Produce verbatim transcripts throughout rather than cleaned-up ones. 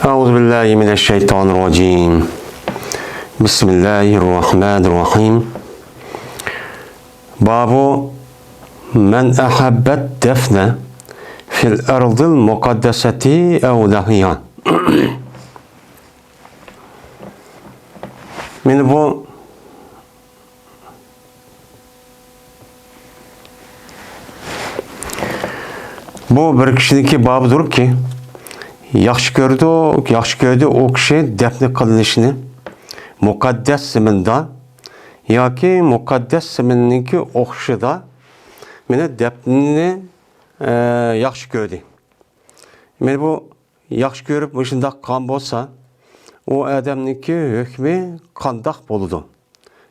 أعوذ بالله من الشيطان الرجيم. بسم الله الرحمن الرحيم. باب من أحب الدفن في الأرض المقدسة أو نحوها. Meni bu بۇ بىر كىشىنىڭكى بابىدۇركى، ياخشى كۆرىدۇ، ياخشى كۆردى ئۇ كىشى دەپنە قىلىنىشىنى مۇقەددەس زېمىندا ياكى مۇقەددەس زېمىننىڭكى ئوخشىشىدا، مېنى دەپنىنى، ئە، ياخشى كۆردى. مېنى بۇ ياخشى كۆرۈپ مۇشۇنداق قىلغان بولسا، ئۇ ئادەمنىڭكى ھۆكمى قانداق بولىدۇ؟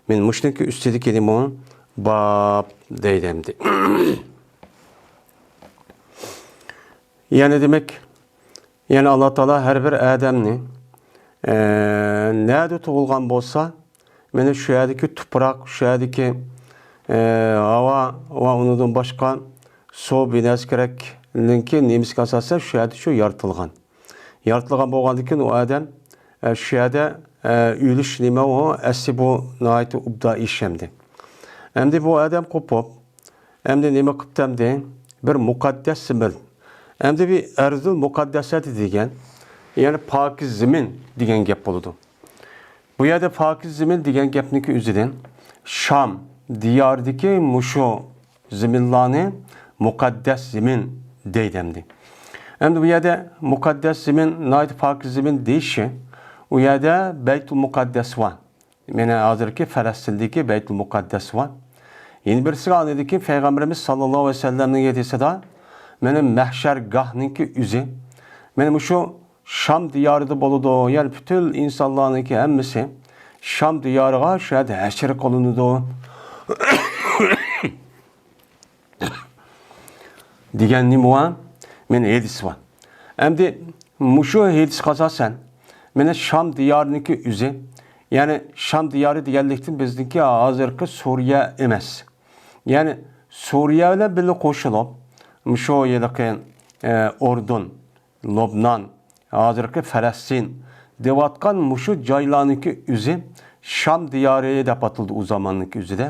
مەن مۇشۇنىڭكى ئۈستىدىكىنىمۇ باب دەيدۇ ئەمدى. يەنى دېمەك، يەنى ئاللا تائالا ھەر بىر ئادەمنى، ئە، نەدە تۇغۇلغان بولسا، مانا شۇ يەردىكى تۇپراق، شۇ يەردىكى، ئە، ھاۋا ۋە ئۇنىڭدىن باشقا سۇ، بىر نەرسە كېرەكنىڭكى نېمىسىگە ئاساسەن شۇ يەردە شۇ يارىتىلغان. يارىتىلغان بولغاندىن كېيىن ئۇ ئادەم، ئە، شۇ يەردە، ئە، ئۆلۈش نېمە ئۇ، ئەسلى بۇ ناھايىتى ئوبدان ئىش ئەمدى. ئەمدى بۇ ئادەم قوپۇپ، ئەمدى نېمە قىپتۇ ئەمدى؟ بىر مۇقەددەس زېمىن. ئەمدى بىر ئەرزۇل مۇقەددەسەتى دېگەن، يەنى پاكىز زېمىن دېگەن گەپ بولىدۇ. بۇ يەردە پاكىز زېمىن دېگەن گەپنىڭكى ئۆزىدىن شام دىيارىدىكى مۇشۇ زېمىنلارنى مۇقەددەس زېمىن دەيدۇ ئەمدى. ئەمدى بۇ يەردە مۇقەددەس زېمىن، ناھايىتى پاكىز زېمىن دېيىشى، ئۇ يەردە بەيتۇل مۇقەددەس بار. مانا ھازىرقى فەلەستىندىكى بەيتۇل مۇقەددەس بار. يەنە بىرسىگە ئاندىن كېيىن پەيغەمبىرىمىز ساللاللاھۇ ئەلەيھى ۋەسەللەمنىڭ ھەدىسىدە، مانا مەھشەرگاھنىڭكى ئۆزى، مانا مۇشۇ شام دىيارىدا بولىدۇ، يەنى پۈتۈن ئىنسانلارنىڭكى ھەممىسى شام دىيارىغا شۇ يەردە ھەشر قىلىنىدۇ دېگەن نېمە بار؟ مانا ھەدىس بار. ئەمدى مۇشۇ ھەدىسكە ئاساسەن، مانا شام دىيارىنىڭكى ئۆزى، يەنى شام دىيارى دېگەنلىكتىن بىزنىڭكى ھازىرقى سۈرىيە ئەمەس. يەنى سۈرىيە بىلەن بىللە قوشۇلۇپ، مۇشۇ ھېلىقى، ئە، ئۇردۇن، لۇبنان، ھازىرقى فەلەستىن دەۋاتقان مۇشۇ جايلارنىڭكى ئۆزى شام دىيارى دەپ ئاتىلىدۇ ئۇ زاماننىڭكى ئۆزىدە.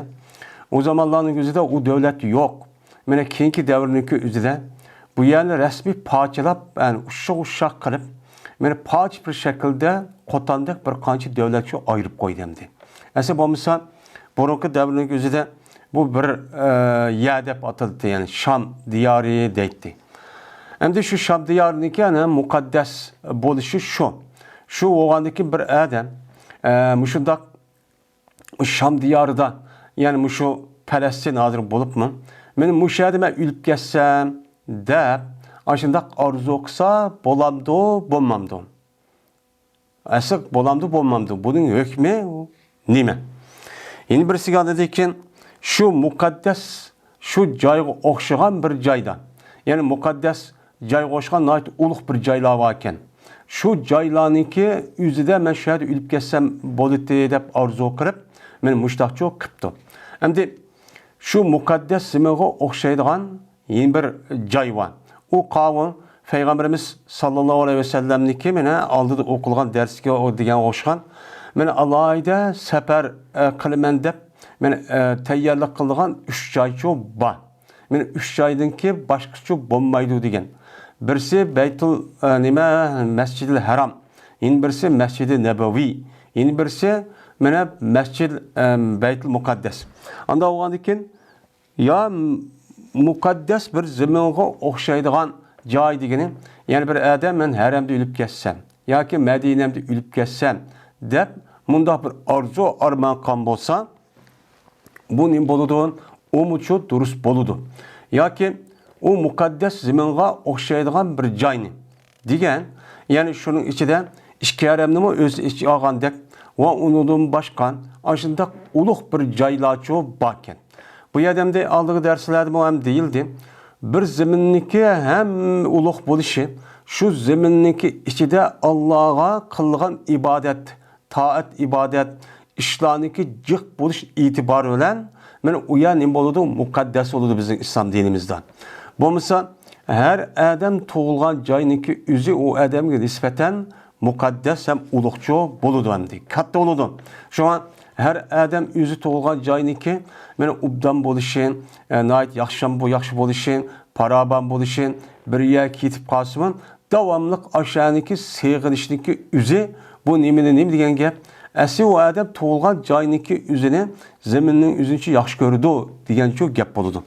ئۇ زامانلارنىڭ ئۆزىدە ئۇ دۆلەت يوق. مانا كېيىنكى دەۋرنىڭكى ئۆزىدە بۇ يەرنى رەسمىي پارچىلاپ، يەنى ئۇششاق-ئۇششاق قىلىپ، مانا پارچە بىر شەكىلدە قوتاندەك بىر قانچە دۆلەتكە ئايرىپ قويدى ئەمدى. ئەسلى بولمىسا، بۇرۇنقى دەۋرنىڭ ئۆزىدە بۇ بىر، ئە، يەر دەپ ئاتىلاتتى، يەنى شام دىيارى دەيتتى. ئەمدى شۇ شام دىيارىنىڭكى، يەنى مۇقەددەس بولۇشى شۇ. شۇ بولغاندىكىن بىر ئادەم، ئە، مۇشۇنداق شام دىيارىدا، يەنى مۇشۇ پەلەستىن ھازىر بولۇپمۇ، مەن مۇشۇ يەردە مەن ئۆلۈپ كەتسەم دەپ، ئاشۇنداق ئارزۇ قىلسا بولامدۇ، بولمامدۇ؟ ئەسلى بولامدۇ، بولمامدۇ؟ بۇنىڭ ھۆكمى نېمە؟ يەنە بىرسىگە ئاندىن كېيىن شۇ مۇقەددەس، شۇ جايغا ئوخشىغان بىر جايدا، يەنى مۇقەددەس جايغا ئوخشىغان ناھايىتى ئۇلۇغ بىر جايلار باركەن. شۇ جايلارنىڭكى ئۆزىدە مەن شۇ يەردە ئۆلۈپ كەتسەم بولىتتى دەپ ئارزۇ قىلىپ، مەن مۇشتاقچۇ قىپتۇ. ئەمدى شۇ مۇقەددەس زېمىنغا ئوخشايدىغان يەنە بىر جاي بار. ئۇ قاۋۇ پەيغەمبىرىمىز ساللاللاھۇ ئەلەيھى ۋەسەللەمنىڭكى مانا ئالدىدا ئوقۇلغان دەرسكە ئو-، دېگەن ئوخشىغان. مانا ئالاھىدە سەپەر، ئە، قىلىمەن دەپ، مانا، ئە، تەييارلىق قىلىدىغان ئۈچ جايچۇ بار. مانا ئۈچ جايدىنكى باشقىچۇ بولمايدۇ دېگەن. بىرسى بەيتۇل، ئە، نېمە، مەسجىدىل ھەرام. يەنە بىرسى مەسجىدى نەبەۋى. يەنە بىرسى مانا مەسجىد، ئە، بەيتۇل مۇقەددەس. ئاندا بولغاندىن كېيىن يا م-، مۇقەددەس بىر زېمىنغا ئوخشايدىغان جاي دېگىنى، يەنى بىر ئادەم مەن ھەرەمدە ئۆلۈپ كەتسەم ياكى مەدىنەمدە ئۆلۈپ كەتسەم دەپ مۇنداق بىر ئارزۇ ئارمان قىلغان بولسا، بۇ نېمە بولىدۇ؟ ئۇمۇچۇ دۇرۇس بولىدۇ. ياكى ئۇ مۇقەددەس زېمىنغا ئوخشايدىغان بىر جاينى دېگەن، يەنى شۇنىڭ ئىچىدە ئىككى ھەرەمنىمۇ ئۆز ئىچىگە ئالغاندەك ۋە ئۇنىڭدىن باشقا ئاشۇنداق ئۇلۇغ بىر جايلارچۇ باركەن. بۇ يەردە ئەمدى ئالدىقى دەرسلەردىمۇ ھەم دېيىلدى. بىر زېمىننىڭكى ھەم ئۇلۇغ بولۇشى، شۇ زېمىننىڭكى ئىچىدە ئاللاغا قىلغان ئىبادەت، تائەت، ئىبادەت ئىشلارنىڭكى جىق بولۇش ئېتىبارى بىلەن، مانا ئۇ يەر نېمە بولىدۇ؟ مۇقەددەس بولىدۇ بىزنىڭ ئىسلام دىنىمىزدا. بولمىسا، ھەر ئادەم تۇغۇلغان جاينىڭكى ئۆزى ئۇ ئادەمگە نىسبەتەن مۇقەددەس ھەم ئۇلۇغچۇ بولىدۇ ئەمدى. كاتتا بولىدۇ. شۇڭا ھەر ئادەم ئۆزى تۇغۇلغان جاينىڭكى مانا ئوبدان بولۇشى، ئە، ناھايىتى ياخشى، ياخشى بولۇشى، پاراۋان بولۇشى، بىر يەرگە كېتىپ قالسىمۇ، داۋاملىق ئاشۇنىڭكى سېغىنىشنىڭكى ئۆزى، بۇ نېمىنى، نېمە دېگەن گەپ؟ ئەسلى ئۇ ئادەم تۇغۇلغان جاينىڭكى ئۆزىنى، زېمىننىڭ ئۆزىنىچۇ ياخشى كۆرىدۇ دېگەنچۇ گەپ بولىدۇ.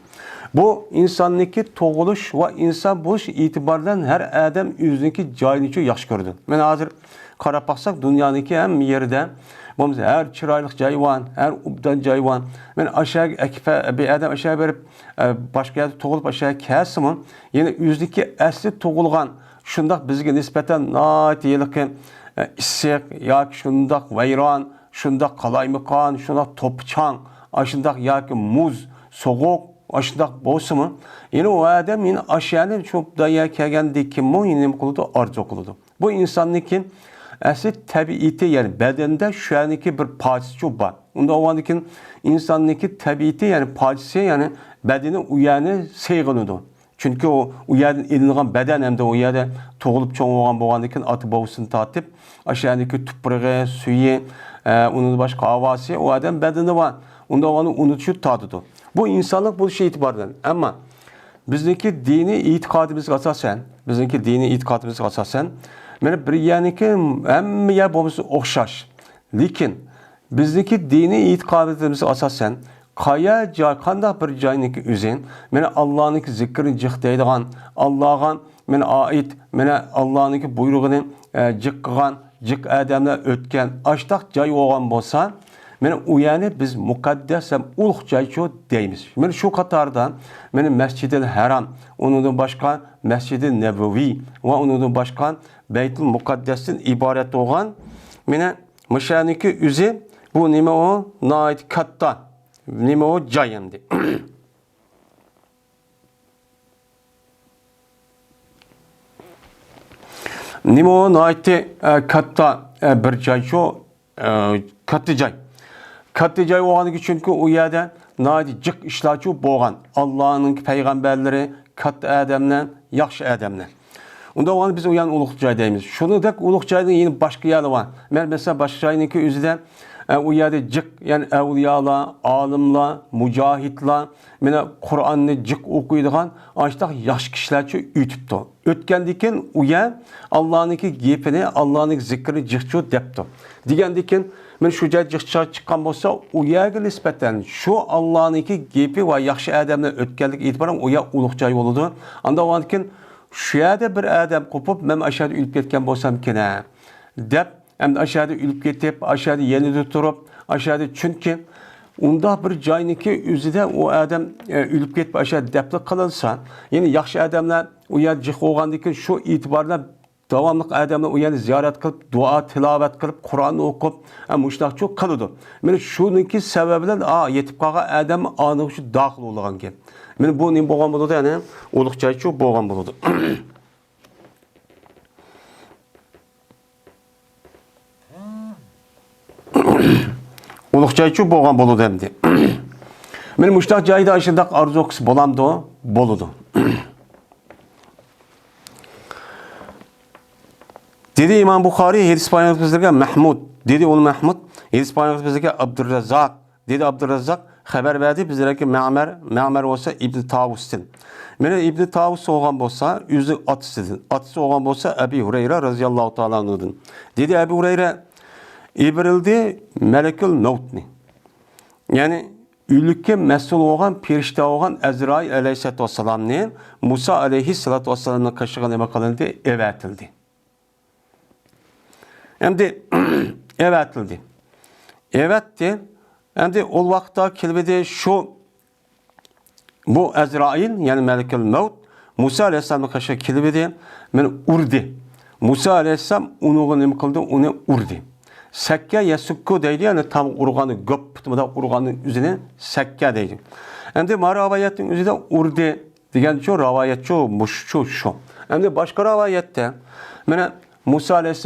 بۇ ئىنساننىڭكى تۇغۇلۇش ۋە ئىنسان بولۇش ئېتىبارى بىلەن ھەر ئادەم ئۆزىنىڭكى جايىنىچۇ ياخشى كۆرىدۇ. مانا ھازىر قاراپ باقساق، دۇنيانىڭكى ھەممە يېرىدە، بولمىسا ھەر چىرايلىق جاي بار، ھەر ئوبدان جاي بار. مانا ئاشۇ يەرگە ئەكىپ، بىر ئادەم ئاشۇ يەرگە بېرىپ، ئە، باشقا يەردە تۇغۇلۇپ ئاشۇ يەرگە كەلسىمۇ، يەنە ئۆزىنىڭكى ئەسلى تۇغۇلغان، شۇنداق بىزگە نىسبەتەن ناھايىتى ھېلىقى، ئە، ئىسسىق ياكى شۇنداق ۋەيران، شۇنداق قالايمىقان، شۇنداق توپا-چاڭ، ئاشۇنداق ياكى مۇز، سوغۇق، ئاشۇنداق بولسىمۇ، يەنە ئۇ ئادەم يەنە ئاشۇ يەرنى شۇ دۇنياغا كەلگەندىن كېيىنمۇ يەنە نېمە قىلىدۇ؟ ئارزۇ قىلىدۇ. بۇ ئىنساننىڭكى ئەسلى تەبىئىتى، يەنى بەدەندە شۇ يەرنىڭكى بىر پارچىسى بار. ئۇنداق بولغاندىن كېيىن ئىنساننىڭكى تەبىئىتى، يەنى پارچىسى، يەنى بەدىنى ئۇ يەرنى سېغىنىدۇ. چۈنكى ئۇ، ئۇ يەردىن ئېلىنغان بەدەن ھەمدە ئۇ يەردە تۇغۇلۇپ چوڭ بولغان بولغاندىن كېيىن ئاتا بوۋىسىدىن تارتىپ، ئاشۇ يەرنىڭكى تۇپرىقى، سۈيى، ئە، ئۇنىڭدىن باشقا ھاۋاسى ئۇ ئادەم بەدىنىدە بار. ئۇنداق بولغاندا ئۇنى چۈ تارتىدۇ. بۇ ئىنسانلىق بولۇشى ئېتىبارى بىلەن. ئەمما بىزنىڭكى دىنىي ئېتىقادىمىزغا ئاساسەن، بىزنىڭكى دىنىي ئېتىقادىمىزغا ئاساسەن، مانا بىر يەرنىڭكى ھەممە يەر بولمىسا ئوخشاش. لېكىن بىزنىڭكى دىنىي ئېتىقادىمىزغا ئاساسەن، قايا جاي، قانداق بىر جاينىڭكى ئۆزى، مانا ئاللانىڭكى زىكرىنى جىق دەيدىغان، ئاللاغا مانا ئائىت، مانا ئاللانىڭكى بۇيرۇغىنى، ئە، جىق قىلغان، جىق ئادەملەر ئۆتكەن، ئاشتاق جاي بولغان بولسا، مانا ئۇ يەرنى بىز مۇقەددەس ھەم ئۇلۇغ جايچۇ دەيمىز. مانا شۇ قاتاردا، مانا مەسجىدىل ھەرام، ئۇنىڭدىن باشقا مەسجىدى نەۋەۋى ۋە ئۇنىڭدىن باشقا بەيتۇل مۇقەددەستىن ئىبارەت بولغان، مانا مۇشۇنىڭكى ئۆزى، بۇ نېمە ئۇ؟ ناھايىتى كاتتا. نېمە ئۇ؟ جاي ئەمدى. نېمە ئۇ؟ ناھايىتى، ئە، كاتتا، ئە، بىر جاي شۇ، ئە، كاتتا جاي. كاتتا جاي بولغاندىكى، چۈنكى ئۇ يەردە ناھايىتى جىق ئىشلارچۇ بولغان. ئاللانىڭ پەيغەمبەرلىرى، كاتتا ئادەملەر، ياخشى ئادەملەر. ئۇنداق بولغاندا بىز ئۇ يەرنى ئۇلۇغ جاي دەيمىز. شۇنىڭدەك ئۇلۇغ جاينىڭ يەنە باشقا يەرلىرى بار. مەن مەسىلەن، باشقا جاينىڭكى ئۆزىدە، ئە، ئۇ يەردە جىق، يەنى ئەۋلىيالار، ئالىملار، مۇجاھىدلار، مانا قۇرئاننى جىق ئوقۇيدىغان، ئاشۇنداق ياخشى كىشىلەرچۇ ئۆتۈپتۇ. ئۆتكەندىن كېيىن ئۇ يەر ئاللانىڭكى گېپىنى، ئاللانىڭ زىكرىنى جىقچۇ دەپتۇ. دېگەندىن كېيىن، مانا شۇ جاي جىق چىققان بولسا، ئۇ يەرگە نىسبەتەن شۇ ئاللانىڭكى گېپى ۋە ياخشى ئادەملەر ئۆتكەنلىكى ئېتىبارەن ئۇ يەر ئۇلۇغ جاي بولىدۇ. ئاندىن كېيىن شۇ يەردە بىر ئادەم قوپۇپ، مەن ئاشۇ يەردە ئۆلۈپ كەتكەن بولسامكىن ھە، دەپ، ئەمدى ئاشۇ يەردە ئۆلۈپ كېتىپ، ئاشۇ يەردە يەنىدە تۇرۇپ، ئاشۇ يەردە، چۈنكى ئۇنداق بىر جاينىڭكى ئۆزىدە ئۇ ئادەم، ئە، ئۆلۈپ كېتىپ، ئاشۇ يەردە دەپنە قىلىنسا، يەنە ياخشى ئادەملەر ئۇ يەردە جىق بولغاندىن كېيىن شۇ ئېتىبار بىلەن داۋاملىق ئادەملەر ئۇ يەردە زىيارەت قىلىپ، دۇئا، تىلاۋەت قىلىپ، قۇرئان ئوقۇپ، ھە، مۇشۇنداقچۇ قىلىدۇ. مانا شۇنىڭكى سەۋەبى بىلەن، ئا، يېتىپ قالغان ئادەم ئانىغا شۇ داخىل بولىدىغان گەپ. مانا بۇ نېمە بولغان بولىدۇ؟ يەنى ئۇلۇغ جايچۇ بولغان بولىدۇ. ئۇلۇغ جايچۇ بولغان بولىدۇ ئەمدى. مانا مۇشۇنداق جايدا ئاشۇنداق ئارزۇ قىلسا بولامدۇ؟ بولىدۇ. دېدى ئىمام بۇخارىي، ھەدىس بايان قىلغۇچى بىزگە مەھمۇد. دېدى ئۇ مەھمۇد، ھەدىس بايان قىلغۇچى بىزگە ئابدۇرراززاق. دېدى ئابدۇرراززاق، خەۋەر بەردى بىزلەرگە مەمەر، مەمەر بولسا ئىبنى تاۋۇستىن. مانا ئىبنى تاۋۇس بولغان بولسا ئۆزى ئاتىسىدىن، ئاتىسى بولغان بولسا ئەبى ھۇرەيرە رەزىياللاھۇ تائالا ئەنھۇدىن. دېدى ئەبى ھۇرەيرە، ئىبىرىلدى مەلىكۇل مەۋتنى. يەنى ئۆلۈككە مەسئۇل بولغان پەرىشتە بولغان ئەزرائىل ئەلەيھىسسالاتۇ ۋەسسالامنى مۇسا ئەلەيھىسسالاتۇ ۋەسسالامنىڭ قېشىغا نېمە قىلىندى؟ ئەۋەتىلدى. ئەمدى ئەۋەتىلدى. ئەۋەتتى. ئەمدى ئۇ ۋاقىتتا كېلىۋىدى شۇ، بۇ ئەزرائىل، يەنى مەلىكۇل مەۋت مۇسا ئەلەيھىسسالامنىڭ قېشىغا كېلىۋىدى، مېنى ئۇردى. مۇسا ئەلەيھىسسالام ئۇنىڭغا نېمە قىلدى؟ ئۇنى ئۇردى. سەككە يەسۇككۇ دەيدۇ، يەنى تام ئۇرغاننى، گۆپ مۇنداق ئۇرغاننىڭ ئۆزىنى سەككە دەيدۇ. ئەمدى ما رىۋايەتنىڭ ئۆزىدە ئۇردى دېگەنچۇ، رىۋايەتچۇ، مۇشۇچۇ، شۇ. ئەمدى باشقا رىۋايەتتە، مانا، مۇسا ئەلەيھىس-،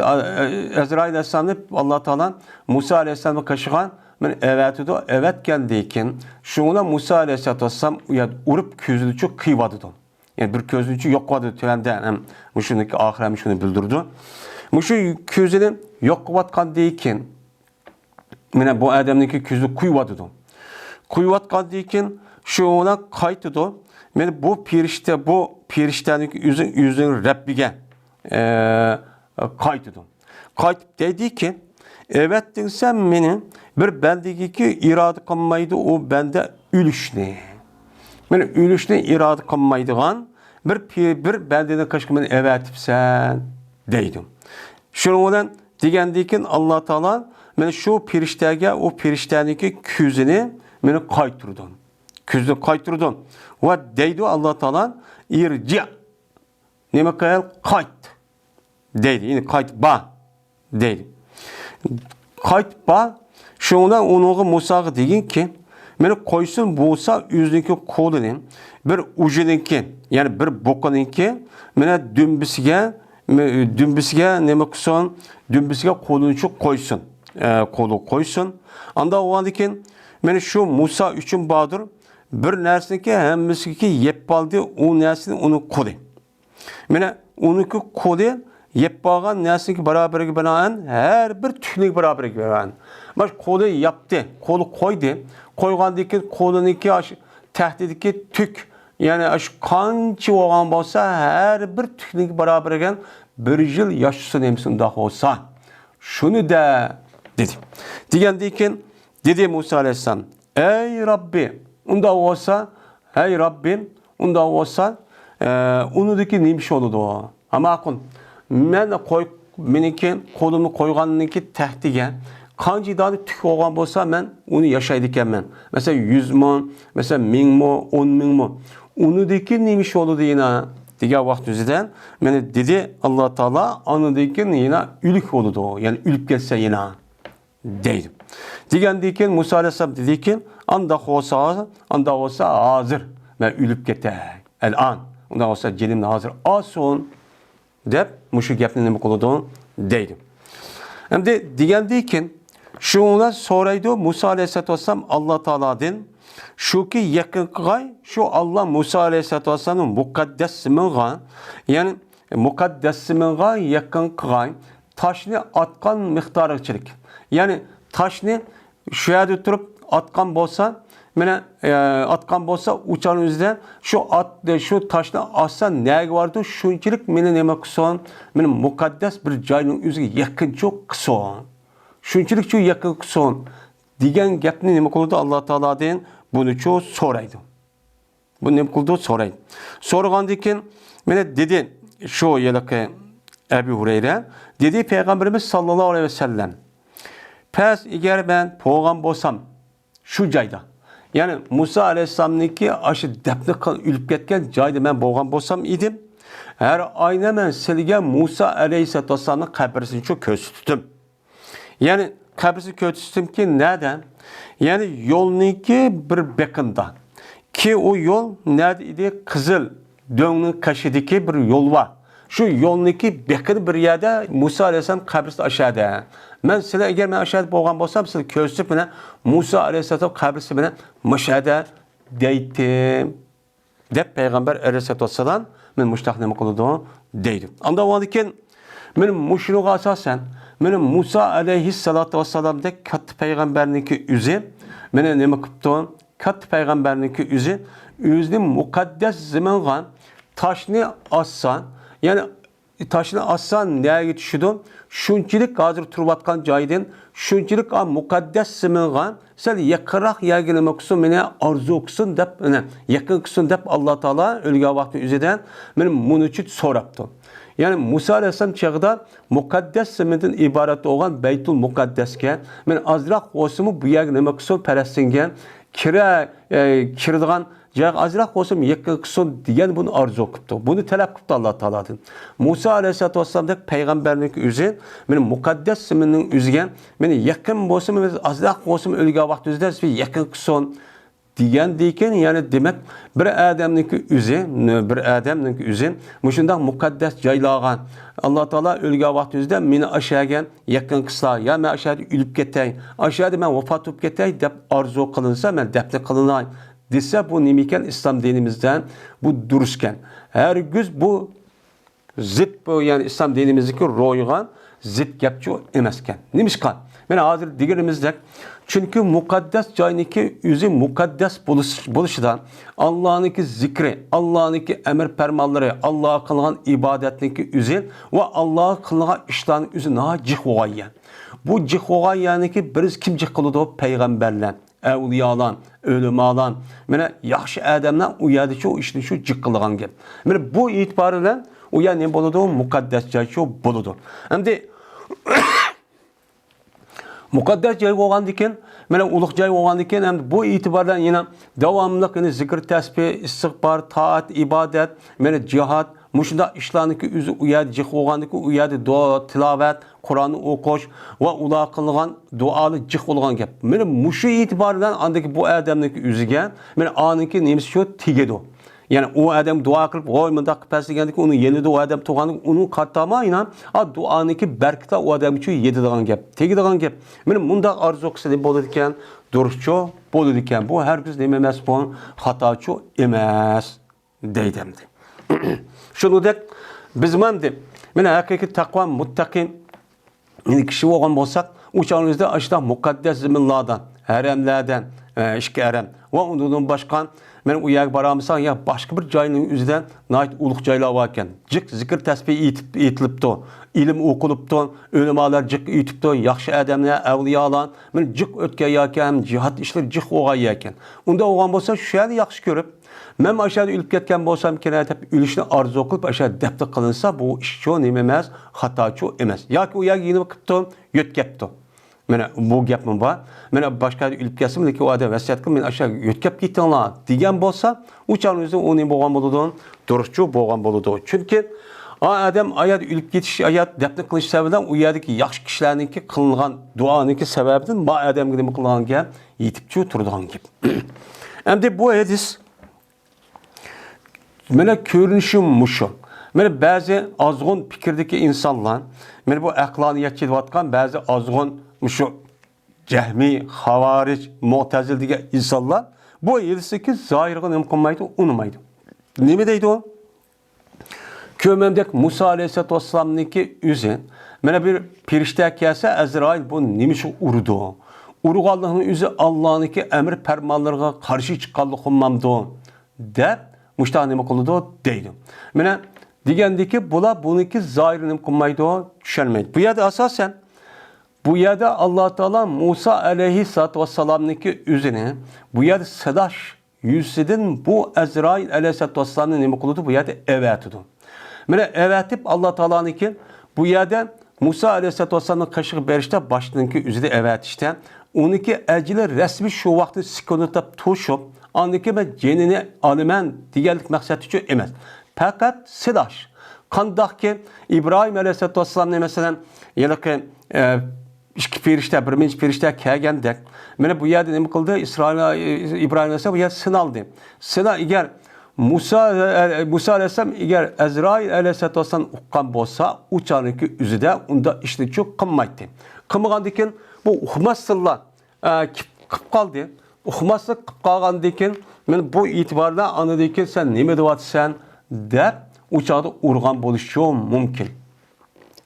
ئەزرائىل ئەلەيھىسسالامنى ئاللا تائالا مۇسا ئەلەيھىسسالامنىڭ قېشىغا، مانا، ئەۋەتىدۇ. ئەۋەتكەندىن كېيىن، شۇڭا مۇسا ئەلەيھىسسالاتۇ ۋەسسالام ئۇ يەردە ئۇرۇپ، كۆزىنىچۇ قىيىۋاتىدۇ. يەنى بىر كۆزىنىچۇ يوق قىلىۋاتىدۇ تۆۋەندە، ھەم مۇشۇنىڭكى ئاخىرى ھەم شۇنى بىلدۈرىدۇ. مۇشۇ كۆزىنى يوقىۋاتقاندىن كېيىن، مانا بۇ ئادەمنىڭكى كۆزىنى قويۇۋاتىدۇ. قويۇۋاتقاندىن كېيىن شۇ بىلەن قايتىدۇ. مانا بۇ پېرىشتە، بۇ پېرىشتەنىڭ ئۆزى ئۆزىنىڭ رەببىگە، ئە، قايتىدۇ. قايتىپ دەيدىكى، ئەۋەتتىڭ سەن مېنى بىر بەندىگىكى ئىرادە قىلمايدۇ ئۇ بەندە ئۆلۈشنى. مانا ئۆلۈشنى ئىرادە قىلمايدىغان بىر پې-، بىر بەندىنى قېشىغا مېنى ئەۋەتىپسەن، دەيدۇ. شۇنىڭ بىلەن دېگەندىن كېيىن ئاللا تائالا مانا شۇ پېرىشتەگە، ئۇ پېرىشتەنىڭكى كۆزىنى مانا قايتۇرىدۇ. كۆزىنى قايتۇرىدۇ. ۋە دەيدۇ ئاللا تائالا، ئىرجىئ. نېمە قىل؟ قايت. دەيدۇ. يەنى قايتىپ بار. دەيدۇ. قايتىپ بار. شۇنىڭدا ئۇنىڭغا مۇساغا دېگىنكى، مېنى قويسۇن بولسا ئۆزىنىڭكى قولىنى بىر ئۇجىنىڭكى، يەنى بىر بوقىنىڭكى، مانا دۈمبىسىگە، دۈمبىسىگە نېمە قىلسۇن؟ دۈمبىسىگە قولىنى شۇ قويسۇن. ئە، قولىغا قويسۇن. ئاندا بولغاندىن كېيىن، مانا شۇ مۇسا ئۈچۈن باردۇر. بىر نەرسىنىڭكى ھەممىسىگە يەپ بولدى، ئۇ نەرسىنى ئۇنىڭ قولى. مانا ئۇنىڭكى قولى يەپ بارغان نەرسىنىڭكى بارابىرىگە بىنائەن، ھەر بىر تۈكنىڭكى بارابىرىگە بىنائەن. مانا قولى ياپتى، قولى قويدى. قويغاندىن كېيىن قولىنىڭكى ئاشۇ تەختىدىكى تۈك، يەنى ئاشۇ قانچە بولغان بولسا، ھەر بىر تۈكنىڭكى بارابىرىگە بىر يىل ياشىسۇن، نېمىسى ئۇنداق بولسا. شۇنى دە، دېدى. دېگەندىن كېيىن دېدى مۇسا ئەلەيھىسسالام، ئەي رەببى، ئۇنداق بولسا، ھەي رەببىم، ئۇنداق بولسا، ئە، ئۇنىڭدىكى نېمە ئىش بولىدۇ؟ ھە ماقۇل، مەن قوي، مېنىڭكى قولۇمنى قويغاندىكى تەختىگە قانچە دانە تۈك بولغان بولسا، مەن ئۇنى ياشايدىكەنمەن. مەسىلەن، يۈز مىڭ، مەسىلەن، مىڭ مو، ئون مىڭ مو. ئۇنىڭدىكى نېمە ئىش بولىدۇ يەنە؟ دېگەن ۋاقىت يۈزىدىن، مانا دېدى ئاللا تائالا، ئۇنىڭدىكى يەنە ئۆلۈك بولىدۇ، يەنى ئۆلۈپ كەتسە يەنە. دەيدۇ. دېگەندىن كېيىن مۇسا ئەلەيھىسسالام دېدىكى، ئانداق بولسا، ئانداق بولسا ھازىر مەن ئۆلۈپ كېتەي. ئەلئان. ئۇنداق بولسا جېنىمنى ھازىر ئالسۇن، دەپ مۇشۇ گەپنى نېمە قىلىدۇ؟ دەيدۇ. ئەمدى دېگەندىن كېيىن شۇنىڭ بىلەن سورايدۇ مۇسا ئەلەيھىسسالاتۇ ۋەسسالام ئاللا تائالادىن، شۇكى يېقىن قىلغاي، شۇ ئاللا مۇسا ئەلەيھىسسالاتۇ ۋەسسالامنىڭ مۇقەددەس زېمىنغا، يەنى مۇقەددەس زېمىنغا يېقىن قىلغاي، تاشنى ئاتقان مىقدارىغىچىلىك. يەنى تاشنى شۇ يەردە تۇرۇپ ئاتقان بولسا، مانا، ئە، ئاتقان بولسا، ئۇ چاغنىڭ ئۆزىدە شۇ ئات، شۇ تاشنى ئاتسا نەگە بارىدۇ، شۇنچىلىك مېنى نېمە قىلسۇن، مېنى مۇقەددەس بىر جاينىڭ ئۆزىگە يېقىنچۇ قىلسۇن. شۇنچىلىكچۇ يېقىن قىلسۇن دېگەن گەپنى نېمە قىلىدۇ؟ ئاللا تائالادىن بۇنىچۇ سورايدۇ. بۇ نېمە قىلىدۇ؟ سورايدۇ. سورىغاندىن كېيىن، مانا دېدى شۇ ھېلىقى ئەبۇ ھۇرەيرە، دېدى پەيغەمبىرىمىز ساللاللاھۇ ئەلەيھى ۋەسەللەم، پەس ئەگەر مەن بولغان بولسام شۇ جايدا، يەنى مۇسا ئەلەيھىسسالامنىڭكى ئاشۇ دەپنە قىل-، ئۆلۈپ كەتكەن جايدا مەن بولغان بولسام ئىدىم، ھەر ئاينى مەن سىلىگە مۇسا ئەلەيھىسسالاتۇ ۋەسسالامنىڭ قەبرىسىنى شۇ كۆرسىتىتتىم. يەنى قەبرىسىنى كۆرسىتىمكى نەدە؟ يەنى يولنىڭكى بىر بېقىندا. كى ئۇ يول نەدە ئىدى؟ قىزىل دۆڭنىڭ قېشىدىكى بىر يول بار. شۇ يولنىڭكى بېقىنى بىر يەردە مۇسا ئەلەيھىسسالام قەبرىسى ئاشەدە. مەن سىلەر، ئەگەر مەن ئاشەدە بولغان بولسام، سىلەرگە كۆرسىتىپ، مانا مۇسا ئەلەيھىسسالام قەبرىسى مانا مۇشەدە دەيتتىم. دەپ پەيغەمبەر ئەلەيھىسسالاتۇ ۋەسسالام مېنى مۇشۇنداق نېمە قىلىدۇ دەيدۇ. ئاندا بولغاندىن كېيىن مېنى مۇشۇنىڭغا ئاساسەن، مېنى مۇسا ئەلەيھىسسالاتۇ ۋەسسالامدەك كاتتا پەيغەمبەرنىڭكى ئۆزى مېنى نېمە قىپتۇ؟ كاتتا پەيغەمبەرنىڭكى ئۆزى ئۆزىنى مۇقەددەس زېمىنغا تاشنى ئاتسا، يەنى تاشنى ئاتسا نەگە چۈشىدۇ؟ شۇنچىلىك ھازىر تۇرۇۋاتقان جايدىن شۇنچىلىك ئا مۇقەددەس زېمىنغا سەل يېقىنراق يەرگە نېمە قىلسۇن، مېنى ئارزۇ قىلسۇن دەپ، مېنى يېقىن قىلسۇن دەپ ئاللا تائالا ئۆلگەن ۋاقتى ئۆزىدە مېنى مۇنىچە سوراپتۇ. يەنى مۇسا ئەلەيھىسسالام چېغىدا مۇقەددەس زېمىندىن ئىبارەت بولغان بەيتۇل مۇقەددەسكە مېنى ئازراق بولسىمۇ بۇ يەرگە نېمە قىلسۇن، پەلەستىنگە كىرە، ئە، كىرىدىغان جايغا ئازراق بولسىمۇ يېقىن قىلسۇن دېگەن بۇنى ئارزۇ قىپتۇ. بۇنى تەلەپ قىپتۇ ئاللا تائالادىن. مۇسا ئەلەيھىسسالاتۇ ۋەسسالامدەك پەيغەمبەرنىڭكى ئۆزى مېنى مۇقەددەس زېمىننىڭ ئۆزىگە مېنى يېقىن بولسىمۇ، ئازراق بولسىمۇ ئۆلگەن ۋاقتى ئۆزىدە يېقىن قىلسۇن دېگەندىن كېيىن، يەنى دېمەك، بىر ئادەمنىڭكى ئۆزى، بىر ئادەمنىڭكى ئۆزى مۇشۇنداق مۇقەددەس جايلارغا ئاللا تائالا ئۆلگەن ۋاقتى ئۆزىدە مېنى ئاشەگە يېقىن قىلسا، يا مەن ئاشەدە ئۆلۈپ كېتەي، ئاشەدە مەن ۋاپات بولۇپ كېتەي دەپ ئارزۇ قىلىنسا، مەن دەپنە قىلىناي دېسە، بۇ نېمە ئىكەن؟ ئىسلام دىنىمىزدە بۇ دۇرۇسكەن. ھەرگىز بۇ زىت بۇ، يەنى ئىسلام دىنىمىزدىكى روھىغا زىت گەپچۇ ئەمەسكەن. نېمىشقا؟ مانا ھازىر دېگىنىمىزدەك، چۈنكى مۇقەددەس جاينىڭكى ئۆزى مۇقەددەس بولۇش، بولۇشىدا ئاللانىڭكى زىكرى، ئاللانىڭكى ئەمر پەرمانلىرى، ئاللاغا قىلغان ئىبادەتنىڭكى ئۆزى ۋە ئاللاغا قىلغان ئىشلارنىڭ ئۆزى ناھايىتى جىق بولغان يەر. بۇ جىق بولغان يەرنىڭكى بىرسى كىم جىق قىلىدۇ؟ پەيغەمبەرلەر، ئەۋلىيالار، ئۆلىمالار، مانا ياخشى ئادەملەر ئۇ يەردە شۇ ئىشنى شۇ جىق قىلىدىغان گەپ. مانا بۇ ئېتىبار بىلەن ئۇ يەر نېمە بولىدۇ؟ مۇقەددەس جاي شۇ بولىدۇ. ئەمدى مۇقەددەس جاي بولغاندىكىن، مانا ئۇلۇغ جاي بولغاندىكىن، ئەمدى بۇ ئېتىبار بىلەن يەنە داۋاملىق يەنە زىكىر، تەسبىھ، ئىستىغپار، تائەت، ئىبادەت، مانا جىھاد، مۇشۇنداق ئىشلارنىڭكى ئۆزى ئۇ يەردە جىق بولغاندىكىن، ئۇ يەردە دۇئا، تىلاۋەت، قۇرئان ئوقۇش ۋە ئۇلار قىلغان دۇئالار جىق بولغان گەپ. مانا مۇشۇ ئېتىبار بىلەن ئاندىكى بۇ ئادەمنىڭكى ئۆزىگە، مانا ئانىڭكى نېمىسى شۇ تېگىدۇ. يەنى ئۇ ئادەم دۇئا قىلىپ، ۋوي مۇنداق قىلىپ بەرسە دېگەندىكىن، ئۇنىڭ يېنىدا ئۇ ئادەم تۇرغاندىكىن، ئۇنىڭ قاتارىما ئىنان، ئا، دۇئانىڭكى بەرىكىتى ئۇ ئادەمگىچۇ يېتىدىغان گەپ، تېگىدىغان گەپ. مانا مۇنداق ئارزۇ قىلسا نېمە بولىدىكەن؟ دۇرۇسچۇ بولىدىكەن. بۇ ھەرگىز نېمە ئەمەس، بۇ خاتاچۇ ئەمەس. دەيدۇ ئەمدى. شۇنىڭدەك بىزمۇ ئەمدى، مانا ھەقىقىي تەقۋا، مۇتتەقىي، مانا كىشى بولغان بولساق، ئۇ چاغنىڭىزدا ئاشۇنداق مۇقەددەس زېمىنلاردا، ھەرەملەردە، ئە، ئىككى ھەرەم ۋە ئۇنىڭدىن باشقا، مانا ئۇ يەرگە بارالمىساق، يا باشقا بىر جاينىڭ ئۆزىدە ناھايىتى ئۇلۇغ جايلار باركەن. جىق زىكىر تەسبىھ ئېيتىپ، ئېيتىلىپتۇ، ئىلىم ئوقۇلۇپتۇ، ئۆلىمالار جىق ئېيتىپتۇ، ياخشى ئادەملەر، ئەۋلىيالار، مانا جىق ئۆتكەن ياكى ھەم جىھاد ئىشلىرى جىق بولغان يەركەن. ئۇنداق بولغان بولسا، شۇ يەرنى ياخشى كۆرۈپ، مەن ئاشۇ يەردە ئۆلۈپ كەتكەن بولسامكىن دەپ ئۆلۈشنى ئارزۇ قىلىپ، ئاشۇ يەردە دەپنە قىلىنسا، بۇ ئىشچۇ نېمە ئەمەس، خاتاچۇ ئەمەس. ياكى ئۇ يەرگە يېنىپ كېپتۇ، يۆتكەپتۇ. مانا بۇ گەپمۇ بار. مانا باشقا يەردە ئۆلۈپ كەتسىمۇ، لېكىن ئۇ ئادەم ۋەسىيەت قىلىپ، مېنى ئاشۇ يەرگە يۆتكەپ كېتىڭلار دېگەن بولسا، ئۇ چاغنىڭ ئۆزىدە ئۇ نېمە بولغان بولىدۇ؟ دۇرۇسچۇ بولغان بولىدۇ. چۈنكى ئا ئادەم ئايات ئۆلۈپ كېتىش، ئايات دەپنە قىلىش سەۋەبىدىن ئۇ يەردىكى ياخشى كىشىلەرنىڭكى قىلىنغان دۇئانىڭكى سەۋەبىدىن ما ئادەمگە نېمە قىلغان گەپ؟ يېتىپچۇ تۇرىدىغان گەپ. ئەمدى بۇ ھەدىس مانا كۆرۈنۈشى مۇشۇ. مانا بەزى ئازغۇن پىكىردىكى ئىنسانلار، مانا بۇ ئەقلانىيەتچى دەۋاتقان بەزى ئازغۇن مۇشۇ جەھمىي، خاۋارىج، مۇئتەزىلە دېگەن ئىنسانلار بۇ ھەدىستىكى زاھىرغا نېمە قىلمايدۇ، ئۇنىمايدۇ. نېمە دەيدۇ؟ كۆرمەمدەك مۇسا ئەلەيھىسسالاتۇ ۋەسسالامنىڭكى ئۆزى، مانا بىر پېرىشتە كەلسە، ئەزرائىل بۇ نېمە ئۈچۈن ئۇرىدۇ؟ ئۇرغانلىقنىڭ ئۆزى ئاللانىڭكى ئەمر پەرمانلىرىغا قارشى چىققانلىقى بولمامدۇ؟ دەپ مۇشۇنداق نېمە قىلىدۇ دەيدۇ. مانا دېگەندىكى بۇلار بۇنىڭكى زاھىرىنى نېمە قىلمايدۇ، چۈشەنمەيدۇ. بۇ يەردە ئاساسەن، بۇ يەردە ئاللا تائالا مۇسا ئەلەيھىسسالاتۇ ۋەسسالامنىڭكى ئۆزىنى بۇ يەردە سىناش يۈزىسىدىن بۇ ئەزرائىل ئەلەيھىسسالاتۇ ۋەسسالامنى نېمە قىلىدۇ؟ بۇ يەردە ئەۋەتىدۇ. مانا ئەۋەتىپ، ئاللا تائالانىڭكى بۇ يەردە مۇسا ئەلەيھىسسالاتۇ ۋەسسالامنىڭ قېشىغا بېرىشتە، باشتىنىڭكى ئۆزىدە ئەۋەتىشتە، ئۇنىڭكى ئەجىلى رەسمىي شۇ ۋاقىتتا سېكۇنت دەپ توشۇپ، ئاندىن كېيىن مەن جېنىنى ئالىمەن دېگەنلىك مەقسەت ئۈچۈن ئەمەس. پەقەت سىناش. قانداقكى ئىبراھىم ئەلەيھىسسالاتۇ ۋەسسالامنى، مەسىلەن، ھېلىقى، ئە، ئىككى پېرىشتە، بىر مىنچە پېرىشتە كەلگەندەك، مانا بۇ يەردە نېمە قىلدى؟ ئىسرائىل، ئىبراھىم ئەلەيھىسسالام بۇ يەردە سىنالدى. سىنا-، ئەگەر مۇسا، مۇسا ئەلەيھىسسالام ئەگەر ئەزرائىل ئەلەيھىسسالاتۇ ۋەسسالام ئۇققان بولسا، ئۇ چاغنىڭكى ئۆزىدە ئۇنداق ئىشنى چۇ قىلمايتتى. قىلمىغاندىن كېيىن بۇ ئۇقماستىنلا، ئە، كىپ-، قىپ قالدى. ئۇقماسلىق قىپ قالغاندىن كېيىن، مانا بۇ ئېتىباردا ئاندىن كېيىن سەن نېمە دەۋاتىسەن دەپ ئۇ چاغدا ئۇرغان بولۇشى مۇمكىن.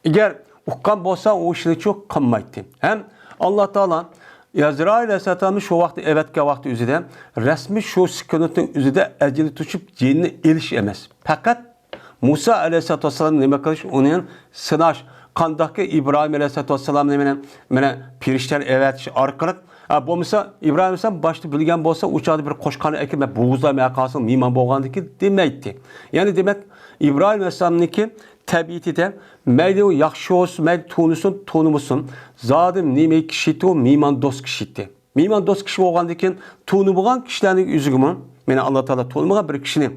ئەگەر ئۇققان بولسا، ئۇ ئىشنى چۇ قىلمايتتى. ھەم ئاللا تائالا ئەزرائىل ئەلەيھىسسالامنى شۇ ۋاقىتتا ئەۋەتكەن ۋاقتى ئۆزىدە، رەسمىي شۇ سېكۇنتنىڭ ئۆزىدە ئەجىلى توشۇپ جېنىنى ئېلىش ئەمەس. پەقەت مۇسا ئەلەيھىسسالاتۇ ۋەسسالامنى نېمە قىلىش، ئۇنى سىناش، قانداقكى ئىبراھىم ئەلەيھىسسالاتۇ ۋەسسالامنى مانا، مانا پېرىشتىلەرنى ئەۋەتىش ئارقىلىق، ھە، بولمىسا ئىبراھىم ئەلەيھىسسالام باشتا بىلگەن بولسا، ئۇ چاغدا بىر قوچقارنى ئەكىرىپ، مەن بوغۇزلاپ مەن قالسام مېھمان بولغاندىكىن دېمەيتتى. يەنى دېمەك، ئىبراھىم ئەلەيھىسسالامنىڭكى تەبىئىتىدە مەيلى ئۇ ياخشى بولسۇن، مەيلى تونۇسۇن، تونۇمىسۇن، زادى نېمە كىشى ئىدى، مېھماندوست كىشى ئىدى. مېھماندوست كىشى بولغاندىن كېيىن، تونۇمىغان كىشىلەرنىڭ ئۆزىگىمۇ، مانا ئاللا تائالا تونۇمىغان بىر كىشىنى،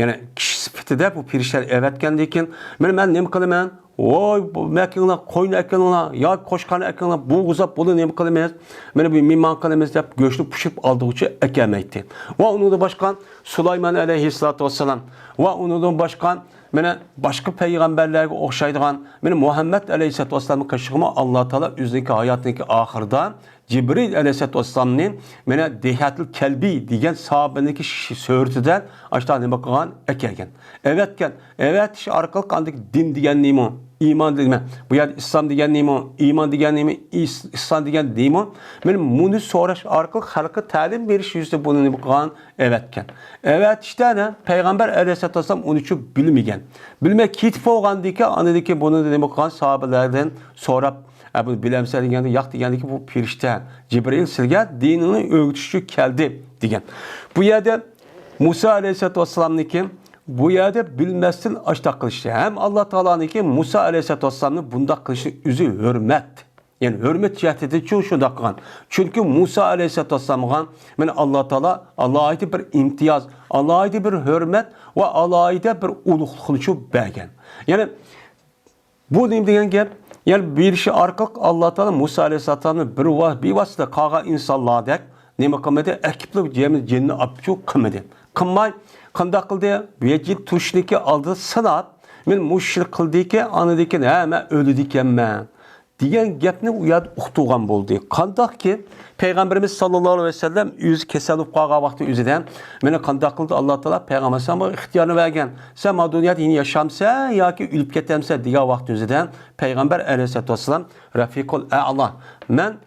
يەنى كىشى سۈپىتىدە بۇ پېرىشتىلەرنى ئەۋەتكەندىن كېيىن، مانا مەن نېمە قىلىمەن؟ ۋوي، بۇ مەكىڭلار، قوينى ئەكىلىڭلار ياكى قوچقارنى ئەكىلىڭلار، بوغۇزلاپ بۇنى نېمە قىلىمىز؟ مانا بۇ مېھمان قىلىمىز دەپ گۆشنى پىشۇرۇپ ئالدىغۇچە ئەكەلمەيتتى. ۋە ئۇنىڭدىن باشقا سۇلايمان ئەلەيھىسسالاتۇ ۋەسسالام ۋە ئۇنىڭدىن باشقا مانا باشقا پەيغەمبەرلەرگە ئوخشايدىغان، مانا مۇھەممەد ئەلەيھىسسالاتۇ ۋەسسالامنىڭ قېشىغىمۇ ئاللا تائالا ئۆزىنىڭكى ھاياتىنىڭكى ئاخىرىدا جىبرىل ئەلەيھىسسالاتۇ ۋەسسالامنى مانا دىھيەتۇل كەلبى دېگەن ساھابىنىڭكى ش-، سۈرىتىدە ئاشۇنداق نېمە قىلغان؟ ئەكەلگەن. ئەۋەتكەن. ئەۋەتىش ئارقىلىق ئاندىن دىن دېگەن نېمە؟ ئىمان دېگەن نېمە؟ بۇ يەردە ئىسلام دېگەن نېمە؟ ئىمان دېگەن نېمە؟ ئىس-، ئىسلام دېگەن نېمە؟ مانا بۇنى سوراش ئارقىلىق خەلققە تەلىم بېرىش يۈزىسىدە بۇنى نېمە قىلغان؟ ئەۋەتكەن. ئەۋەتىشتە نە؟ پەيغەمبەر ئەلەيھىسسالاتۇ ۋەسسالام ئۇنى چۈ بىلمىگەن. بىلمەي كېتىپ بولغاندىكىن ئاندىن كېيىن بۇنى نېمە قىلغان؟ ساھابىلەردىن سوراپ، ئە، بۇنى بىلەمسەن دېگەندە، ياق دېگەندىكى، بۇ پەرىشتە، جىبرىل سىلگە دىنىڭنى ئۆگىتىش ئۈچۈن كەلدى دېگەن. بۇ يەردە مۇسا ئەلەيھىسسالاتۇ ۋەسسالامنىڭكى بۇ يەردە بىلمەستىن ئاشتاق قىلىشى ھەم ئاللا تائالانىڭكى مۇسا ئەلەيھىسسالاتۇ ۋەسسالامنى بۇنداق قىلىشى ئۆزى ھۆرمەت. يەنى ھۆرمەت جەھەتتىنچۇ شۇنداق قىلغان. چۈنكى مۇسا ئەلەيھىسسالاتۇ ۋەسسالامغا مانا ئاللا تائالا ئالاھىدە بىر ئىمتىياز، ئالاھىدە بىر ھۆرمەت ۋە ئالاھىدە بىر ئۇلۇغلۇقنىچۇ بەرگەن. يەنى بۇ نېمە دېگەن گەپ؟ يەنى بېرىشى ئارقىلىق ئاللا تائالا مۇسا ئەلەيھىسسالامنى بىر ۋا-، بىۋاسىتە قالغان ئىنسانلاردەك نېمە قىلمىدى؟ ئەكىپلا جىننى ئاپچۇ قىلمىدى. قىلماي، قانداق قىلدى؟ بۇ يەتتە تۇشنىكى ئالدىدا سىناپ، مەن مۇشۇ ئىشنى قىلدىكى، ئاندىن كېيىن، ھە، مەن ئۆلىدىكەنمەن دېگەن گەپنى ئۇ يەردە ئۇقتۇرغان بولدى. قانداقكى، پەيغەمبىرىمىز ساللاللاھۇ ئەلەيھى ۋەسەللەم ئۆزى كېسەل بولۇپ قالغان ۋاقتى ئۆزىدە، مانا قانداق قىلدى؟ ئاللا تائالا پەيغەمبەر ئەلەيھىسسالامغا ئىختىيارنى بەرگەن. سەن ما دۇنيادا يەنە ياشامسەن ياكى ئۆلۈپ كېتەمسەن دېگەن ۋاقتى ئۆزىدە پەيغەمبەر ئەلەيھىسسالاتۇ ۋەسسالام رەفىقۇل ئەئلا. مەن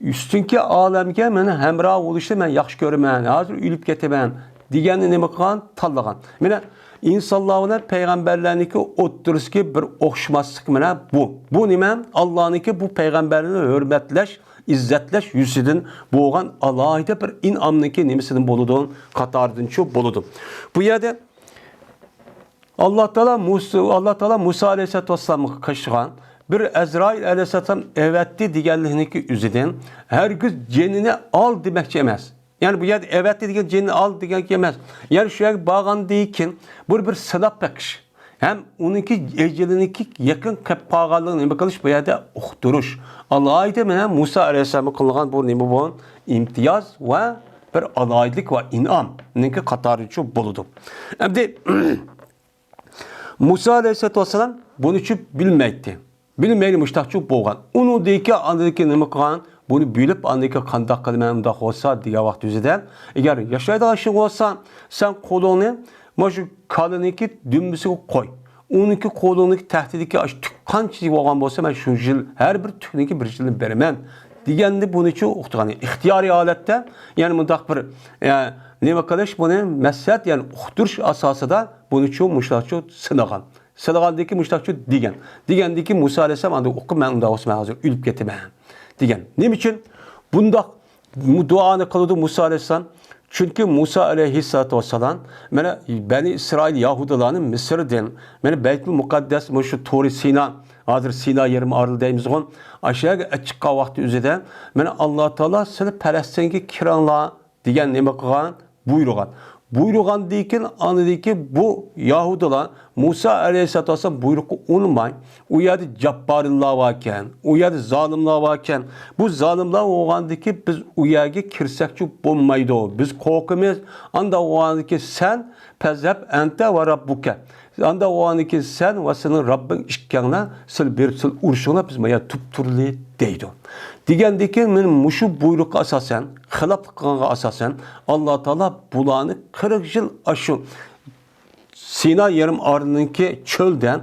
ئۈستۈنكى ئالەمگە مېنىڭ ھەمراھ بولۇشنى مەن ياخشى كۆرىمەن، ھازىر ئۆلۈپ كېتىمەن دېگەننى نېمە قىلغان؟ تاللىغان. مانا ئىنسانلار بىلەن پەيغەمبەرلەرنىڭكى ئوتتۇرىسىدىكى بىر ئوخشىماسلىق مانا بۇ. بۇ نېمە؟ ئاللانىڭكى بۇ پەيغەمبەرنى ھۆرمەتلەش، ئىززەتلەش يۈزىسىدىن بولغان ئالاھىدە بىر ئىنئامنىڭكى نېمىسىدىن بولىدۇ؟ قاتارىدىنچۇ بولىدۇ. بۇ يەردە ئاللا تائالا مۇس-، ئاللا تائالا مۇسا ئەلەيھىسسالاتۇ ۋەسسالامغا قىلغان بىر ئەزرائىل ئەلەيھىسسالام ئەۋەتتى دېگەنلىكنىڭكى ئۆزىدىن ھەرگىز جېنىنى ئال دېمەكچى ئەمەس. يەنى بۇ يەردە ئەۋەتتى دېگەن جېنىنى ئال دېگەن گەپ ئەمەس. يەنى شۇ يەرگە بارغاندىن كېيىن بۇ بىر سىناپ بېقىش ھەم ئۇنىڭكى ئەجىلىنىڭكى يېقىن كەپ قالغانلىقىنى نېمە قىلىش؟ بۇ يەردە ئۇقتۇرۇش. ئالاھىدە مانا مۇسا ئەلەيھىسسالامغا قىلغان بۇ نېمە بۇ؟ ئىمتىياز ۋە بىر ئالاھىدىلىك ۋە ئىنئامنىڭكى قاتارىدىچۇ بولىدۇ. ئەمدى مۇسا ئەلەيھىسسالاتۇ ۋەسسالام بۇنىچۇ بىلمەيتتى. بىلمەيلا مۇشتاقچۇ بولغان. ئۇنىڭدىكى ئاندىكى نېمە قىلغان؟ بۇنى بىلىپ، ئاندىكى قانداق قىلىمەن ئۇنداق بولسا دېگەن ۋاقىت ئۆزىدە، ئەگەر ياشايدىغان ئىشىڭ بولسا، سەن قولۇڭنى مانا شۇ كالىنىڭكى دۈمبىسىگە قوي. ئۇنىڭكى قولۇڭدىكى تەختىدىكى ئاشۇ تۈك قانچە بولغان بولسا، مەن شۇ يىل ھەر بىر تۈكنىڭكى بىر يىلىنى بېرىمەن دېگەندە بۇنىچۇ ئۇقتۇرغان. ئىختىيارىي ھالەتتە، يەنى مۇنداق بىر، ئە، نېمە قىلىش، بۇنى مەسلىھەت، يەنى ئۇقتۇرۇش ئاساسىدا بۇنىچۇ مۇشۇنداقچۇ سىنىغان. سىنىغاندىكى مۇشۇنداقچۇ دېگەن. دېگەندىكى مۇسا ئەلەيھىسسالام ئاندىن ئۇقۇپ، مەن ئۇنداق بولسا مەن ھازىر ئۆلۈپ كېتىمەن دېگەن. نېمە ئۈچۈن؟ بۇنداق دۇئانى قىلىدۇ مۇسا ئەلەيھىسسالام. چۈنكى مۇسا ئەلەيھىسسالاتۇ ۋەسسالام مانا بەنى ئىسرائىل يەھۇدىيلارنى مىسىردىن، مانا بەيتۇل مۇقەددەس، مۇشۇ تورى سىنا، ھازىر سىنا يېرىم ئارىلى دەيمىزغۇ، ئاشۇ يەرگە ئەچىققان ۋاقتى ئۆزىدە، مانا ئاللا تائالا سىلەر پەلەستىنگە كىرىڭلار دېگەن نېمە قىلغان؟ بۇيرۇغان. بۇيرۇغاندىن كېيىن ئاندىن كېيىن بۇ يەھۇدىيلار مۇسا ئەلەيھىسسالاتۇ ۋەسسالام بۇيرۇققا ئۇنىماي، ئۇ يەردە جاببارىللار باركەن، ئۇ يەردە زالىملار باركەن. بۇ زالىملار بولغاندىن كېيىن بىز ئۇ يەرگە كىرسەكچۇ بولمايدۇ. بىز قورقىمىز. ئانداق بولغاندىن كېيىن سەن پەزھەب ئەنتە ۋە رەببۇكە. ئانداق بولغاندىن كېيىن سەن ۋە سېنىڭ رەببىڭ ئىككىڭلار سىل بېرىپ سىل ئۇرۇشۇڭلار، بىز مايا تۇپ تۇرلى دەيدۇ. دېگەندىن كېيىن مېنىڭ مۇشۇ بۇيرۇققا ئاساسەن، خىلاپلىق قىلغانغا ئاساسەن، ئاللا تائالا بۇلارنى قىرىق يىل ئاشۇ سىنا يېرىم ئارىلىنىڭكى چۆلدە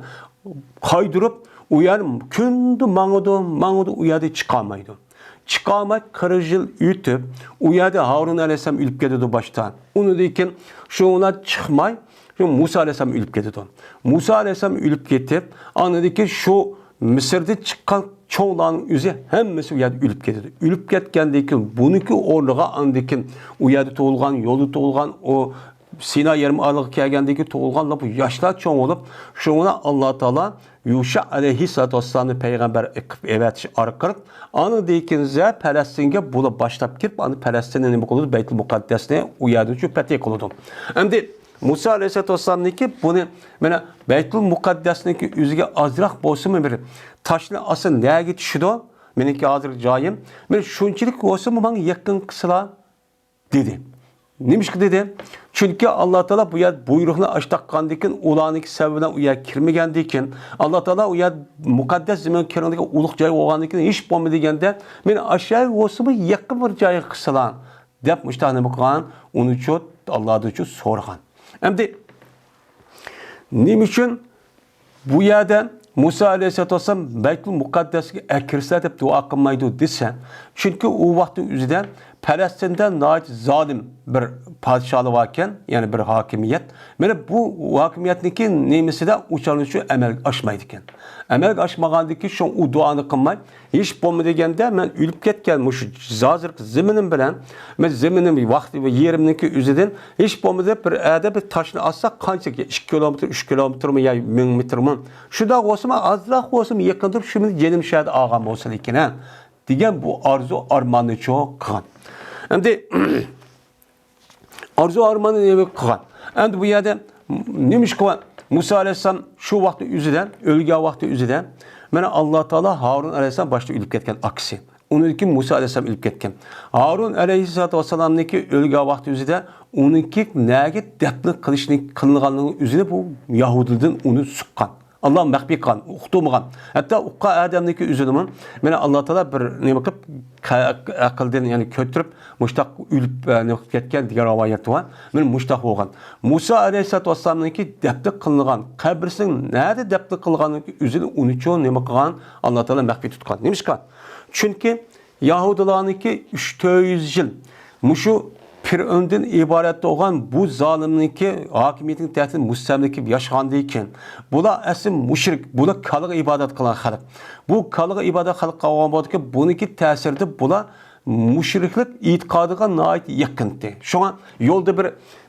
قايدۇرۇپ، ئۇ يەر كۈندە ماڭىدۇ، ماڭىدۇ، ئۇ يەردىن چىقالمايدۇ. چىقالماي قىرىق يىل ئۆتۈپ، ئۇ يەردە ھارۇن ئەلەيھىسسالام ئۆلۈپ كېتىدۇ باشتا. ئۇنىڭدىن كېيىن شۇنىڭ چىقماي، شۇ مۇسا ئەلەيھىسسالام ئۆلۈپ كېتىدۇ. مۇسا ئەلەيھىسسالام ئۆلۈپ كېتىپ، ئاندىن كېيىن شۇ مىسىردىن چىققان چوڭلارنىڭ ئۆزى ھەممىسى ئۇ يەردە ئۆلۈپ كېتىدۇ. ئۆلۈپ كەتكەندىن كېيىن بۇنىڭكى ئورنىغا ئاندىن كېيىن ئۇ يەردە تۇغۇلغان، يولدا تۇغۇلغان، ئۇ سىنا يېرىم ئارىلىغا كەلگەندىن كېيىن تۇغۇلغانلار بۇ ياشلار چوڭ بولۇپ، شۇڭا ئاللا تائالا يۇشا ئەلەيھىسسالاتۇ ۋەسسالامنى پەيغەمبەر قىلىپ ئەۋەتىش ئارقىلىق، ئاندىن كېيىن پەلەستىنگە بۇلار باشلاپ كىرىپ، ئاندىن پەلەستىننى نېمە قىلىدۇ؟ بەيتۇل مۇقەددەسنى ئۇ يەردىنچۇ پەتھى قىلىدۇ. ئەمدى مۇسا ئەلەيھىسسالاتۇ ۋەسسالامنىڭكى بۇنى، مانا، بەيتۇل مۇقەددەسنىڭكى ئۆزىگە ئازراق بولسىمۇ بىر تاشنى ئالسا نەگە چۈشىدۇ؟ مېنىڭكى ھازىر جايىم. مانا شۇنچىلىك بولسىمۇ ماڭا يېقىن قىلسىلا، دېدى. نېمىشقا دېدى؟ چۈنكى ئاللا تائالا بۇ يەر بۇيرۇقنى ئاشتاققاندىن كېيىن، ئۇلارنىڭكى سەۋەبى بىلەن ئۇ يەرگە كىرمىگەندىن كېيىن، ئاللا تائالا ئۇ يەر مۇقەددەس زېمىنغا كىرىدىغان ئۇلۇغ جاي بولغاندىن كېيىن، ھېچ بولمىدى دېگەندە، مېنى ئاشۇ يەرگە بولسىمۇ يېقىن بىر جايغا قىلسىلا، دەپ مۇشۇنداق نېمە قىلغان؟ ئۇنىچۇ ئاللادىنچۇ سورىغان. ئەمدى نېمە ئۈچۈن بۇ يەردە مۇسا ئەلەيھىسسالاتۇ ۋەسسالام بەيتۇل مۇقەددەسكە ئەكىرسىلە دەپ دۇئا قىلمايدۇ دېسە، چۈنكى ئۇ ۋاقىتنىڭ ئۆزىدە پەلەستىندە ناھايىتى زالىم بىر پادىشاھلار باركەن، يەنى بىر ھاكىمىيەت. مانا بۇ ھاكىمىيەتنىڭكى نېمىسىدە ئۇچارلىشىش ئەمەلگە ئاشمايدىكەن. ئەمەلگە ئاشمىغاندىن كېيىن شۇ ئۇ دۇئانى قىلماي، ھېچ بولمىدى دېگەندە، مەن ئۆلۈپ كەتكەن مۇشۇ ھازىرقى زېمىنىم بىلەن، مەن زېمىنىم ۋاقتى ۋە يېرىمنىڭكى ئۆزىدىن ھېچ بولمىدى بىر ئەدە بىر تاشنى ئاتساق قانچە، ئىككى كىلومېتىر، ئۈچ كىلومېتىرمۇ يا مىڭ مېتىرمۇ؟ شۇنداق بولسىمۇ، ئازراق بولسىمۇ يېقىن تۇرۇپ، شۇ مېنى جېنىم شۇ يەردە ئالغان بولسىلىكىن، ھە، دېگەن بۇ ئارزۇ ئارماننى چوق قىلغان. ئەمدى ئارزۇ ئارماننى نېمە قىلغان؟ ئەمدى بۇ يەردە نېمە ئىش قىلغان؟ مۇسا ئەلەيھىسسالام شۇ ۋاقىتنىڭ ئۆزىدە، ئۆلگەن ۋاقىتنىڭ ئۆزىدە، مانا، ئاللا تائالا ھارۇن ئەلەيھىسسالام باشتا ئۆلۈپ كەتكەن، ئاكىسى. ئۇنىڭدىن كېيىن مۇسا ئەلەيھىسسالام ئۆلۈپ كەتكەن. ھارۇن ئەلەيھىسسالاتۇ ۋەسسالامنىڭكى ئۆلگەن ۋاقتى ئۆزىدە ئۇنىڭكى نەگە دەپنە قىلىشنى، قىلىنغانلىقىنىڭ ئۆزىنى بۇ يەھۇدىيلىدىن ئۇنى سۇققان. ئاللا مەخپىي قىلغان، ئۇقتۇرمىغان. ھەتتا ئۇققان ئادەمنىڭكى ئۆزىنىمۇ، مانا، ئاللا تائالا بىر نېمە قىلىپ، قە-، ئەقىلدىن، يەنى كۆتۈرۈپ، مۇشتاق ئۆلۈپ، ئە، نېمە قىلىپ كەتكەن دېگەن رىۋايەت بار. مانا مۇشتاق بولغان. مۇسا ئەلەيھىسسالاتۇ ۋەسسالامنىڭكى دەپنە قىلىنغان، قەبرىسىنىڭ نەدە دەپنە قىلغانلىقى ئۆزىنى ئۇنىچۇ نېمە قىلغان، ئاللا تائالا مەخپىي تۇتقان. نېمىشقا؟ چۈنكى يەھۇدىيلارنىڭكى ئۈچ تۆت يۈز يىل مۇشۇ پىرئەۋندىن ئىبارەت بولغان بۇ زالىمنىڭكى ھاكىمىيىتىنىڭ تەھتىدە مۇستەملىكە ياشىغاندىن كېيىن، بۇلار ئەسلى مۇشرىك، بۇلار كالىغا ئىبادەت قىلغان خەلق. بۇ كالىغا ئىبادەت خەلق قىلغان بولدىكى، بۇنىڭكى تەسىرىدە بۇلار مۇشرىكلىق ئېتىقادىغا ناھايىتى يېقىنتى. شۇڭا يولدا بىر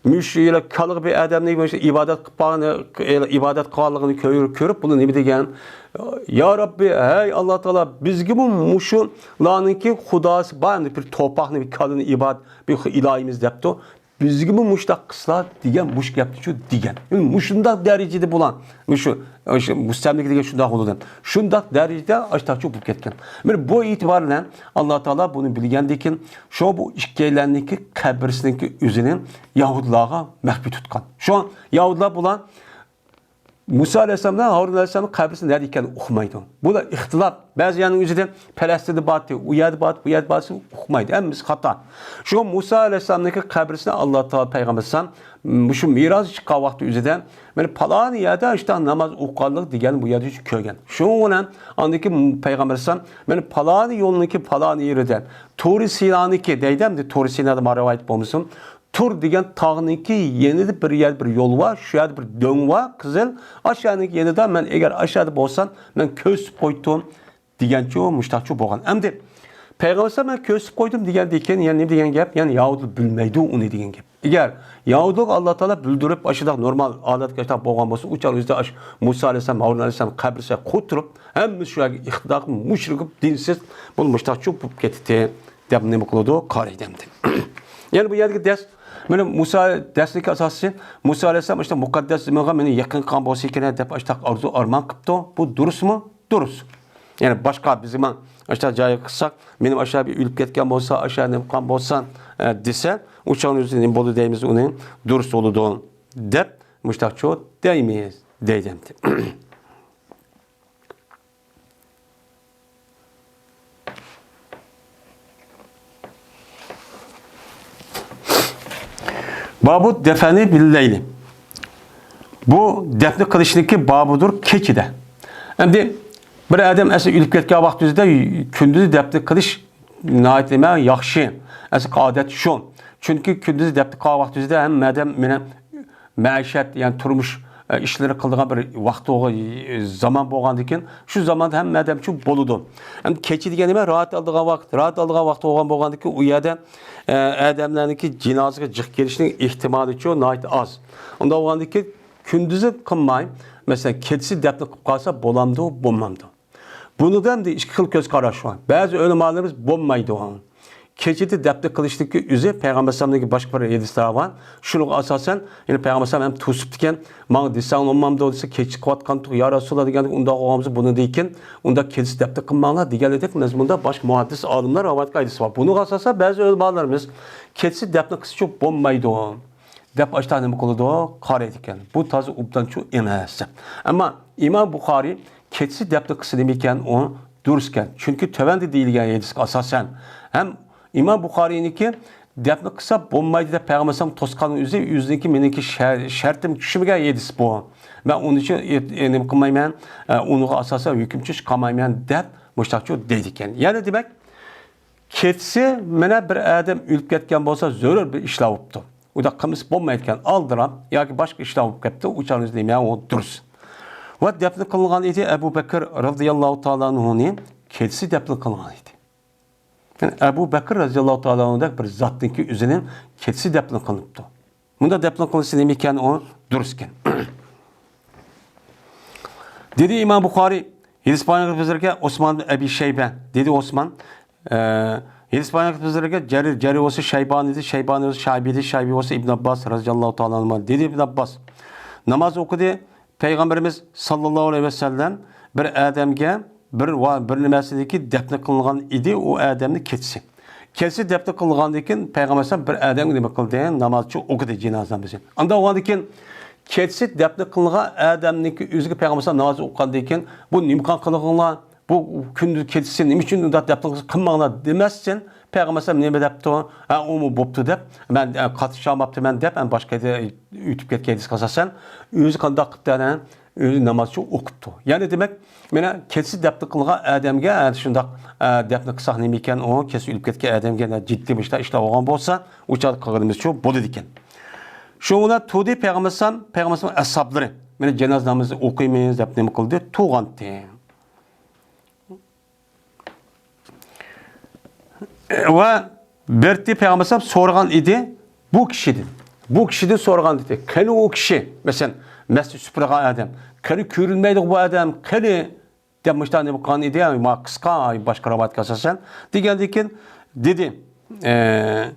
مۇشۇ يەنە كالىغا بىر ئادەمنى مۇشۇ ئىبادەت قىلىپ باققان، ئىبادەت قىلغانلىقىنى كۆر-، كۆرۈپ، بۇنى نېمە دېگەن؟ يا رەببى، ھەي ئاللا تائالا، بىزگىمۇ مۇشۇلارنىڭكى خۇداسى بار، ئەمدى بىر توپاقنى، بىر كالىنى ئىبادەت، بىر ئىلاھىمىز دەپتۇ. بىزگىمۇ مۇشۇنداق قىلسىلا دېگەن مۇشۇ گەپنىچۇ دېگەن. مۇشۇنداق دەرىجىدە بۇلار، مۇشۇ، مۇشۇ مۇستەملىكە دېگەن شۇنداق بولىدۇ. شۇنداق دەرىجىدە ئاشتاقچۇ بولۇپ كەتكەن. مانا بۇ ئېتىبار بىلەن ئاللا تائالا بۇنى بىلگەندىن كېيىن، شۇ بۇ ئىككىيلەننىڭكى قەبرىسىنىڭكى ئۆزىنى يەھۇدىيلارغا مەخپىي تۇتقان. شۇ يەھۇدىيلار بۇلار مۇسا ئەلەيھىسسالام بىلەن ھارۇن ئەلەيھىسسالامنىڭ قەبرىسى نەدە ئىكەنلىكىنى ئۇقمايدۇ. بۇلار ئىختىلاپ. بەزى يەرنىڭ ئۆزىدە پەلەستىندە بارتى، ئۇ يەردە بارتى، بۇ يەردە بارتى، ئۇقمايدۇ. ھەممىسى خاتا. شۇ مۇسا ئەلەيھىسسالامنىڭكى قەبرىسىنى ئاللا تائالا پەيغەمبەر ئەلەيھىسسالام مۇشۇ مىراجغا چىققان ۋاقتى ئۆزىدە، مانا پالانى يەردە ئىشتە ناماز ئوقۇغانلىق دېگەن بۇ يەردە كۆرگەن. شۇنىڭ بىلەن ئاندىن كېيىن پەيغەمبەر ئەلەيھىسسالام مانا پالانى يولنىڭكى پالانى يېرىدە، تۇرى سىنانىڭكى دەيدۇ، ئەمدى تۇرى سىنادا ما رىۋايەت بولمىسۇن، تۇر دېگەن تاغنىڭكى يېنىدا بىر يەر، بىر يول بار، شۇ يەردە بىر دۆڭ بار، قىزىل. ئاشۇ يەرنىڭ يېنىدا مەن ئەگەر ئاشۇ يەردە بولسام، مەن كۆرسىتىپ قويدۇم دېگەنچۇ مۇشتاقچۇ بولغان. ئەمدى پەيغەمبەر مەن كۆرسىتىپ قويدۇم دېگەندىن كېيىن، يەنى نېمە دېگەن گەپ؟ يەنى يەھۇدىيلار بىلمەيدۇ ئۇنى دېگەن گەپ. ئەگەر يەھۇدىيلارغا ئاللا تائالا بىلدۈرۈپ، ئاشۇنداق نورمال ھالەتكە ئاشۇنداق بولغان بولسا، ئۇ چاغ ئۆزىدە ئاشۇ مۇسا ئەلەيھىسسالام، ھارۇن ئەلەيھىسسالام قەبرىسىگە قويۇپ تۇرۇپ، ھەممىسى شۇ يەرگە ئىختىلاپ، مۇشرىك، دىنسىز، بۇ مۇشتاقچۇ بولۇپ كېتىتتى. دەپ نېمە قىلىدۇ؟ قارايدۇ ئەمدى. يەنە بۇ يەردىكى دەس، مانا مۇسا دەسلىكى ئاساسى، مۇسا ئەلەيھىسسالام ئاشۇنداق مۇقەددەس زېمىنغا مېنى يېقىن قىلغان بولسا كېرەك دەپ ئاشۇنداق ئارزۇ ئارمان قىپتۇ. بۇ دۇرۇسمۇ؟ دۇرۇس. يەنى باشقا بىزنىڭ ئاشۇنداق جايغا قىلساق، مېنى ئاشۇ بىر ئۆلۈپ كەتكەن بولسا، ئاشۇ نېمە قىلغان بولسا، ئە، دېسە، ئۇ چاغنىڭ ئۆزىدە نېمە بولىدۇ دەيمىز ئۇنى؟ دۇرۇس بولىدۇ دەپ مۇشتاقچۇ دەيمىز دەيدۇ ئەمدى. بابۇ دەفنى بىللەيلى. بۇ دەپنە قىلىشنىڭكى بابىدۇر كېچىدە. ئەمدى بىر ئادەم ئەسلى ئۆلۈپ كەتكەن ۋاقتىمىزدا كۈندۈزى دەپنە قىلىش ناھايىتى نېمە ياخشى. ئەسلى ئادەت شۇ. چۈنكى كۈندۈزى دەپنە قىلغان ۋاقتىمىزدا ھەممە ئادەم مېنى مەئىشەت، يەنى تۇرمۇش، ئە، ئىشلىرى قىلىدىغان بىر ۋاقتى، ئە، زامان بولغاندىكىن، شۇ زاماندا ھەممە ئادەم شۇ بولىدۇ. ئەمدى كېچە دېگەن نېمە؟ راھەت ئالىدىغان ۋاقىت. راھەت ئالىدىغان ۋاقىت بولغان، بولغاندىكىن، ئۇ يەردە، ئە، ئادەملەرنىڭكى جىنازىغا جىق كېلىشنىڭ ئېھتىمالى شۇ ناھايىتى ئاز. ئۇنداق بولغاندىكىن، كۈندۈزى قىلماي، مەسىلەن، كېچىسى دەپنە قىلىپ قالسا بولامدۇ، بولمامدۇ؟ بۇنىڭدا ئەمدى ئىككى خىل كۆز قاراش بار. بەزى ئۆلىمالىرىمىز بولمايدۇ. كېچىدە دەپنە قىلىشنىڭكى ئۆزى پەيغەمبەر ئەلەيھىسسالامنىڭكى باشقا بىر ھەدىسلىرى بار. شۇنىڭغا ئاساسەن، يەنى پەيغەمبەر ئەلەيھىسسالام ھەم توسۇپتىكەن، ماڭا دېسەڭ بولمامدۇ دېسە، كېچە چىقىۋاتقانتۇق، يا رەسۇلاللا دېگەندە، ئۇنداق بولغانمىسا بۇنى دېگىن، ئۇنداق كېچىسى دەپنە قىلماڭلار دېگەنلىك مۇندا باشقا مۇھەددىس ئالىملار رىۋايەت ھەدىسى بار. بۇنىڭغا ئاساسەن بەزى ئۆلىمالىرىمىز كېچىسى دەپنە قىلسىچۇ بولمايدۇ دەپ ئاشتا نېمە قىلىدۇ؟ قارايدىكەن. بۇ تازا ئوبدانچۇ ئەمەس دەپ. ئەمما ئىمام بۇخارىي كېچىسى دەپنە قىلسا نېمە ئىكەن؟ ئۇ دۇرۇس ئىكەن. چۈنكى تۆۋەندە دېيىلگەن ھەدىسكە ئاساسەن ھەم ئىمام بۇخارىينىڭكى دەپنە قىلسا بولمايدۇ دەپ پەيغەمبەر ئەلەيھىسسالام توسقاننىڭ ئۆزى ئۆزىنىڭكى مېنىڭكى شە-، شەرتىمگە چۈشمىگەن ھەدىس بۇ. مەن ئۇنىڭ ئۈچۈن ئېت-، ئېنىم قىلمايمەن، ئە، ئۇنىڭغا ئاساسەن ھۆكۈم چىقىرالمايمەن دەپ مۇشتاقچۇ دەيدىكەن. يەنى دېمەك، كېچىسى مانا بىر ئادەم ئۆلۈپ كەتكەن بولسا زۆرۈر بىر ئىشلار بوپتۇ. ئۇنداق قىلمىسا بولمايدىكەن، ئالدىراپ ياكى باشقا ئىشلار بولۇپ كەپتۇ، ئۇ چاغنىڭ ئۆزىدە نېمە ئۇ دۇرۇس. ۋە دەپنە قىلىنغان ئىدى ئەبۇ بەكىر رەزىياللاھۇ تائالا ئەنھۇنى كېچىسى دەپنە قىلىنغان ئىدى. يەنى ئەبۇ بەكىر رەزىياللاھۇ تائالا ئەنھۇدەك بىر زاتنىڭكى ئۆزىنىڭ كېچىسى دەپنە قىلىنىپتۇ. مۇنداق دەپنە قىلىنىشى نېمە ئىكەن، ئۇ دۇرۇس ئىكەن. دېدى ئىمام بۇخارىي، ھەدىس بايان قىلىپ بىزلەرگە ئوسمان ئەبى شەيبە، دېدى ئوسمان، ئە، ھەدىس بايان قىلىپ بىزلەرگە جەرىر، جەرىر بولسا شەيبانى دېدى، شەيبانى بولسا شەئبى دېدى، شەئبى بولسا ئىبن ئابباس رەزىياللاھۇ تائالا ئەنھۇما دېدى ئىبن ئابباس. ناماز ئوقۇدى پەيغەمبىرىمىز ساللاللاھۇ ئەلەيھى ۋەسەللەم بىر ئادەمگە بىر ۋا-، بىر نېمەسىدىكى دەپنە قىلىنغان ئىدى ئۇ ئادەمنى كېچىسى. كېچىسى دەپنە قىلغاندىن كېيىن پەيغەمبەر ئەلەيھىسسالام بىر ئادەمگە نېمە قىلدى؟ نامازچە ئوقۇدى جىنازا نامىزى. ئانداق بولغاندىن كېيىن كېچىسى دەپنە قىلىنغان ئادەمنىڭكى ئۆزىگە پەيغەمبەر ئەلەيھىسسالام ناماز ئوقۇغاندىن كېيىن بۇ نېمە قىلغان قىلىقىڭلار؟ بۇ كۈندۈز كېچىسى نېمە ئۈچۈن ئۇنداق دەپنە قىلسا قىلماڭلار دېمەستىن پەيغەمبەر ئەلەيھىسسالام نېمە دەپتۇ؟ ھە، ئۇمۇ بوپتۇ دەپ، مەن، ئە، قاتتىق چاماپتىمەن دەپ، مەن باشقا يەردە ئۆتۈپ كەتكەن ھەدىسكە ئاساسەن ئۆزى قانداق قىپتۇ؟ ئۆزى نامازچە ئوقۇپتۇ. يەنى دېمەك، مانا كېچىسى دەپنە قىلغان ئادەمگە، ئە، شۇنداق، ئە، دەپنە قىلساق نېمە ئىكەن، ئۇ كېچىسى ئۆلۈپ كەتكەن ئادەمگە، ئە، جىددىي مۇشۇنداق ئىشلار بولغان بولسا، ئۇ چاغدا قىلغىنىمىزچۇ بولىدىكەن. شۇنىڭ بىلەن تۇردى پەيغەمبەر ئەلەيھىسسالام، پەيغەمبەر ئەلەيھىسسالام ئەسھابلىرى، مانا جانازا نامىزى ئوقۇيمىز دەپ نېمە قىلدى؟ تۇرغانتى. ۋە بىردە پەيغەمبەر ئەلەيھىسسالام سورىغان ئىدى بۇ كىشىدىن. بۇ كىشىدىن سورىغان ئىدى. قېنى ئۇ كىشى؟ مەسىلەن، مەسچىت سۈپۈرىدىغان ئادەم. قېنى كۆرۈنمەيدىغۇ بۇ ئادەم؟ قېنى؟ دەپ مۇشۇنداق نېمە قىلغان ئىدى. ما قىسقا، باشقا رىۋايەتكە ئاساسەن. دېگەندىن كېيىن دېدى، ئە،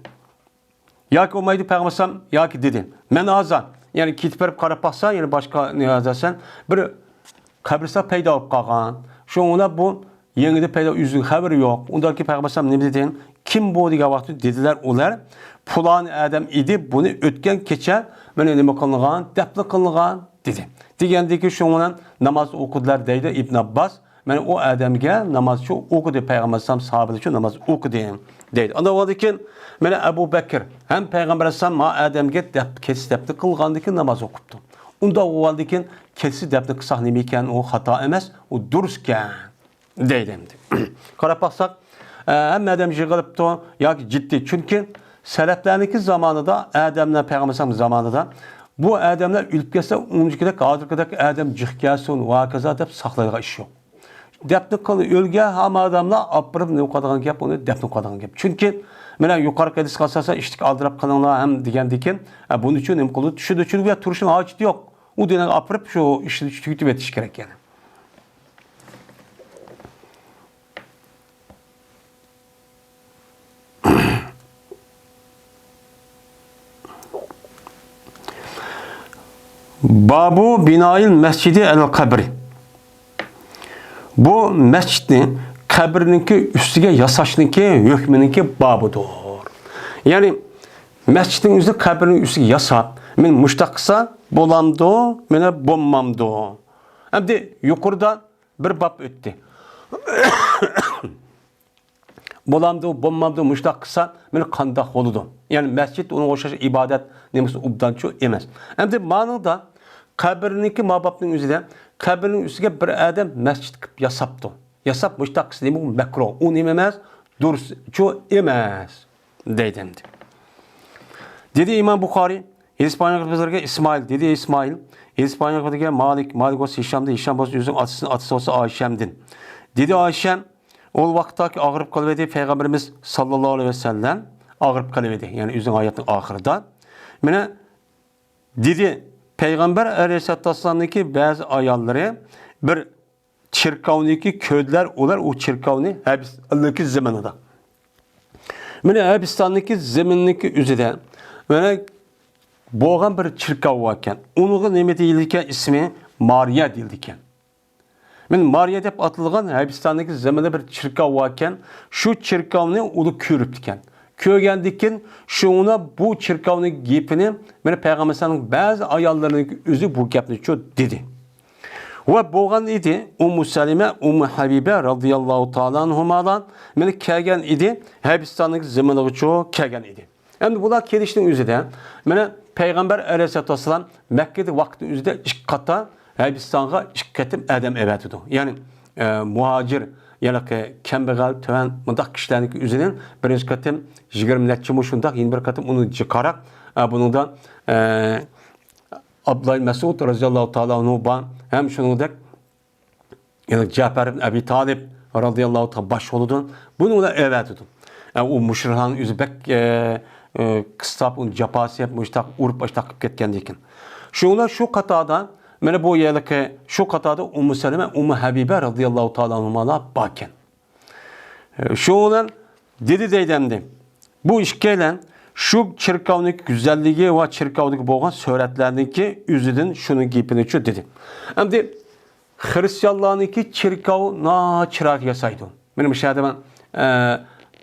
ياكى بولمايدۇ پەيغەمبەر ئەلەيھىسسالام ياكى دېدى. مەن ھازا، يەنى كېتىپ بېرىپ قاراپ باقسا، يەنە باشقا نېمە دېسەم، بىر قەبرىستان پەيدا بولۇپ قالغان. شۇڭا بۇ يېڭىدىن پەيدا، ئۆزىنىڭ خەۋىرى يوق. ئۇنداق كېيىن پەيغەمبەر ئەلەيھىسسالام نېمە دېدى؟ كىم بۇ دېگەن ۋاقىتتا دېدىلەر ئۇلار، پۇلان ئادەم ئىدى، بۇنى ئۆتكەن كېچە مانا نېمە قىلىنغان، دەپنە قىلىنغان دېدى. دېگەندىن كېيىن شۇنىڭ بىلەن ناماز ئوقۇدۇلار دەيدۇ ئىبن ئابباس. مانا ئۇ ئادەمگە نامازچۇ ئوقۇدى، پەيغەمبەر ئەلەيھىسسالام ساھابىلەرچۇ ناماز ئوقۇدى دەيدۇ. ئانداق بولغاندىن كېيىن مانا ئەبۇ بەكىر ھەم پەيغەمبەر ئەلەيھىسسالام ما ئادەمگە دەپ-، كېچىسى دەپنە قىلغاندىن كېيىن ناماز ئوقۇپتۇ. ئۇنداق بولغاندىن كېيىن كېچىسى دەپنە قىلساق نېمە ئىكەن؟ ئۇ خاتا ئەمەس، ئۇ دۇرۇس ئىكەن دەيدۇ ئەمدى. قاراپ باقساق، ئە، ھەممە ئادەم يىغىلىپتۇ ياكى جىددىي. چۈنكى سەلەپلەرنىڭكى زامانىدا، ئادەملەر پەيغەمبەر ئەلەيھىسسالام زامانىدا بۇ ئادەملەر ئۆلۈپ كەتسە، ئۇنچىكىدەك ھازىرقىدەك ئادەم جىق كەلسۇن ۋە ھاكازا دەپ ساقلايدىغان ئىش يوق. دەپنە قىل-، ئۆلگەن ھەممە ئادەملەر ئاپىرىپ نېمە قىلىدىغان گەپ، ئۇنى دەپنە قىلىدىغان گەپ. چۈنكى مانا يۇقىرىقى ھەدىسكە ئاساسەن ئىشتىكى ئالدىراپ قىلىڭلار ھەم دېگەندىكىن، ئە، بۇنىڭ ئۈچۈن نېمە قىلىدۇ؟ چۈشىدە چۈشىدە تۇرۇشنىڭ ھاجىتى يوق. ئۇ دېگەن ئاپىرىپ شۇ ئىشنى تۈگىتىپ ئېتىش كېرەك يەنى. بابۇ بىنائىل مەسجىدى ئەلەل قەبرى. بۇ مەسچىتنى قەبرىنىڭكى ئۈستىگە ياساشنىڭكى ھۆكمىنىڭكى بابىدۇر. يەنى مەسچىتنىڭ ئۆزىنى قەبرىنىڭ ئۈستىگە ياساپ، مەن مۇشتاق قىلسا بولامدۇ، مانا بولمامدۇ؟ ئەمدى يۇقىرىدا بىر باب ئۆتتى. بولامدۇ، بولمامدۇ، مۇشتاق قىلسا، مانا قانداق بولىدۇ؟ يەنى مەسچىت، ئۇنىڭغا ئوخشاش ئىبادەت نېمىسى ئوبدانچۇ ئەمەس. ئەمدى مانىڭدا قەبرىنىڭكى، ما بابنىڭ ئۆزىدە قەبرىنىڭ ئۈستىگە بىر ئادەم مەسچىت قىلىپ ياساپتۇ. ياساپ مۇشتاق قىلسا نېمە؟ مەكرۇھ. ئۇ نېمە ئەمەس؟ دۇرۇسچۇ ئەمەس دەيدۇ ئەمدى. دېدى ئىمام بۇخارىي، ھەدىس بايان قىلىپ بىزلەرگە ئىسمائىل، دېدى ئىسمائىل، ھەدىس بايان قىلىپ بىزلەرگە مالىك، مالىك بولسا ھىشامدىن، ھىشام بولسا ئۆزىنىڭ ئاتىسىدىن، ئاتىسى بولسا ئائىشەمدىن. دېدى ئائىشەم، ئۇ ۋاقىتتاكى ئاغرىپ قېلىۋىدى، پەيغەمبىرىمىز ساللاللاھۇ ئەلەيھى ۋەسەللەم ئاغرىپ قېلىۋىدى، يەنى ئۆزىنىڭ ھاياتىنىڭ ئاخىرىدا. مانا دېدى، پەيغەمبەر ئەلەيھىسسالاتۇ ۋەسسالامنىڭكى بەزى ئاياللىرى بىر چېركاۋنىكى كۆردىلەر، ئۇلار ئۇ چېركاۋنى ھەبس ئىللىكى زېمىنىدا. مانا ھەبىستاندىكى زېمىننىڭكى ئۆزىدە مانا بولغان بىر چېركاۋ باركەن. ئۇنىڭغا نېمە دېيىلىدىكەن؟ ئىسمى مارىيە دېيىلىدىكەن. مانا مارىيە دەپ ئاتىلىدىغان ھەبىستاندىكى زېمىندا بىر چېركاۋ باركەن. شۇ چېركاۋنى ئۇلار كۆرۈپتىكەن. كۆرگەندىكىن شۇڭا بۇ چېركاۋنىڭ گېپىنى مانا پەيغەمبەر ئەلەيھىسسالامنىڭ بەزى ئاياللىرىنىڭ ئۆزى بۇ گەپنى شۇ دېدى. ۋە بولغان ئىدى، ئۇممۇ سەلىمە، ئۇممۇ ھەبىبە رازىياللاھۇ تائالا ئەنھۇمالار مانا كەلگەن ئىدى ھەبىستاندىكى زېمىنىغىچۇ كەلگەن ئىدى. ئەمدى بۇلار كېلىشنىڭ ئۆزىدە مانا پەيغەمبەر ئەلەيھىسسالاتۇ ۋەسسالام مەككىدە ۋاقىتنىڭ ئۆزىدە ئىككى قاتا ھەبىستانغا ئىككى قېتىم ئادەم ئەۋەتىدۇ. يەنى ئە، مۇھاجىر، يەنى كەمبەغەل، تۆۋەن مۇنداق كىشىلەرنىڭكى ئۆزىدىن بىرىنچى قېتىم يىگىرمە نەچچە مۇشۇنداق، يەنە بىر قېتىم ئۇنىڭ جىقاراق، ئە، بۇنىڭدا ئە، ئابدۇللا ئىبن مەسئۇد رازىياللاھۇ تائالا ئەنھۇ بار، ھەم شۇنىڭدەك يەنى جەپەر ئىبن ئەبى تالىب رازىياللاھۇ تائالا باش بولىدۇ. بۇنى ئۇلار ئەۋەتىدۇ. ئە، ئۇ مۇشرىكلارنىڭ ئۆزى بەك ئە، ئە، قىستاپ، ئۇنى جاپاسى يەپ، مۇشتاق ئۇرۇپ، ئاشتاق قىلىپ كەتكەندىكىن. شۇڭا شۇ قاتاردا مانا بۇ يەرلىكى شۇ قاتاردا ئۇممۇ سەلىمە، ئۇممۇ ھەبىبە رازىياللاھۇ تائالا ئەنھۇمالار باركەن. ئە، شۇنىڭ بىلەن دېدى دەيدۇ ئەمدى. بۇ ئىككىيلەن شۇ چېركاۋنىڭ گۈزەللىكى ۋە چېركاۋدىكى بولغان سۈرەتلەرنىڭكى ئۆزىدىن شۇنىڭ گېپىنىچۇ دېدى. ئەمدى خرىستىيانلارنىڭكى چېركاۋ ناھايىتى چىرايلىق ياسايدۇ. مانا بۇ شەھەردە مەن، ئە،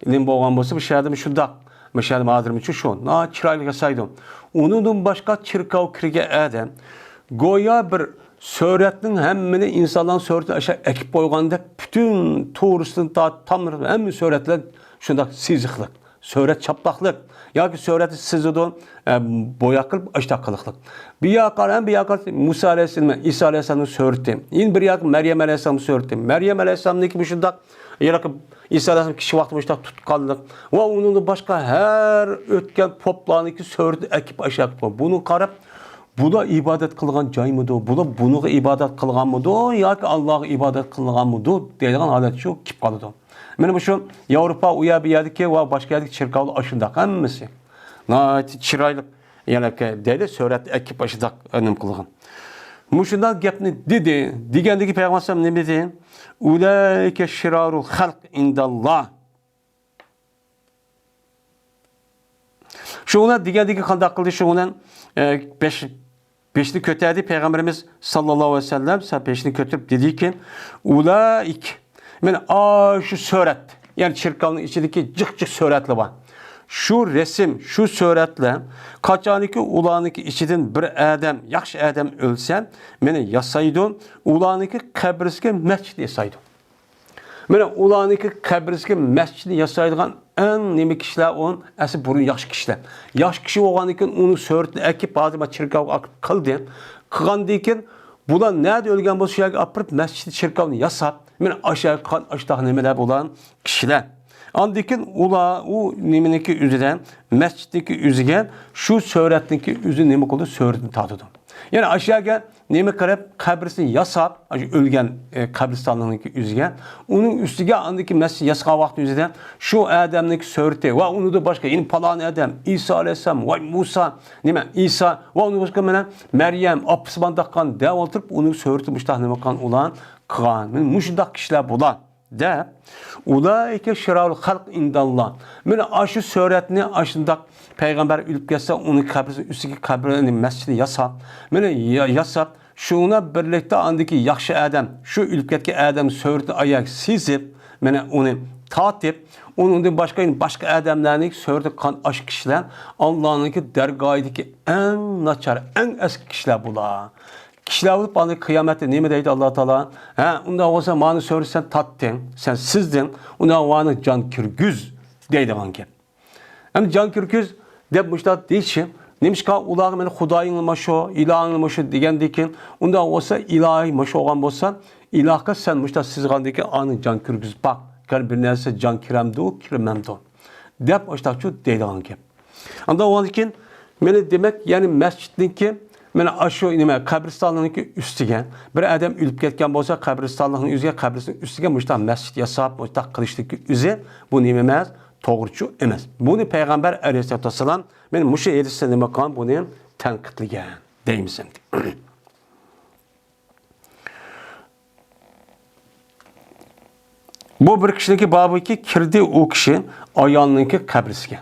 نېمە بولغان بولسا، بۇ شەھەردە شۇنداق. بۇ شەھەردە ھازىرمۇچۇ شۇ. ناھايىتى چىرايلىق ياسايدۇ. ئۇنىڭدىن باشقا چېركاۋ كىرگەن ئادەم گويا بىر سۈرەتنىڭ ھەممىنى ئىنسانلارنىڭ سۈرىتىنى ئاشۇ ئەكىپ قويغاندەك پۈتۈن توغرىسىدىن تا تاملىرىغا ھەممە سۈرەتلەر شۇنداق سىزىقلىق. سۈرەت چاپلاقلىق ياكى سۈرەتنى سىزىدۇ، ئە، بوياق قىلىپ ئاشتاق قىلىقلىق. بۇ ياققا قارا، بۇ ياققا قارا، مۇسا ئەلەيھىسسالام، ئىسا ئەلەيھىسسالامنىڭ سۈرىتى. يەنە بىر ياققا مەريەم ئەلەيھىسسالامنىڭ سۈرىتى. مەريەم ئەلەيھىسسالامنىڭكى مۇشۇنداق، ھېلىقى ئىسا ئەلەيھىسسالام كىشى ۋاقتى مۇشۇنداق تۇتقانلىق ۋە ئۇنىڭدىن باشقا ھەر ئۆتكەن پوپلارنىڭكى سۈرىتىنى ئەكىپ ئاشاق قويۇپ، بۇنى قاراپ، بۇلار ئىبادەت قىلغان جايمىدۇ؟ بۇلار بۇنىڭغا ئىبادەت قىلغانمىدۇ ياكى ئاللاغا ئىبادەت قىلغانمىدۇ دەيدىغان ھالەت شۇ كېلىپ قالىدۇ. مانا مۇشۇ ياۋروپا، ئۇ يەر، بۇ يەردىكى ۋە باشقا يەردىكى چېركاۋلار ئاشۇنداق ھەممىسى. ناھايىتى چىرايلىق، يەنى دەيدۇ، سۈرەت ئەكىپ ئاشۇنداق نېمە قىلغان. مۇشۇنداق گەپنى دېدى. دېگەندىكى پەيغەمبەر ئەلەيھىسسالام نېمە دېدى؟ ئۇلائىكە شىرارۇل خەلق ئىنداللا. شۇ بىلەن دېگەندىكى قانداق قىلدى؟ شۇ بىلەن، ئە، بېشى بېشىنى كۆتەردى پەيغەمبىرىمىز ساللاللاھۇ ئەلەيھى ۋەسەللەم، سا-، بېشىنى كۆتۈرۈپ دېدىكى، ئۇلائىك، مانا ئاشۇ سۈرەت، يەنى چېركاۋنىڭ ئىچىدىكى جىق جىق سۈرەتلەر بار. شۇ رەسىم، شۇ سۈرەتلەر، قاچانكى ئۇلارنىڭكى ئىچىدىن بىر ئادەم، ياخشى ئادەم ئۆلسە، مانا ياسايدۇ، ئۇلارنىڭكى قەبرىسىگە مەسچىت ياسايدۇ. مانا ئۇلارنىڭكى قەبرىسىگە مەسچىتنى ياسايدىغان ئەڭ نېمە كىشىلەر ئۇ؟ ئەسلى بۇرۇن ياخشى كىشىلەر. ياخشى كىشى بولغاندىن كېيىن ئۇنىڭ سۈرىتىنى ئەكىپ، ھازىر مانا چېركاۋغا ئاكىپ قىلدى. قىلغاندىن كېيىن بۇلار نەدە ئۆلگەن بولسا، شۇ يەرگە ئاپىرىپ مەسچىت، چېركاۋنى ياساپ، مانا ئاشۇ يەرگە قان ئاشتاق نېمىلەر بولغان كىشىلەر. ئاندىن كېيىن ئۇلار ئۇ نېمىنىڭكى ئۆزىدە، مەسچىتنىڭكى ئۆزىگە شۇ سۈرەتنىڭكى ئۆزى نېمە قىلىدۇ؟ سۈرىتىنى تارتىدۇ. يەنى ئاشۇ يەرگە نېمە قىلىپ، قەبرىسىنى ياساپ، ئاشۇ ئۆلگەن، ئە، قەبرىستاننىڭكى ئۆزىگە، ئۇنىڭ ئۈستىگە ئاندىكى مەسچىت ياسىغان ۋاقتى ئۆزىدە شۇ ئادەمنىڭكى سۈرىتى ۋە ئۇنىڭدىن باشقا، يەنى پالان ئادەم، ئىسا ئەلەيھىسسالام، ۋاي مۇسا، نېمە، ئىسا ۋە ئۇنىڭدىن باشقا مانا مەريەم، ئاپىسى مانداق قىلغان دەپ ئولتۇرۇپ، ئۇنىڭ سۈرىتى مۇشۇنداق نېمە قىلغان، ئۇلار قىلغان. مانا مۇشۇنداق كىشىلەر بۇلار. دەپ، ئۇلائىكە شىرارۇل خەلق ئىنداللا. مانا ئاشۇ سۈرەتنى ئاشۇنداق پەيغەمبەر ئۆلۈپ كەتسە، ئۇنىڭ قەبرىسىنىڭ ئۈستىگە قەبرىنى، مەسچىتنى ياساپ، مانا يا-، ياساپ، شۇنىڭ بىلەن بىرلىكتە ئاندىكى ياخشى ئادەم، شۇ ئۆلۈپ كەتكەن ئادەم سۈرىتىنى ئاياغ سىزىپ، مانا ئۇنى تارتىپ، ئۇنىڭدىن باشقا، باشقا ئادەملەرنىڭ سۈرىتى قان ئاش كىشىلەر ئاللانىڭكى دەرگاھىدىكى ئەڭ ناچار، ئەڭ ئەسكى كىشىلەر بۇلار. كىشىلەر بولۇپ، ئاندىن قىيامەتتە نېمە دەيدۇ ئاللا تائالا؟ ھە، ئۇنداق بولسا، مانا سۈرىتىنى سەن تارتتىڭ، سەن سىزدىڭ، ئۇنداق مانا جان كىرگۈز دەيدىغان گەپ. ئەمدى جان كىرگۈز دەپ مۇشۇنداق دېيىشى، نېمىشقا ئلارغا مانا خۇدايىڭ ماشۇ، ئىلاھىڭ ماشۇ دېگەندىن كېيىن، ئۇنداق بولسا، ئىلاھى ماشۇ بولغان بولسا، ئىلاھقا سەن مۇشۇنداق سىزغاندىن كېيىن ئاندىن جان كىرگۈزۈپ باق. گەر بىر نەرسە جان كىرەمدۇ، كىرمەمدۇ دەپ مۇشۇنداقچۇ دەيدىغان گەپ. ئاندىن ئۇنىڭدىن كېيىن مانا دېمەك، يەنى مەسچىتنىڭكى، مانا ئاشۇ نېمە، قەبرىستاننىڭكى ئۈستىگە بىر ئادەم ئۆلۈپ كەتكەن بولسا، قەبرىستاننىڭ ئۆزىگە، قەبرىسىنىڭ ئۈستىگە مۇشۇنداق مەسچىت ياساپ، مۇشۇنداق قىلىشلىكى ئۆزى بۇ نېمە ئەمەس، توغرىچۇ ئەمەس. بۇنى پەيغەمبەر ئەلەيھىسسالاتۇ ۋەسسالام مانا مۇشۇ ھەدىستە نېمە قىلغان، بۇنى تەنقىدلىگەن دەيمىز ئەمدى. بۇ بىر كىشىنىڭكى بابىكى كىردى ئۇ كىشى ئايالنىڭكى قەبرىسىگە.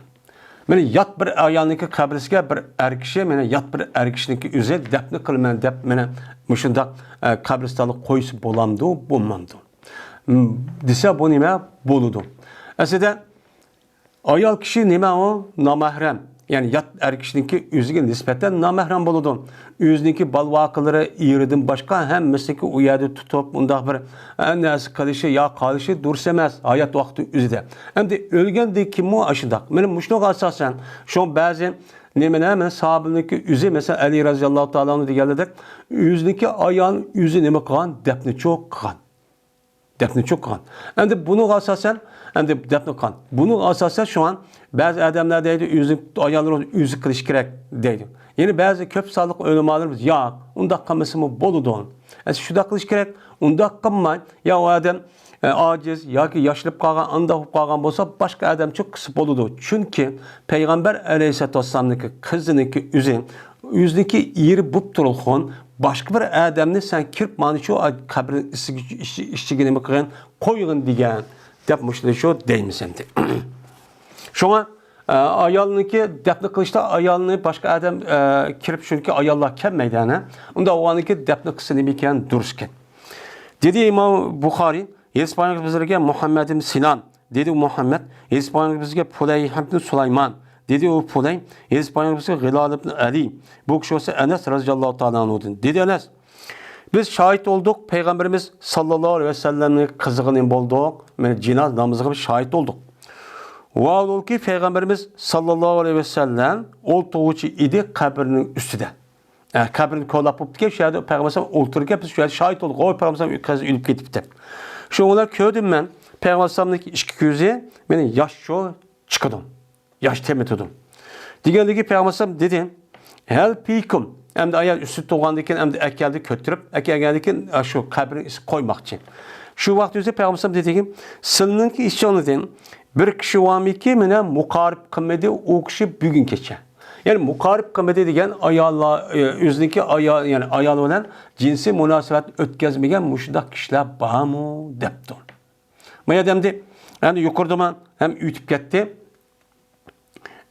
مانا يات بىر ئايالنىڭكى قەبرىسىگە بىر ئەر كىشى، مانا يات بىر ئەر كىشىنىڭكى ئۆزى دەپنە قىلىمەن دەپ، مانا مۇشۇنداق، ئە، قەبرىستانلىق قويسا بولامدۇ، بولمامدۇ؟ م، دېسە، بۇ نېمە بولىدۇ؟ ئەسلىدە، ئايال كىشى نېمە ئۇ؟ نامەھرەم. يەنى يات ئەر كىشىنىڭكى ئۆزىگە نىسبەتەن نامەھرەم بولىدۇ. ئۆزىنىڭكى بالا-ۋاقىلىرى، ئېرىدىن باشقا ھەممىسىنىڭكى ئۇ يەردە تۇتۇپ، ئۇنداق بىر، ئە، نەرسە قىلىشى يا قالىشى دۇرۇس ئەمەس، ھايات ۋاقتى ئۆزىدە. ئەمدى ئۆلگەندىن كېيىنمۇ ئاشۇنداق. مانا مۇشۇنىڭغا ئاساسەن، شۇ بەزى نېمىنى، مانا ساھابىنىڭكى ئۆزى، مەسىلەن، ئەلى رەزىياللاھۇ تائالا ئەنھۇ دېگەنلىرىدەك، ئۆزىنىڭكى ئايالىنى ئۆزى نېمە قىلغان؟ دەپنىچۇ قىلغان. دەپنىچۇ قىلغان. ئەمدى بۇنىڭغا ئاساسەن، ئەمدى دەپنە قىلغان. بۇنىڭغا ئاساسەن شۇڭا بەزى ئادەملەر دەيدۇ، ئۆزى ئاياللىرى ئۆزى قىلىش كېرەك دەيدۇ. يەنە بەزى كۆپ سانلىق ئۆلىمالىرىمىز، ياق، ئۇنداق قىلمىسىمۇ بولىدۇ. ئەسلى شۇنداق قىلىش كېرەك، ئۇنداق قىلماي، يا ئۇ ئادەم، ئە، ئاجىز ياكى ياشىلىپ قالغان، ئانداق بولۇپ قالغان بولسا، باشقا ئادەمچۇ قىلسا بولىدۇ. چۈنكى پەيغەمبەر ئەلەيھىسسالاتۇ ۋەسسالامنىڭكى قىزىنىڭكى ئۆزى ئۆزىنىڭكى ئېرى بوپ تۇرۇلغان باشقا بىر ئادەمنى سەن كىرىپ، مانا شۇ قەبرىنىڭ ئىچىگە، ئىچ-، ئىچىگە نېمە قىلغىن، قويغىن دېگەن، دەپ مۇشۇنداق شۇ دەيمىز ئەمدى. شۇڭا، ئە، ئايالنىڭكى دەپنە قىلىشتا ئايالنى باشقا ئادەم، ئە، كىرىپ، چۈنكى ئاياللار كەلمەيدۇ، ئەنە. ئۇندا ئۇنىڭكى دەپنە قىلسا نېمە ئىكەن، دۇرۇس ئىكەن. دېدى ئىمام بۇخارى، ھەدىس بايان بىزلەرگە مۇھەممەد ئىبن سىنان، دېدى ئۇ مۇھەممەد، ھەدىس بايان بىزگە پۇلەيھ ئىبن سۇلايمان، دېدى ئۇ پۇلەيھ، ھەدىس بايان بىزگە غىلال ئىبن ئەلى، بۇ كىشى بولسا ئەنەس رەزىياللاھۇ تائالا ئەنھۇدىن. دېدى ئەنەس، بىز شاھىت بولدۇق، پەيغەمبىرىمىز ساللاللاھۇ ئەلەيھى ۋەسەللەمنىڭ قىزىغا نېمە بولدۇق؟ مانا جىناز نامىزىغا بىز شاھىت بولدۇق. ۋاھالبۇلكى، پەيغەمبىرىمىز ساللاللاھۇ ئەلەيھى ۋەسەللەم ئولتۇرغۇچى ئىدى قەبرىنىڭ ئۈستىدە. ئە، قەبرىنى كولاپ بوپتىكەن، شۇ يەردە پەيغەمبەر ئولتۇرىدىكەن، بىز شۇ يەردە شاھىت بولدۇق، ھوي، پەيغەمبەر ئۆتكەزدى، ئۆلۈپ كېتىپتۇ دەپ. شۇڭا كۆردۈم مەن، پەيغەمبەرنىڭكى ئىككى كۆزى، مېنى ياش شۇ چىقىدۇ. ياش تېمىتىدۇ. دېگەندىكى پەيغەمبەر دېدى، ھەل فىكۇم. ئەمدى ئايال ئۈستىدە تۇرغاندىكىن، ئەمدى ئەكەلدى كۆتۈرۈپ، ئەكەلگەندىكىن، ئا، شۇ قەبرىنىڭ ئىچىگە قويماقچى. شۇ ۋاقىت ئۆزى پەيغەمبەر دېدىكى، سىلىنىڭكى ئىچىڭىزدىن بىر كىشى بارمىكى، مېنى مۇقارىپ قىلمىدى، ئۇ كىشى بۈگۈن كېچە. يەنى مۇقارىپ قىلمىدى دېگەن ئاياللار، ئۆزىنىڭكى ئايال، يەنى ئايال بىلەن جىنسىي مۇناسىۋەت ئۆتكۈزمىگەن مۇشۇنداق كىشىلەر بارمۇ دەپتۇ. ما يەردە ئەمدى، ئەمدى يۇقىرىدا مەن ھەم ئۆتۈپ كەتتى.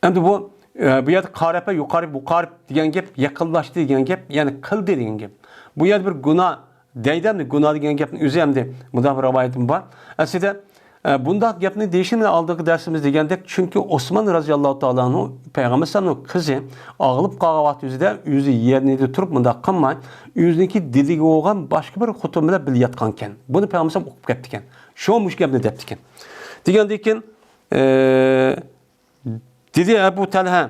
ئەمدى بۇ، ئە، بۇ يەردە قارەپە، يۇقارى، مۇقارىپ دېگەن گەپ، يېقىنلاشتى دېگەن گەپ، يەنى قىلدى دېگەن گەپ. بۇ يەردە بىر گۇناھ دەيدۇ، ئەمدى گۇناھ دېگەن گەپنىڭ ئۆزى ئەمدى مۇنداق بىر رىۋايىتىم بار. ئەسلىدە، ئە، بۇنداق گەپنى دېيىشنى مەن ئالدىنقى دەرسىمىز دېگەندەك، چۈنكى ئوسمان رەزىياللاھۇ تائالا ئەنھۇ پەيغەمبەر ئەلەيھىسسالامنىڭ قىزى ئاغلىپ قالغان ۋاقتى ئۆزىدە ئۆزى يەرنىدە تۇرۇپ مۇنداق قىلماي، ئۆزىنىڭكى دېدىگە بولغان باشقا بىر خوتۇن بىلەن بىللە ياتقانىكەن. بۇنى پەيغەمبەر ئەلەيھىسسالام ئۇقۇپ كەپتىكەن. شۇڭا مۇشۇ گەپنى دەپتىكەن. دېگەندىن كېيىن، ئە، دېدى ئەبۇ تەلھە،